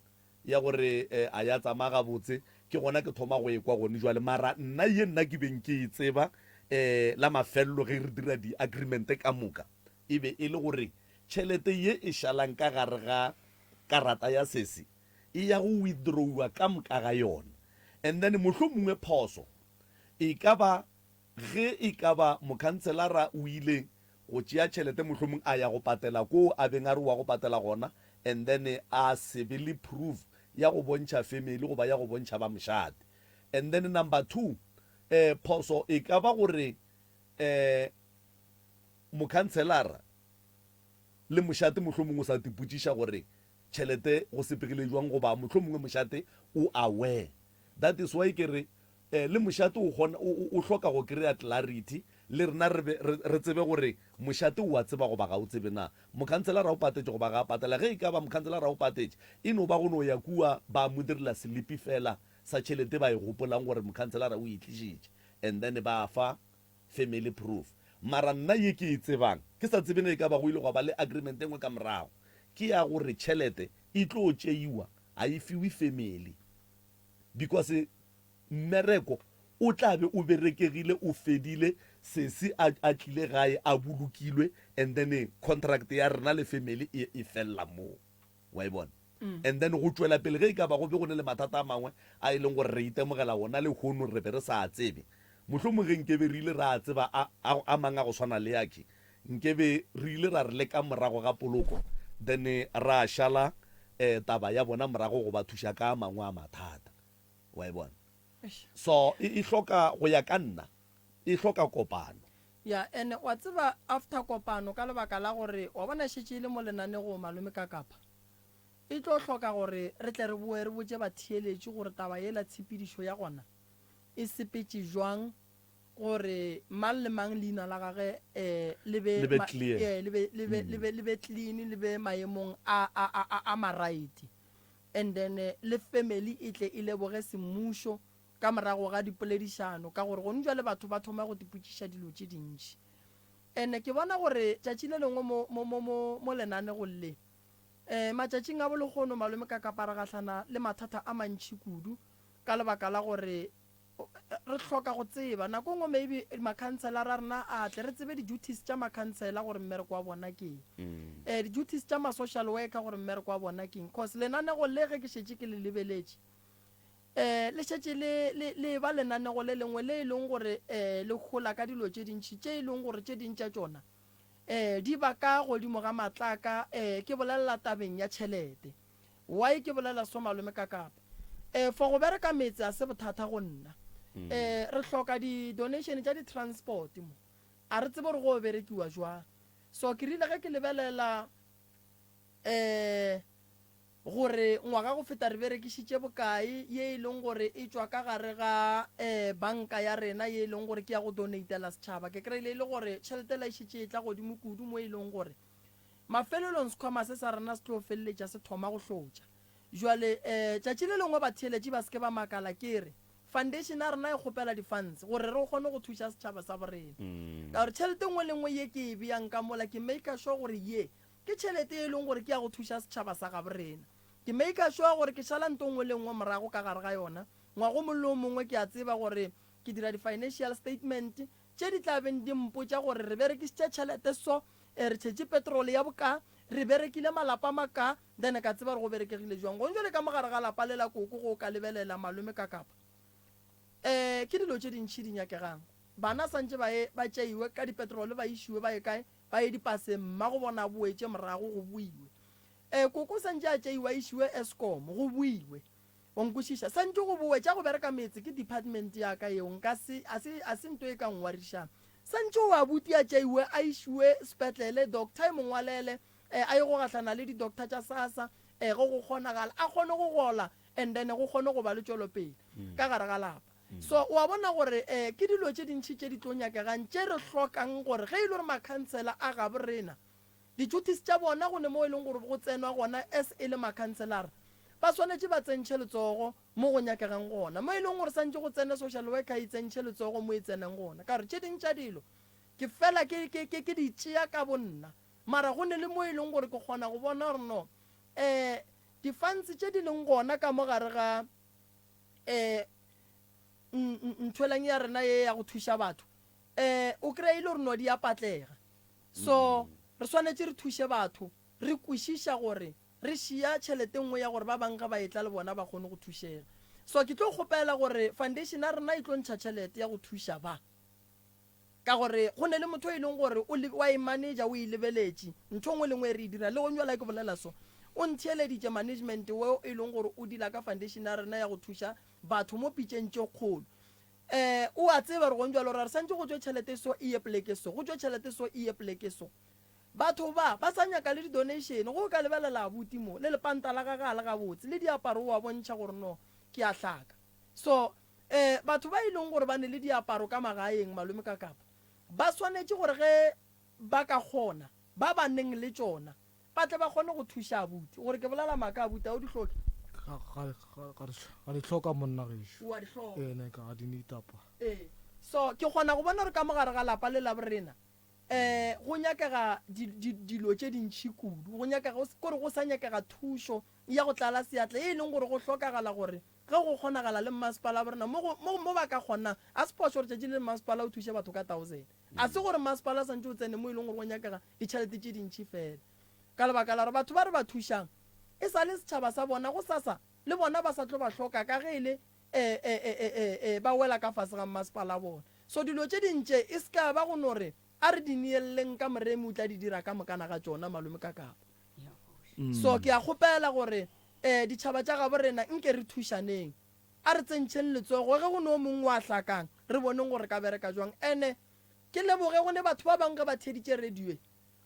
ya gore a ya tsamaya gabotse, ke gona ke thoma go e kwa gone jwale. Mara nna ye nna ke beng ke e tseba la mafelelo ge re dira di agreement ka moka, e be e le gore tšhelete ye e šalang ka gare ga karata ya sesi e ya go withdrawiwa ka moka ga yona. And then mohlomongwe phoso e ka ba ge e ka ba mokhanselara o ile go tšea tšhelete mohlomong a ya go patela koo a beng a re wa go patela gona and then a se be le proof ya go bontšha family goba ya go bontšha ba mošate. And then number 2 eh phoso e ka ba gore eh mokhanselara le mošate mohlomong o sa tipotšiša gore tšhelete go sepegile jwang goba mohlomongwe mošate o aware. That is why ke re Le mošate o kgona, o, o, o hloka go kry-a clarity, le rena re be, re, re tsebe gore mošate o a tseba goba ga o tsebe na. Mokhanselara o patetše goba ga a patela. Ge e ka ba mokhanselara o patetše, e no ba go no ya kua ba mo direla selipi feela sa tšhelete ba e gopolang gore mokhanselara o e tlišitše, and then ba fa family proof. Mara nna ye ke e tsebang, ke sa tsebe ge e ka ba go ile gwa ba le agreement e nngwe ka morago, ke ya gore tšhelete e tlo tšeiwa, ga e fiwe family. Because mmereko o tla be o berekegile o fedile, sesi a a tlile gae a bolokilwe and then contract ya rena le family e e fella moo. Wa e bona? And then go tšwela pele ge e ka ba go be go ne le mathata a mangwe a e leng gore re itemogela wona lehono re be re sa a tsebe. Mohlomong ge nkebe re ile ra a tseba a, a, a mang a go swana le akhe, nkebe re ile ra re le ka morago ga poloko then ra šala eh, taba ya bona morago go ba thuša ka a mangwe a mathata. Wa e bona? So e, e hloka, go ya ka nna, e hloka kopano. Ya, ene wa tseba after kopano ka lebaka la gore wa bona e šetše e le mo lenanegong malome Kakapa, e tlo hloka gore re tle re boe re botše batheeletši gore taba yela tshepedišo ya gona e sepetše jwang gore mang le mang leina la gage eh, le be Le be ma- clear. eh, le be le be le be le be clean le be maemong a a a a, a maraiti and then eh, le family e tle e leboge semmušo ka morago ga dipoledišano ka gore gone jwale batho ba thoma go tipotšiša dilo tše dintši. And ke bona gore tšatši le lengwe mo, mo, mo, mo, mo lenanegong le, um matšatšing a bolekgono malome ka kapa re gahlana le mathata a mantši kudu ka lebaka la gore re hloka go tseba. Nako nngwe maybe makhanselara a rena a tle re tsebe di-duties tša makhansela gore mmereko wa bona ke eng. Um di-duties tša ma-social worker gore mmereko wa bona ke eng. Cause lenanego le ge ke šetše ke le lebeletše, um le šetše le, le, le eba lenanego le lengwe le e leng gore um le hola ka dilo tše dintši tše e leng gore tše ding tša tšona um di ba ka godimo ga matlaka um ke bolelela tabeng ya tšhelete. Why ke bolela so malome ka kapa? Um for go bereka metse a se bothata go nna. Um re hloka di donation tša di transport mo. A re tsebe gore go berekiwa jwang. So ke rile ge ke lebelela um gore ngwaga go feta re berekišitše bokae ye e leng gore e tšwa ka gare ga um banka ya rena ye e leng gore ke ya go donatela setšhaba, ke kry-ile e le gore tšhelete la e šetše e tla godimo kudu mo e leng gore mafelelong sekhwama se sa rena se tlo feleletša se thoma go hlotša. Jwale um tšatši le lengwe batheeletši ba se ke ba makala ke re foundation ya rena e kgopela di-funds gore re kgone go thuša setšhaba sa borena. Ka gore tšhelete nngwe le nngwe ye ke e beyang ka mola ke maker sure gore ye Ke tšhelete ye e leng gore ke ya go thuša setšhaba sa gabo rena. Ke maker sure gore ke šala nto nngwe le nngwe morago ka gare ga yona. Ngwaga o mongwe le o mongwe ke a tseba gore ke dira di-financial statement tše di tla beng di mpotša gore re berekišitše tšhelete so, re tšhetše petrol ya bokaa, re berekile malapa a makaa, then ka tseba gore go berekegile jwang. Gong jwale ka mo gare ga lapa le la koko go ka lebelela malome ka kapa. Um ke dilo tše dintši di nyakegang. Bana santše ba ye ba tšeiwe ka dipetrol ba išiwe ba ye kae? Ba ye dipaseng, mmago bona a boetše morago go boiwe. E, koko santše a tšeiwe a išiwe Eskom, go boiwe. Wa nkwešiša? Santše go bowe, tša go bereka metse ke department ya ka yeo, nka se, a se, a se nto e ka ngwarišang. Santše o abuti a tšeiwe a išiwe sepetlele, doctor e mo ngwalele, e, a ye go gahlana le di-doctor tša SASSA, e, ge go kgonagala, a kgone go gola and then go kgone go ba le tšwelopele ka gare ga lapa. So o a bona gore um ke dilo tše dintši tše di tlo nyakegang tše re hlokang gore ge e le gore makhansela a gabo rena di-duties tša bona go ne mo e leng gore go tsenwa gona as e le makhanselara ba swanetše ba tsentšhe letsogo mo go nyakegang gona mo e leng gore santše go tsene social worker e tsentšhe letsogo mo e tsenang gona ka gore tše ding tša dilo ke fela ke, ke, ke, ke di tšea ka bonna mara go ne le mo e leng gore ke kgona go bona gore no um di-funds tše di leng gona ka mo gare ga um nthwelang ya rena ye ya go thuša batho um o kry-e ile gore no di a patlega so re swanetše re thuše batho re kwešiša gore re šia tšhelete nngwe ya gore ba bangwe ge ba etla le bona ba kgone go thušega so ke tlo kgopela gore foundation ya rena e tlo ntšha tšhelete ya go thuša ba Ka gore go ne le motho e leng gore o le, wa e manager, o e lebeletše, ntho nngwe le nngwe e re e dira. Le gong jwale ke bolela so, o ntheeleditše management wo e leng gore o deala ka foundation ya rena ya go thuša batho mo pitšeng tše kgolo. Um o a tseba gore gong jwale ra re santše go tšwe tšhelete so e ye poleke so, go tšwe tšhelete so e ye poleke so. Batho ba, ba sa nyaka le di-donation. Ge o ka lebelela abuti mo, le lepanta la gage ga le gabotse, le diaparo o a bontšha gore no, ke a hlaka. So, Ee, batho ba e leng gore ba ne le diaparo ka magaeng, malome ka kapa, ba swanetše gore ge ba ka kgona, ba ba neng le tšona, ba tle ba kgone go thuša abuti. Gore ke bolela maaka abuti, a o di hloke? Ga, ga, ga, ga di, ga di hloka monna gešo. O a di hloka. Ee, ne ka ga di need apa. Ee. So, ke kgona go bona gore ka mo gare ga lapa le la borena, um go nyakega di, di, dilo tše dintši kudu. Go nyakega, kore go sa nyakega thušo ya go tlala seatla, ye e leng gore go hlokagala gore. Ge go kgonagala le mmasepala wa borena mo go, mo, mo ba ka kgonang, a se phošo gore tšatši le le mmasepala o thuše batho ka thousand. A se gore mmasepala santše o tsene mo e leng gore go nyakega ditšhelete tše dintši fela. Ka lebaka la gore batho ba re ba thušang e sa le setšhaba sa bona, gosasa le bona ba sa tlo ba hloka ka ge e le e, e, e, e, e, e, ba wela ka fase ga mmasepala wa bona. So dilo tše ding tše e se ka ba go no re a re di neelleng ka Moremi o tla di dira ka mokana ga tšona, malome Kakapa. So ke a kgopela gore e, ditšhaba tša gabo rena nke re thušaneng. A re tsentšheng letsogo ge go ne o mongwe wa hlakang, re boneng gore re ka bereka jwang. Ene ke leboge go ne batho ba bangwe ge ba theeditše radio e,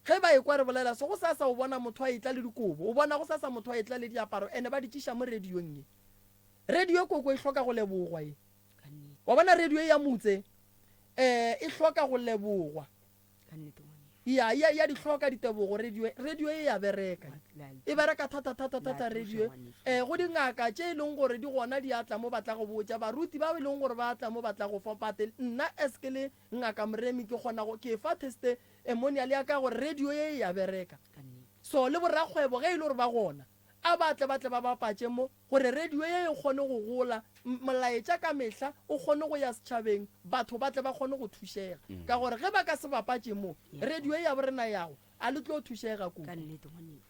ge ba ekwa re bolela so, gosasa o bona motho a etla le dikobo, o bona gosasa motho a etla le diaparo, ene ba di tšiša mo radiong ye. Radio koko e hloka go lebogwa ye. Wa bona radio e ya motse e, e hloka go lebogwa. Ya, ya, ya di hloka ditebogo radio, radio e ya bereka. E bereka thata thata thata radio. Eh, go dingaka tše e leng gore di gona di atla mo ba tla go botša, baruti ba e leng gore ba atla mo ba tla go fa pate. Nna as ke le ngaka Moremi ke kgona go ke fa testimonial ya ka gore radio ye e ya bereka. So le borakgwebo ge e le gore ba gona, a ba tle ba tle ba bapatše mo gore radio ye e kgone go gola, molaetša ka mehla o kgone go ya setšhabeng, batho ba tle ba kgone go thušega. Ka gore ge ba ka se bapatše mo, radio ye ya borena yago, a le tlo thušega kudu.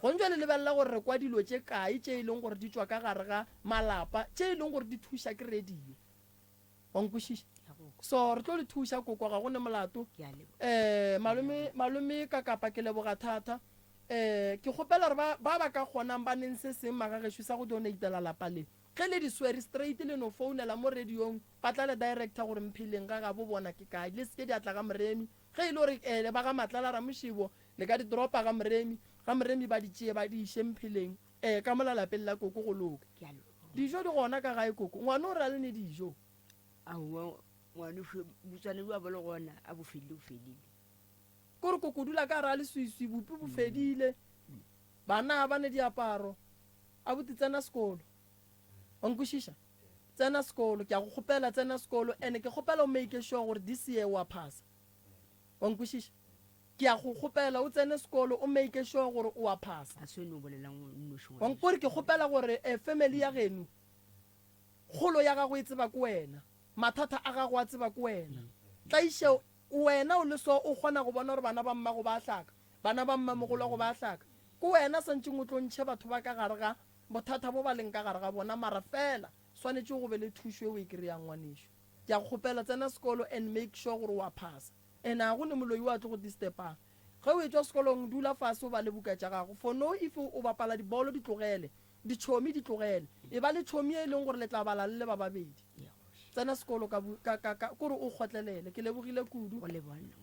Gong jwale lebelela gore re kwa dilo tše kae tše e leng gore di tšwa ka gare ga malapa, tše e leng gore di thuša ke radio. Wa nkwešiša? So re tlo le thuša koko, ga go ne molato. Um malome, malome Kakapa ke leboga thata. Um ke kgopela gore ba, ba ba ka kgonang ba neng se seng magagešo sa go donatela lapa le. Ge le di swere straight le no founela mo radiong ba tla le director gore Mpheleng ga gabo bona ke kae. Le seke diatla ga Moremi. Ge e le gore eh, le ba ga Matlala Ramošebo le ka di dropa ga Moremi, ga Moremi ba di tšee ba di iše Mpheleng. Eh ka mola lapeng la koko go loke. Dijo di gona ka gae koko. Ngwana o re a le ne dijo. Aowa ngwana botswana bja bo le gona a bo fedile bo fedile. Kore koko dula ka gare a leswiswi bopi bo fedile. Bana ba ne diaparo. Abuti tsena sekolo. Wa nkwešiša? Tsena sekolo ke a go kgopela tsena sekolo and ke kgopela o make sure gore this year wa phasa. Wa nkwešiša? Ke a go kgopela o tsene sekolo o make sure gore o a phasa. A se wena o bolelang o nnoši Wa ngwanešu. Kore ke kgopela gore eh, family ya geno kgolo ya gago e tseba ke wena, mathata a gago a tseba ke wena. Tlaišeo wena o le so o kgona go bona gore bana ba mmago ba a hlaka, bana ba mmamogolwago ba a hlaka. Ke wena santšeng o tlo ntšhe batho ba ka gare ga bothata bo ba leng ka gare ga bona mara fela swanetše go be le thušo e o e kry-ang ngwanešu. Ke a go kgopela tsena sekolo and make sure gore o a phasa. And a go ne moloi o a tlo go disturbang. Ge o etšwa sekolong dula fase o bale buka tša gago. For no if o bapala dibolo di tlogele, ditšhomi di tlogele. E ba le tšhomi e leng gore le tla bala le le ba babedi. Tsena sekolo ka, ka, ka, ka, kore o kgotlelele. Ke lebogile kudu.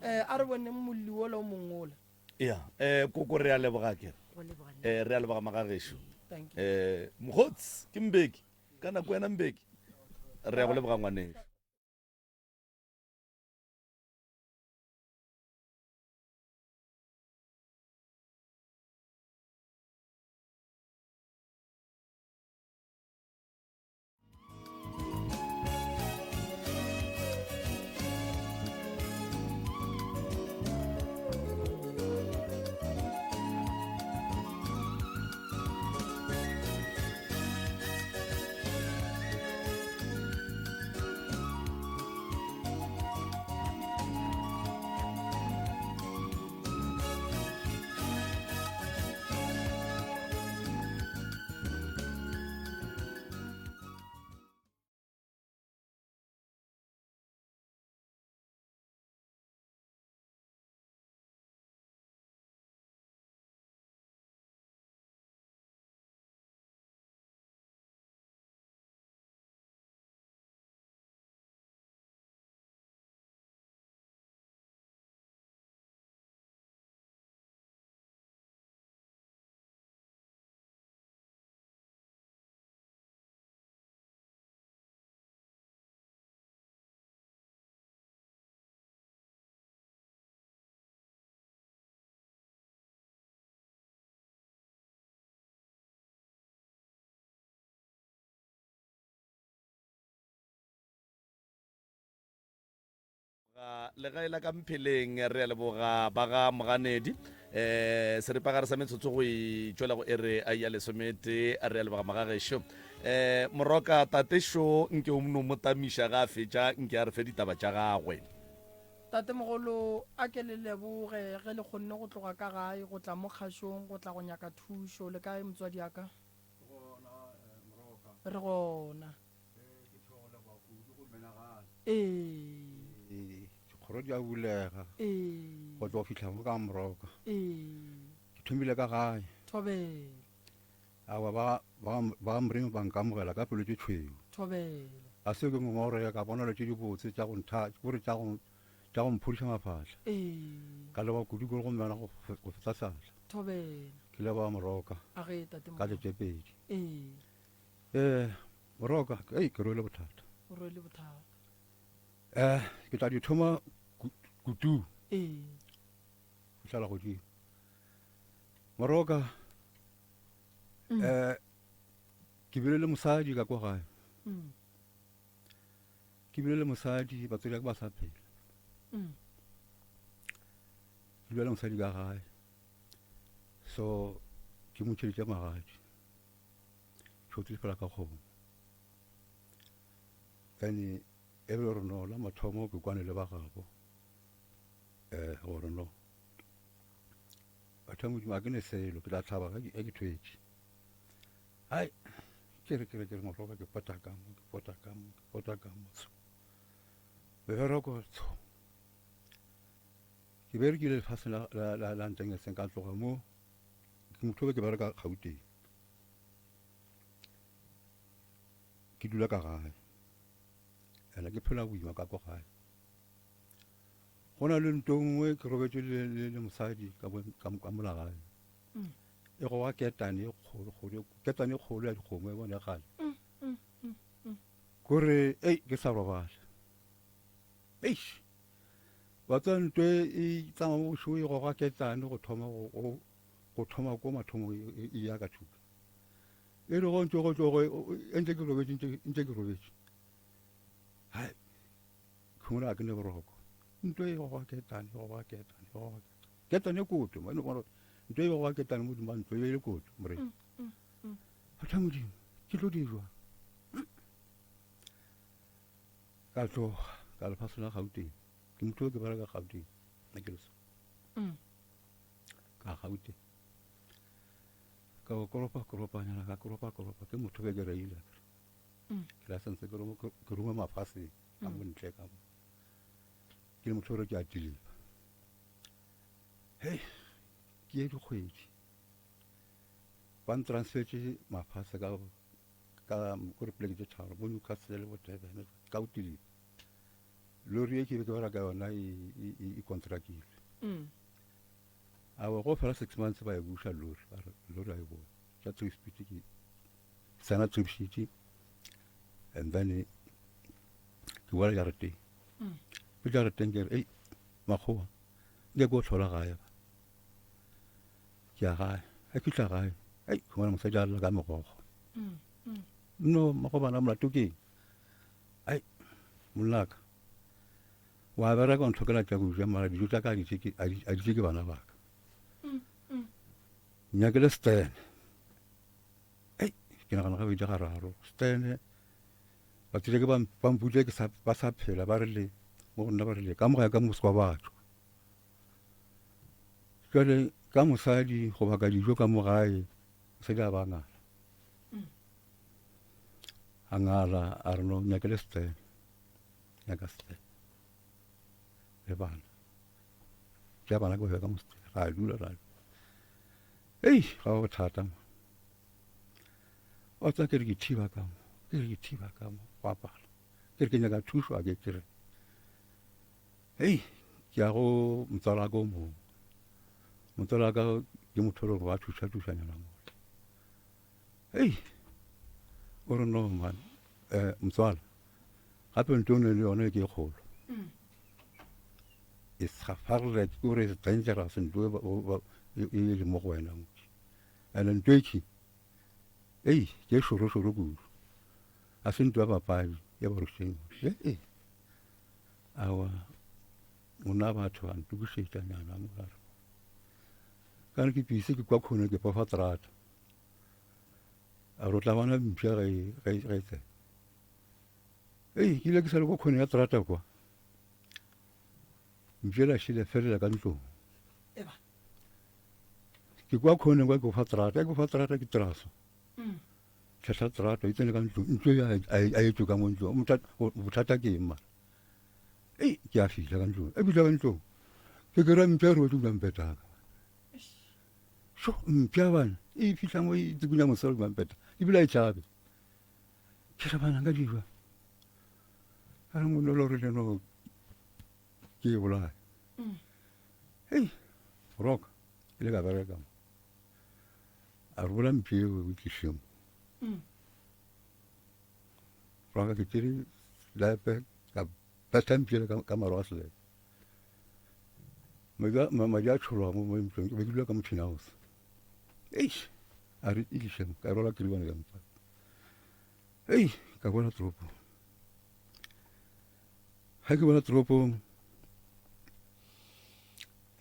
Eh, a re boneng molli wola o mongwe wola. Ya, eh, koko re a leboga akere. Eh, re a leboga magagešo. Eh, mokgotsi ke Mbeki. Ka nako wena Mbeki. Re a go leboga ngwanešu. Legae la ka Mpheleng, re a leboga ba ga Moganedi. Um seripagare sa metsotso go e tšwela go ere ya lesometee, re a leboga magagešo. Um Moroka, tate šo nke o no mo tamiša ga a fetša nke a re fe ditaba tša gagwe. Tatemogolo, a ke le leboge ge le kgonne go tloga ka gae go tla mo kgašong go tla go nyaka thušo. Le kae motswadi wa ka? Re gona. Ke tho go leboga kudu go menagane. Ee. Dikgoro di a bulega. Ee. Go tlo fihla mo ka Moroka. Ee. Ke thomile ka gae. Thobela. Awa ba ba ba Morimo ba nkamogela ka pelo tše tšhweu. Thobela. Ga se ke ngongorega ka bona dilo tše dibotse tša go ntha gore tša go tša go mphodiša mafahla. Ee. Ka leboga kudu go mena go go fetsa seatla. Thobela. Ke leboga Moroka. A ge tate Ka tše tše pedi. Ee. Eh, Moroka, ei ke rwele bothata. O rwele bothata. Eh, ke tla di thoma kutu. Ee. Go tlala godimo. Moroka, mm. eh, ke bile le mosadi ka kwa gae. Mm. Ke bile le mosadi, batswadi ba ka ba sa phela. Mm. Ke bile le mosadi ka gae. So, ke mo tšhelete magadi. Tšhotse fela ka kgomo. Then e be gore no la mathomo ke kwane le ba gabo um gore no batho ba modimo a ke ne selo ke tla tlhaba ge ke thwetše. Ai ke re ke re ke re moroka ke pota ka mo ke pota ka mo ke pota ka mo tsho. Mebereko tsho. Ke berekile lefaseng la la la la nteng seng ka tloga mo ke motho be ke bereka Gauteng. Ke dula ka gae ene ke phela boima ka ko gae. Go na le nto nngwe ke robetše le, le, le mosadi ka, ka, ka mola gae. Mm. E goga ketane e kgolo, kgolo, ketane e kgolo ya dikgomo e bone ya kgale. Mm, mm, mm, mm. Kore, ei, ke sa robala. Eish. Wa tseba nto e, e tsamaya mo bošego e goga ketane go thoma go, go, go thoma ko mathomong e, e, e ya ka thuka. E re go ntse go tlogo e ntse ke robetše ntse ntse ke robetše. Hai. Khumula ke ne boroko. Ntwe e goga ketane, e goga ketane, e goga ketane. Ketane e koto, mo no ntwe e goga ketane mo dima ntlo e le koto, morena. Mm, mm, mm. Batho modimo, ke tlo di jwa. Ka tloga ka lefatshe la Gauteng. Ke motho ke bereka Gauteng. Nna ke le so. Mm. Ka Gauteng. Ka go koropa koropanyana ka koropa koropa ke motho be ke reile akere. Mm. Ke la santse ke roma ke roma mafaseng ka Mm. mo ntle ka mo. Ke le motho gore ke a dilipa. Hei, ke ye dikgwedi. Ba ntransfetse mafase ka ka ko re poleke tse tharo bo Newcastle le bo Durban ka go dilipa. Lori e ke be ke bereka yona e e e, e contractilwe. Mm. Awa go fela six months ba e buša lori ba re lori a e boe tša trip sheet ke signa trip sheet and then ke boela jarateng Mm. ke jarateng ke re ei makgowa nke ke o tlhola gae ba ke ya gae a fitlha gae ei ke bona mosadi a lla ka megogo Mm. Mm. no magobana molato ke eng ai monnaka Wa bereka o nthokela tša go ja mara dijo tša ka a di tše ke bana ba ka. Nyakele stene. Ei, ke nagana ga bedi gararo. Stene ba tsile ke ba mputse ke sa ba sa phela ba re le mo go nna ba re le ka moga ka moswa batho. Jwale ka mosadi go baka dijo ka mo gae mosadi a ba ngala. A ngala a re no nyakele stene. Nyaka stene. Le bana. Tša bana ke ba ka mosete. Ra dula ra. Ei, ga go bothata mo. O tsa ke re ke thiba ka mo. Ke re ke thiba ka mo. Go apala. Ke re ke nyaka thušo a ke ke re. Ei, ke ya go motswala ka o mongwe. Motswala ka ke motho o le gore wa thuša thušanyana mo. Ei, o re no man, eh, motswala. Gape ntho ne le yone ke e kgolo. E safarle ke gore it's dangerous ntho e e le mo go wena mo. And ntho e ke ei ke šoro šoro kudu. A se ntho ya papadi ya barušeng. Eh eh. Awa. Monna batho a ntokišetša nyana mo gare. Ka re ke pise ke kwa khone ke pofa terata. A re o tla bona mpša ge e, ge e, ge e tsena. Ei, ke ile ke sa le kwa khone ya terata kwa. Mpša la šile felela ka ntlong. Eba. Ke kwa khone kwa ke fa terata, ke fa terata ke teraso. Mm. Tlhahla terata e tsene ka ntlong, ntlo ya a e tšwe ka mo ntlong. Bothata ke eng mara? Ei, ke a fihla ka ntlong. E fihla ka ntlong. Ke kry-a mpša e robetše godimo ga mpeta ka. Sho, mpša bana. E fihla mo e tsukunya mosela godimo ga mpeta. Ebile a e tšhabe. Ke re bana nka dirwa. Ka re monolo re le no ke e bolaya. Hei, roka. E le ka bereka mo. A re bola mpša eo o tliše mo. Roka ke tšere lepe ka betha mpša ka, ka maro a selepe. Madi a tšhologa mo mo ntlong, ke be ke dula ka motšhini house. Eish, a re e tliše mo, ka rwala kiribane ka mfa. Ei, ka boela toropong. Ga ke boela toropong,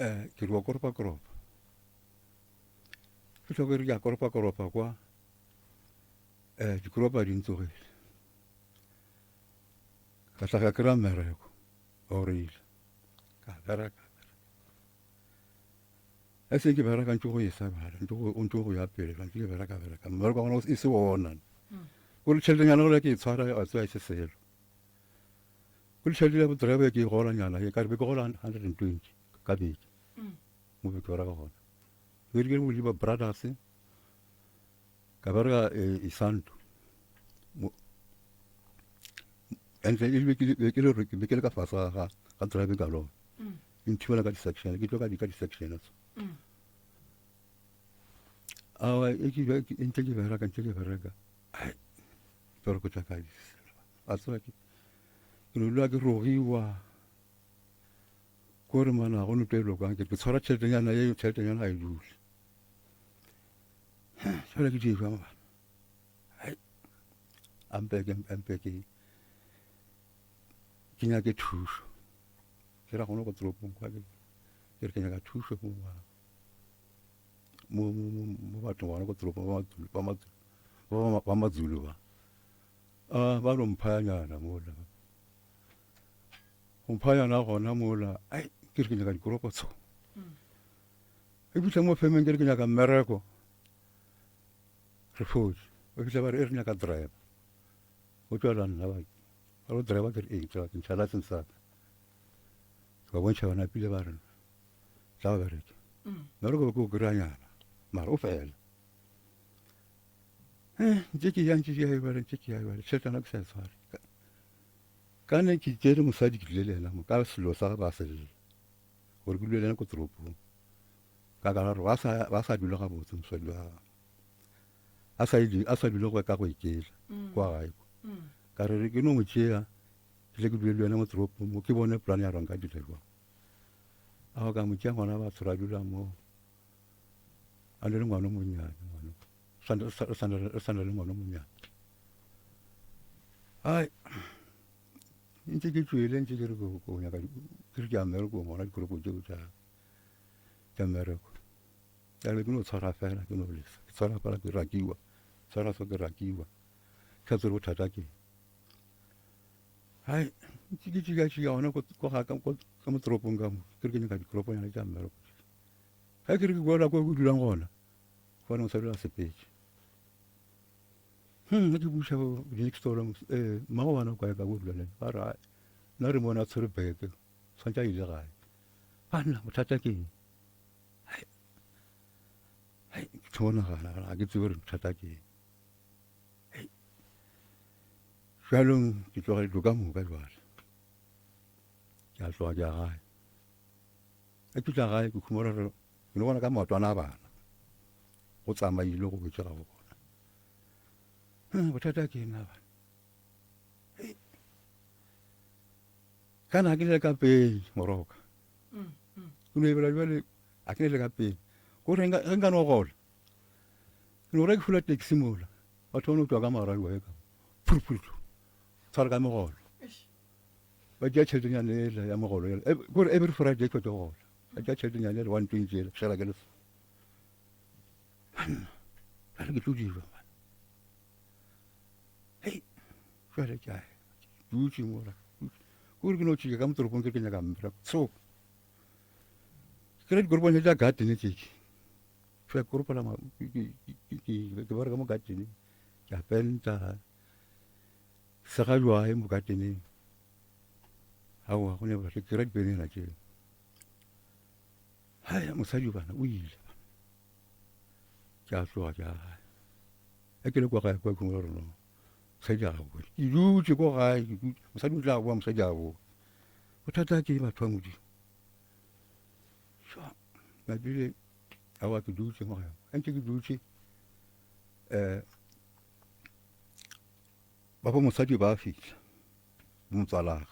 eh, ke re wa koropa koropa. Ke tlhoke re ke a koropa koropa kwa, eh, dikoropa di ntsogile. Ka tla ka kry-a mmereko wa go reila. Ka bereka, e se ke bereka ntse go esa bjale ntse go ntse go ya pele ntse ke bereka bereka mmereko wa gona e se ona gore tšheletenyana gore ke e tshwara a tseba e se selo gore tšhelete ya botrebe ke e golanyana e ka re be ke gola 120 ka beke mo be ke bereka gona ke re ke bodiba brothers Ka bereka Isanto. And e be ke le be ke le ka fase ga ga driving ka lona. E nthibela ka di-section, ke tlo ka di ka di-section tso. Awa e ke e ntse ke bereka ntse ke bereka. Ai. Pero tša ka di. A tseba ke ke no dula ke rogiwa. Ko re mana go no tlo lokang ke tshwara tšheletenyana ye tšheletenyana ga e dule. Jwale ke dire jwang bana? Hai, ampe ke ampe ke ke nyake thušo. Ke ra gona ko toropong kwa ke ke re ke nyaka thušo mo ba mo mo mo mo bathong gona ko toropong ba Mazulu ba Mazulu ba ba Mazulu ba. Ah ba no mphayanyana mola. Go mphayana gona mola, ai ke re ke nyaka dikoropo tsho. E fihla mo femeng ke re ke nyaka mmereko, re fotse. Ba fihla ba re e re nyaka driver. Go tšwela nna ba ba re driver ke re eng ke ntšha license ya ka. Ke ba bontšha ba napile ba re tla ba bereke. Mmereko be ke o kry-anyana mara o fela. Eh, ntse ke ya ntse ke ya bjale ntse ke ya bjale tšheletana ke sa e tshware. Ka ne ke tšere mosadi ke tlile le yena mo ka selo sa ba se lla. Gore ke dule le yena ko toropong. Ka ka gore ba sa ba sa dula gabotse mosadi wa gagwe. A sa a sa dule go ka go iketla mm. kwa gae kwa. Mm. Ka re ke no mo tšea ke tle ke dule le yena mo toropong mo ke bone plan ya rona ka dira jwang. A go ka mo tšea ngwana batho ra dula mo. A le ngwana o monnyane ngwana. Re sa le ngwana o monnyane. Ai ntse ke tšwele ntse ke re ko nyaka ke re ke ya mmerekong gona dikoropong tseo tša tša mmereko ya re ke no tshwara fela ke no lesa ke tshwara fela ke rakiwa tshwara so ke rakiwa ke sa tsere bothata ke hai ntse ke tšika-tšika gona ko ga ka mo toropong ka mo ke re ke nyaka dikoroponyana tša mmereko ga ke re ke boela ko ke dulang gona gone mosadi a sepetse Hmm, ge ke buša next door eh, mmago bana o kae ka o dula le ba re nna re mona a tshwere beke tshwanetse a ile gae banna bothata ke eng ke thoma nagana ga ke tsebe gore bothata ke eng bjalong ke tloga dilo ka moka jwale ke a tloga ke ya gae ge ke tla gae ke khumora gore ke no bona ka maotwana a bana go tsamaile go botse ga bona Bothata ke eng bana? Kana ke le ka pele moroka. Ke no ebela jwale a ke le ka pele. Go re nka nka no gola. Ke no re ke fula taxi mola. Batho ba no tšwa ka marang ba ka. Phuru phuru. Tshwara ka megolo. Ba tšea tšheletenyana yela ya mogolo yela, ke gore every Friday ke tlo gola. Ba tšea tšheletenyana yela 120 yela, šala ke le so. Banna, bjale ke tlo dirwa man. Hei, jwale ke a dutše mola. Ke gore ke no tšhika ka mo toropong ke re ke nyaka mmereko. Tsho. Ke re dikoropong tša garden tše. Ke koropola ke bereka mo garden. Ke a penta. Sega jwae mo gardeneng. Aowa go ne batho ke ra dipenela tšeo. Hai mosadi bana o ile. Ke a tloga ke a gae. A ke le kwa gae kwa ke gore no. Mosadi a boe. Ke dutše ko gae ke dutše. Mosadi o tla boa mosadi a boa. Bothata ke batho ba Modimo. Sure. Napile aowa ke dutše mo gae. Ntse ke dutše eh Ba bo mosadi ba fihla, bo motswalage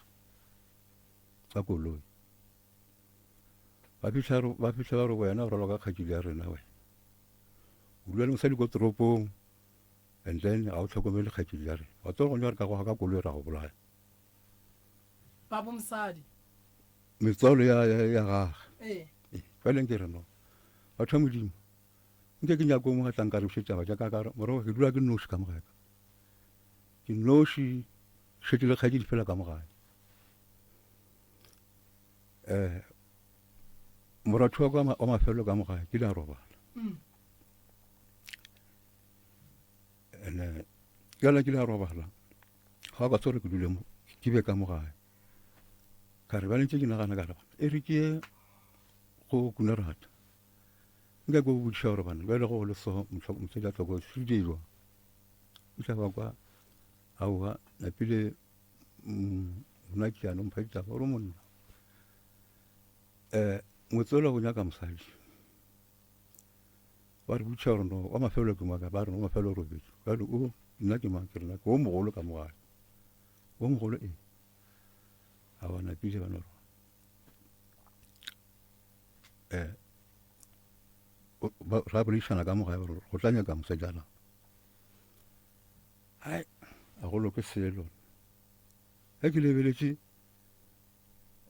ka koloi. Ba fihla ba fihla ba re wena o rwala ka kgaetšedi ya rena wena. O dula le mosadi ko toropong and then ga o tlhokomele kgaetšedi ya rena. Wa tseba gone re ka goga ka koloi ra go bolaya. Ba bo mosadi. Metswalo ya ya ya gage. Ee. Jwale nke re no. Batho ba Modimo. Nke ke nyako mo tla nka re taba tša ka ka re morogo ke dula ke noši ka mo gae. Ke noši šetše le kgaetšedi fela ka mo gae. Eh moratho wa ka wa mafelelo ka mo gae ke le a robala. Ene yala ke le a robala. Ga ka tsore ke dule mo ke be ka mo gae. Ka re bjale ntse ke nagana ka re e re ke go kunerata. Nka ko botšiša gore bana bjale go le so mosadi a tlhoko se dirwa. O tla ba kwa aowa napile nna ke ano mpha ditaba gore monna. Eh motswela o nyaka mosadi. Ba re botšiša gore no wa mafelelo ke maka ba re no mafelelo robetše. Bjale o nna ke mang ke rena ke o mogolo ka mo gae. O mogolo e. Aowa napile ba no re eh ra boledišana ka mogae gore go tla nyaka mosejana hai a go loke selo ge ke lebeletše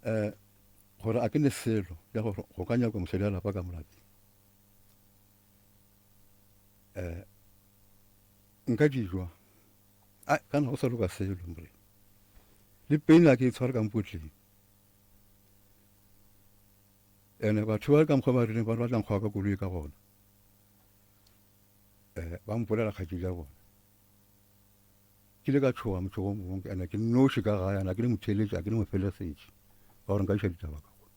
um gore a ke ne selo ya gore go ka nyakwa mosadi a lapa ka molapeng um nka dijwa a kana go sa loka selo more le pene a ke e tshware ka mpotleng Ene batho ba ka mokgwa ba rileng ba batla nkgwa ka koloi ka gona. Eh, ba mpolela kgatši ja bona. Ke ile ka tshoga motšhogo mongwe ene ke noši ka gae ana ke le motheeletši a ke le mofelesetši ka gore nka iša ditaba ka kwa.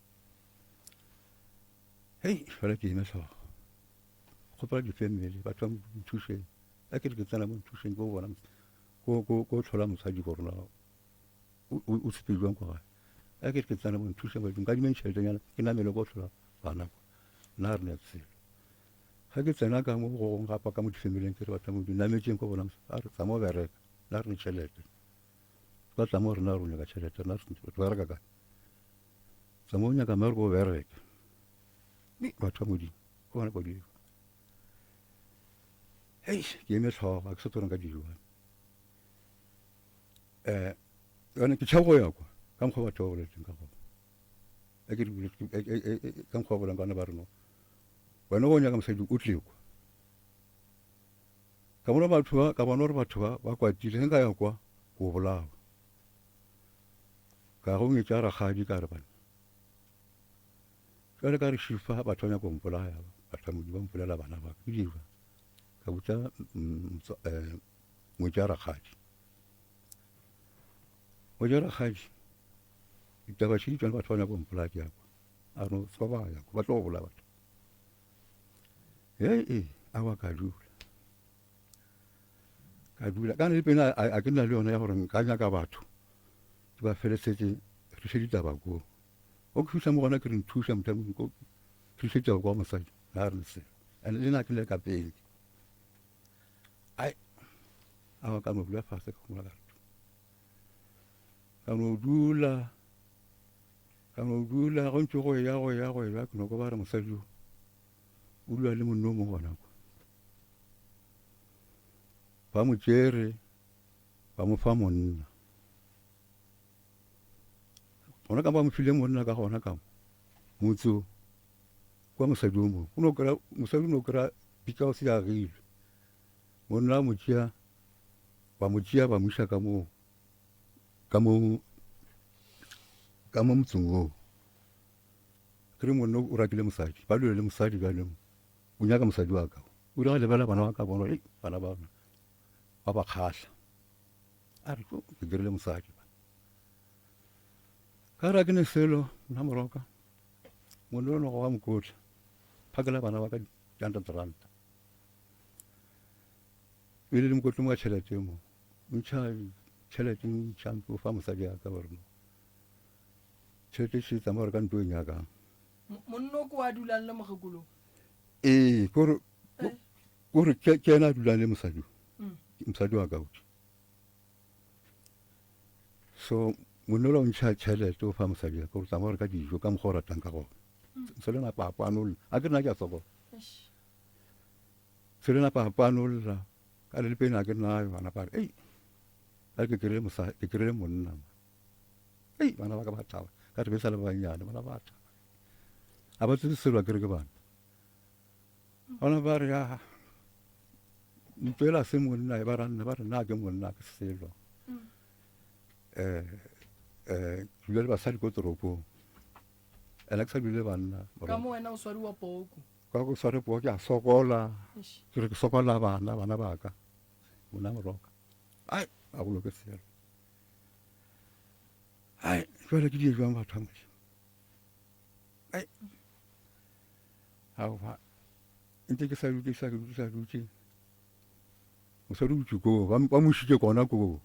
Hei, fela ke eme hlogo. Kgopela difemele batho ba nthušeng. A ke re ke tsena mo nthušeng ko bona ko ko ko tlhola mosadi go rona o sepele jwang ko gae a ke re ke tsena mo nthuša badimo ka dimeng tšheletenyana ke namele ko tlhola bana kwa nna re ne selo ga ke tsena ka mo go gongwe gapa ka mo difemeleng ke re batho mo dinametseng ko bona a re tsama o bereka nna re ne tšhelete ba tsama o rena re o nyaka tšhelete rena re bereka kae tsama o nyaka mmereko o bereke batho ba modimo ko bona ko dilo hei ke eme tlhogo a ke sa tsoreng ka dijo um yone ke tšhaba go ya kwa ka mokgwa batho ba boletseng ka gona e ke ka mokgwa ba bolang ka gona ba re no wena go nyaka mosadi o tle kwa ka bona batho ba ka bona gore batho ba ba kwatile ge nka ya kwa ko bolawa ka go ngetša rakgadi ka re bana jale ka re šifa batho ba nyaka go mpolaya batho ba modimo ba mpolela bana ba ke dira ka botša ngwetša rakgadi Ngwetša rakgadi ditaba tše di tšwana batho ba nyaka go mpolaya ke yakwa a no se ba ya ba tlo go bolaya batho ee ee a wa ka dula ka dula ka le pena a ke nna le yona ya gore nka nyaka batho ke ba felesetse re še ditaba koo o ke fihla mo gona ke re nthuša motho ko re še ditaba kwa mosadi na re selo and le nna ke le ka pele Ai, a ka no dula fase ka gomola ka re ka no dula ka no dula go ntse go ya go ya go ya ke no ko ba re mosadi o o dula le monno mo gona kwa ba mo tšere ba mo fa monna. Gona ka mo ba mo file monna ka gona ka mo motse o kwa mosadi o mongwe o no kry-a mosadi o no kry-a pitša o se agilwe monna a mo tšea ba mo tšea ba mo iša ka mo ka mo ka mo motseng oo kry monna o rakile mosadi ba lwele le mosadi bjale o nyaka mosadi wa ka o ile a lebela bana ba ka bona ei bana ba ba ba kgahla a re ke dirile mosadi ka re a ke ne selo nna moroka monna o no wa mokotla phakela bana ba ka di-hundred ranta e le mokotlo mo ka tšhelete mo ntšha tšhelete ntšha o fa mosadi ya ka gore mo tšhelete še tsamaya gore ka ntlo e nyakang Monna o ko a dulang le mokgekolo? Ee, kore kore ke ke ena a dulang le mosadi mm. mosadi wa ka o so monna ola o ntšha tšhelete o fa mosadi ya ka gore tsamaya gore ka dijo ka mokgwa o ratang ka gona mm. se le napa a kwanolla a ke rena ke a sokola se le napa a kwanolla ka le lepene a ke nayo a napa a re ei a ke kry-ile mosadi ke kry-ile monna Ei, bana ba ka ba thaba. Ka re be sa le ba bannyane, bana ba thaba. A ba tsebe selo a kere ke bana. Bana ba re ya ntwela se monna e ba ra nna ba re nna ke monna ke selo. Eh eh dula le basadi ko toropong. Ena ke sa dule banna. Ka mo wena o swariwa poko. Ka go sware poko ke a sokola. Ke re ke sokola bana bana ba ka. Mona moroka. Ai, a go loke selo. Ai, jwale ke die jwang batho ba Modimo? Ai. Aowa. Ntse ke sa dutse sa dutse sa dutse. Mosadi o dutse koo, ba ba mo isitse kona koo.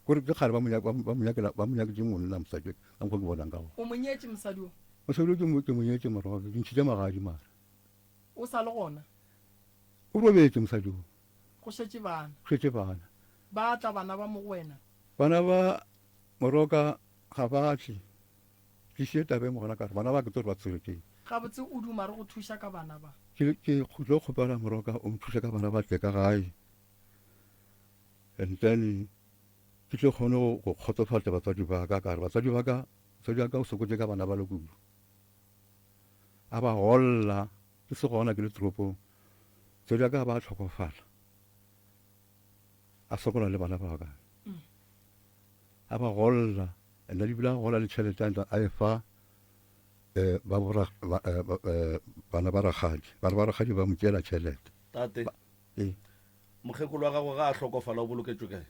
Kore ke kgale ba mo nyaka ba mo nyakela ba mo nyaketse monna mosadi ka mokgwa ke bonang ka gona. O mo nyetše mosadi o? Mosadi o ke mo ke mo nyetše morago ke ntšhitše magadi mara. O sa le gona? O robetše mosadi o. Go šetše bana. Go šetše bana. Ba tla bana ba mo go wena? Bana ba Moroka ga ba tle. Tliše taba e mogona ka re bana ba ke tlo re ba tsogetšeng. Gabotse o duma re go thuša ka bana ba. Ke ke tlo kgopela Moroka o nthuše ka bana ba tle ka gae. And then ke tlo kgone go go kgotsofatša batswadi ba ka ka re batswadi ba ka motswadi wa ka o sokotše ka bana ba le kudu. A ba golla ke se gona ke le toropong. Motswadi wa ka a ba a hlokofala. A sokola le bana ba ka. A ba golla and then ebile a gola le tšhelete a a e fa eh, ba bora ba, eh, ba, eh, bana ba rakgadi. Bana ba rakgadi ba mo tšeela tšhelete. Tate, Ba, ee. mokgekolo wa gago ga a hlokofala o boloketšwe kae?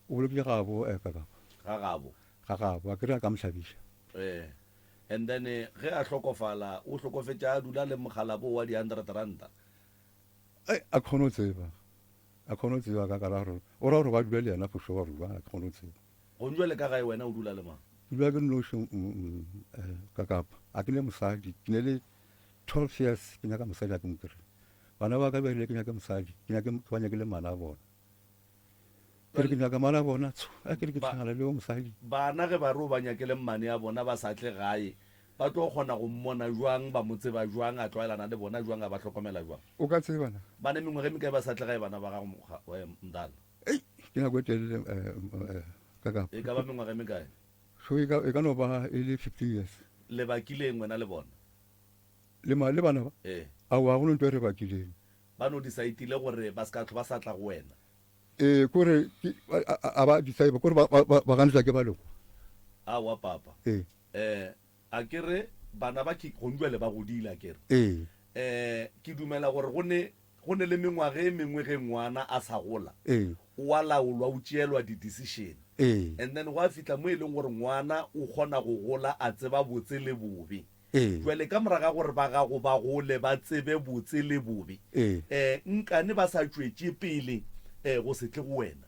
O boloketšwe gabo eh, ka kapa. Ga gabo. Ga gabo, a ke re a ka mo hlabiša. Ee. And then ge a hlokofala o hlokofetše a dula le mokgalabo wa di hundred ranta. Ai, a ke kgone go tseba. A ke kgone go tseba ka ka ra gore o ra gore ba dula le yena for sure or jwang, a ke kgone go tseba. Gong jwale ka gae wena o dula le mang? Ke dula ke nnoši ka kapa. A ke ne mosadi, ke ne le 12 years ke nyaka mosadi a ke mo kry-e. Bana ba ka ba rile ke nyake mosadi, ke nyake ke ba nyakele ngwana a bona. Ke re ke nyaka ngwana a bona, tsho, a ke re ke tlhagala le yo mosadi. Bana ge ba re o ba nyakele mmane a bona ba sa tle gae, Ba tlo kgona go mmona bjang, ba mo tseba bjang, a tlwaelana le bona bjang, a ba hlokomela bjang? O ka tseba na? Ba ne mengwaga e mekae ba sa tle gae bana ba gago, Mdala? Ei, ke nako e telele, ka kapa. E ka ba mengwaga e mekae? So e ka, e ka no ba e le 15 years. Le bakileng wena le bona? Le ma, le bana ba? Ee. Aowa, ga go no ntho e re bakileng. Ba no decide-ile gore ba se ka hlwa ba sa tla go wena? Ee, kore ke, a, a, a ba decide, kore ba, ba, ba, ba ganetšwa ke ba loko. Aowa, papa. Ee. Eh, a ke re bana ba ke gong jwale ba godile, a ke re. Ee. Eh, ke dumela gore go ne, go ne le mengwaga e mengwe ge ngwana a sa gola, Ee. o a laolwa, o tšeelwa di-decision. Ee. And then gwa fihla mo e leng gore ngwana o kgona go gola a tseba botse le bobe. Ee. Jwale ka morago ga gore ba gago ba gole ba tsebe botse le bobe, Ee. eh, nkane ba sa tšwetše pele, eh, go se tle go wena?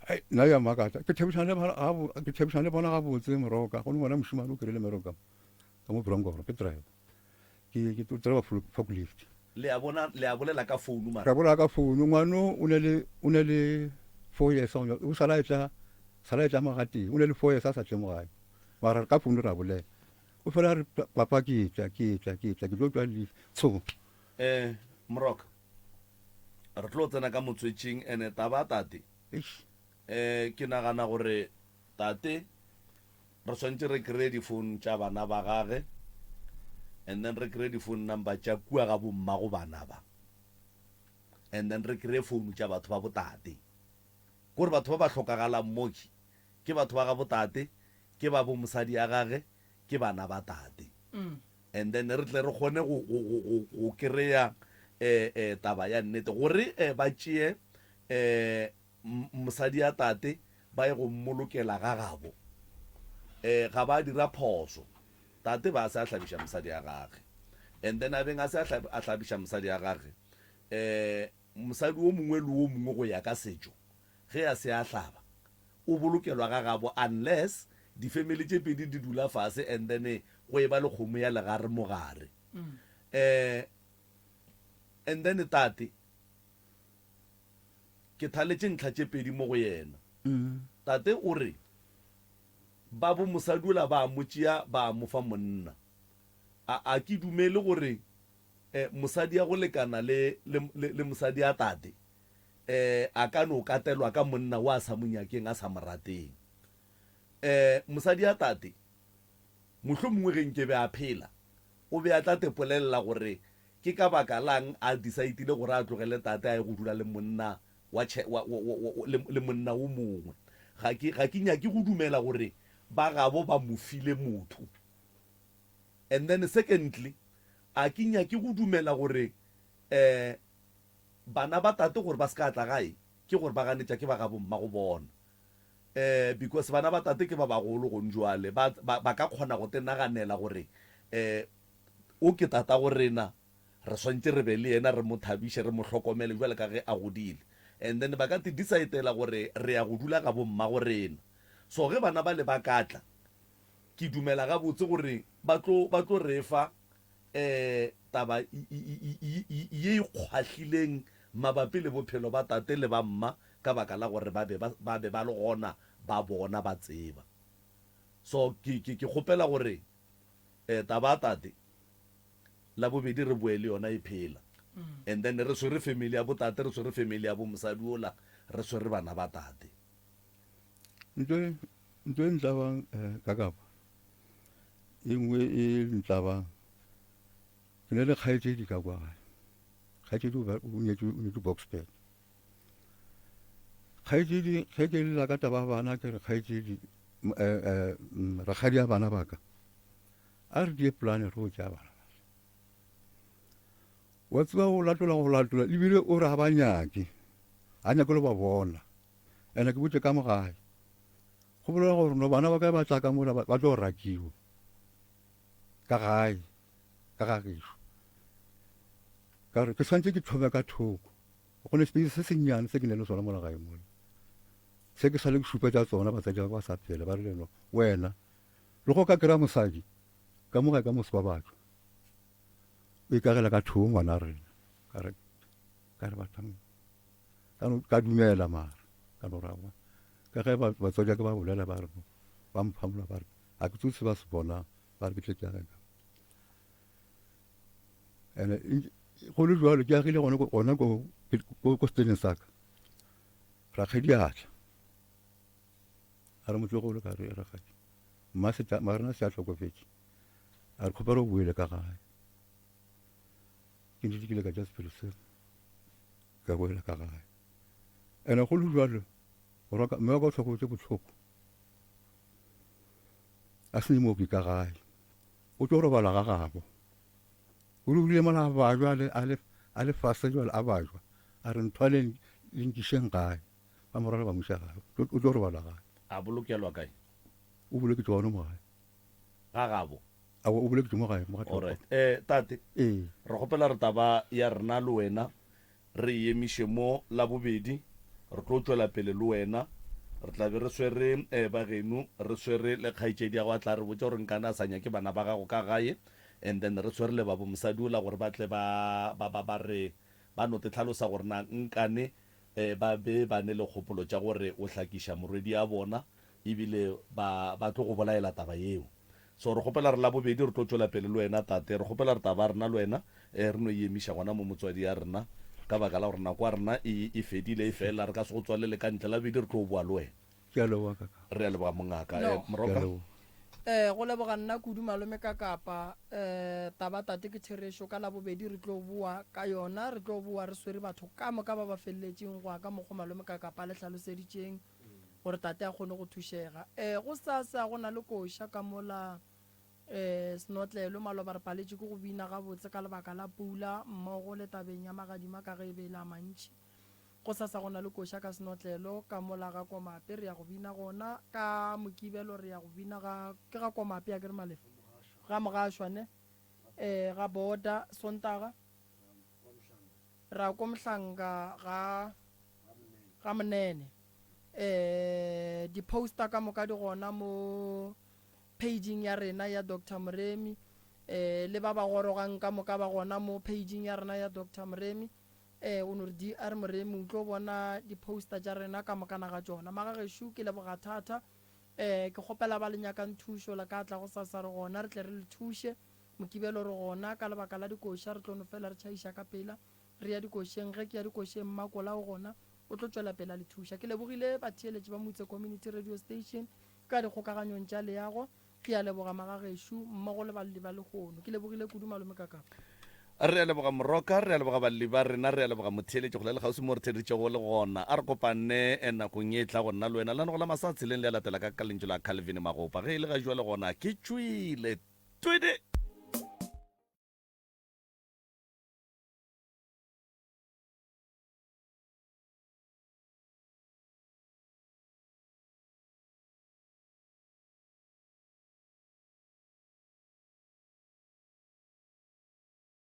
Ai, nna ya mmakatša. Ke tšhepišana le bona gabo, ke tšhepišana le bona gabotse moroka. Go ne ngwana mošemane o kry-ile mmereko ka mo, ka mo Brongoro, ke driver. Ke, ke o driver forklift. Le a bona, le a bolela ka founu mara? Re bolela ka founu. Ngwano o ne le, o ne le four years, o sala a etla, sala a etla mo gatee. O ne le four years a sa tle mo gae. Mara ka founu re a bolela. O fela a re, Papa ke etla, ke etla, ke etla, ke tlo tšwa leave. Tsho! Eh, Moroka. Re tlo tsena ka motswetšing ene taba tate. Eish. Eh ke nagana gore tate. Re swanetše re kreye di phone tša bana ba gage and then re kreye di phone number tša kua ga bo mmago bana ba and then re kreye phone tša batho ba bo tate. Kore batho ba ba hlokagalang mo ke ke batho ba ga bo tate, ke ba bo mosadi ya gage, ke bana ba tate. And then re tle re kgone go go go go go kreya eh eh taba ya nnete gore eh ba tšee eh mosadi ya tate ba ye go mmolokela ga gabo. Eh, ga ba dira phoso. Tate ba se a hlabiša mosadi ya gage. And then a beng a se a hlabiša mosadi ya gage, eh, mosadi wo mongwe le wo mongwe go ya ka setšo, ge a se a hlaba, o bolokelwa ga gabo unless difemele tše pedi di dula fase and then go eba le kgomo ya legare mo gare. Eh, and then tate, Ke thaletše ntlha tše pedi mo go yena. Tate o re, Ba bo mosadi ola ba a mo tšea ba a mo fa monna. A, a ke dumele gore eh, mosadi ya go lekana le, le, le, le mosadi ya tate eh, a ka no katelwa ka monna wo a sa mo nyakeng, a sa mo rateng. Eh, mosadi ya tate, mohlomongwe ge nke be a phela, o be a tla te polelela gore Ke ka baka la'ng a decide-ile gore a tlogele tate a ye go dula le monna wa tšhe, wa, wa, wa, wa, le, le monna wo mongwe? Ga ke, ga ke nyake go dumela gore ba gabo ba mo file motho. And then secondly, a ke nyake go dumela gore eh, bana ba tate gore ba se ka tla gae ke gore ba ganetša ke ba gabo mmago bona. Eh, because bana ba tate ke ba bagolo gong jwale, ba, ba, ba ka kgona go te naganela gore eh, O ke Tatago rena, re swantše re be le yena, re mo thabiše, re mo hlokomele bjalo ka ge a godile. And then ba ka te decide-ela gore re ya go dula ga bo mmago rena. So ge bana bale ba ka tla, ke dumela gabotse gore ba tlo, ba tlo re fa um taba ye e kgwahlileng mabapi le bophelo ba tate le ba mma ka baka la gore ba be ba, ba be ba le gona, ba bona, ba tseba. So ke, ke, ke kgopela gore Eh, taba ya tate, la bobedi re boe le yona e phela. And then re swere family ya bo tate, re swere family ya bo mosadi ola, re swere bana ba tate. Ntho e ntho e ntlabang eh, ka kapa e nngwe e ntlabang ke ne le kgaetšedi ka kwa gae kgaetšedi o be- o nyetše o nyetše boxburg Kgaetšedi, ge ke lla ka taba ya bana, ke re kgaetšedi, eh, eh, mm, rakgadi ya bana ba ka, a re die polane re o tšea bana ba. Wa tseba o latola go latola, ebile o re ga ba nyake, ga nyake le ba bona. Ene ke botse ka mo gae. Go bolela gore no bana ba ka ba tla ka mola ba tlo rakiwa. Ka gae, ka ga gešo. Ka re ke swanetše ke thome ka thoko. Go ne space se sennyane se ke ne le sona mola gae mola. Se ke sale ke šupetša tsona batsadi ba ba sa phela ba rile no wena le go ka kry-a mosadi ka mo gae ka mo se wa batho. O ikagela ka thoko ngwana rena. Ka re ka re bathang ka no ka dumela mara ka no ra wa. Ka ge batswadi ba ka ba bolela ba re ba mphamola ba re ga ke tsebe se ba se bonang ba re ke tle ke age ka. Ene go le jalo ke agile gone gona ko ko seteneng sa ka. Rakgadi a tla. A re motlogolo ka re rakgadi. Mma se mma rena se a hlokofetše. A re kgopela o boele ka gae. Ke ntse ke ile ka ja sephelo se. Ka boela ka gae. Ene go le jalo gore mme wa ka o hlokofetše bohloko. A se mooki ka gae. O tlo robala ga gabo. O rile mola a bajwa a le, a le fase jwale a bajwa, a re nthwaleng le nkišeng gae. Ba mo rwala ba mo iša gae. O tlo robala gae. A bolokelwa kae? O boloketšwe gona mo gae. Ga gabo? Aowa, o boloketšwe mo gae, mo ga Alright. Eh, tate. Ee. Re kgopela re taba ya rena le wena Re e emiše mo Labobedi, re tlo tšwela pele le wena. Re tla be re swere ba geno, re swere le kgaetšedi ya go a tla re botša gore nkane a sa nyake bana ba gago ka gae, and then re swere le ba bo mosadi ola gore ba tle ba, ba, ba, ba re, ba no te hlalosa gore na nkane ba be ba ne le kgopolo tša gore o hlakiša morwedi ya bona, ebile ba, ba tlo go bolaela taba yeo. So re kgopela re Labobedi re tlo tšwela pele le wena tate. Re kgopela re taba ya rena le wena re no e emiša gona mo motswadi ya rena ka baka la gore nako ya rena e, e fedile e fela re ka se go tswalele ka ntle. Labobedi re tlo boa le wena. Ke a leboga kaka. Re a leboga mongaka. No. Eh, Ke a Moroka. leboga. Eh, go leboga nna kudu malome ka kapa eh, taba tate ke therešo ka labobedi re tlo boa ka yona re tlo boa re swere batho ka moka ba ba feleletšeng go ya ka mokgo malome ka kapa le hlaloseditšeng gore tate a kgone go thušega eh, go sasa go na le koša ka mola eh, senotlelo maloba re paletše ke go bina gabotse ka lebaka la pula mmogo le tabeng ya magadima ka ge e be e le a mantši Gosasa go na le koša ka senotlelo ka mola ga Komape re ya go bina gona. Ka Mokibelo re ya go bina ga, ke ga Komape akere Malefa? Ga Mogašwa ne? Ee, ga Border. Sontaga re ya ko Mohlanka ga, ga Monene. Ee, di-poster ka moka di gona mo page-ing ya rena ya Doctor Moremi. Ee, le ba ba gorogang ka moka ba gona mo page-ing ya rena ya Doctor Moremi. Ee, o no re DR Moremi, o tlo bona di-poster tša rena ka mokana ga tšona. Magagešo, ke leboga thata. Ee, ke kgopela ba le nyakang thušo le ka tla gosasa re gona re tle re le thuše. Mokibelo re gona, ka lebaka la dikoša re tlo no fela re tšhaiša ka pela re ya dikošeng. Ge ke ya dikošeng Mmakola o gona, o tlo tšwela pele a le thuša. Ke lebogile batheeletši ba Moutse Community Radio Station ka dikgokaganyong tša leago. Ke a leboga magagešo mmogo le balli ba lehono. Ke lebogile kudu Malome Kakapa. Re a leboga Moroka, re a leboga balli ba rena, re a leboga motheeletši kgole le kgauswi mo re theeditšego le gona. A re kopane nakong ye e tlago nna le wena. Lenanego la Masa Tseleng le a latela ka ka lentšu la Calvin Magopa. Ge e le ga jwale gona ke tšwile. Twede!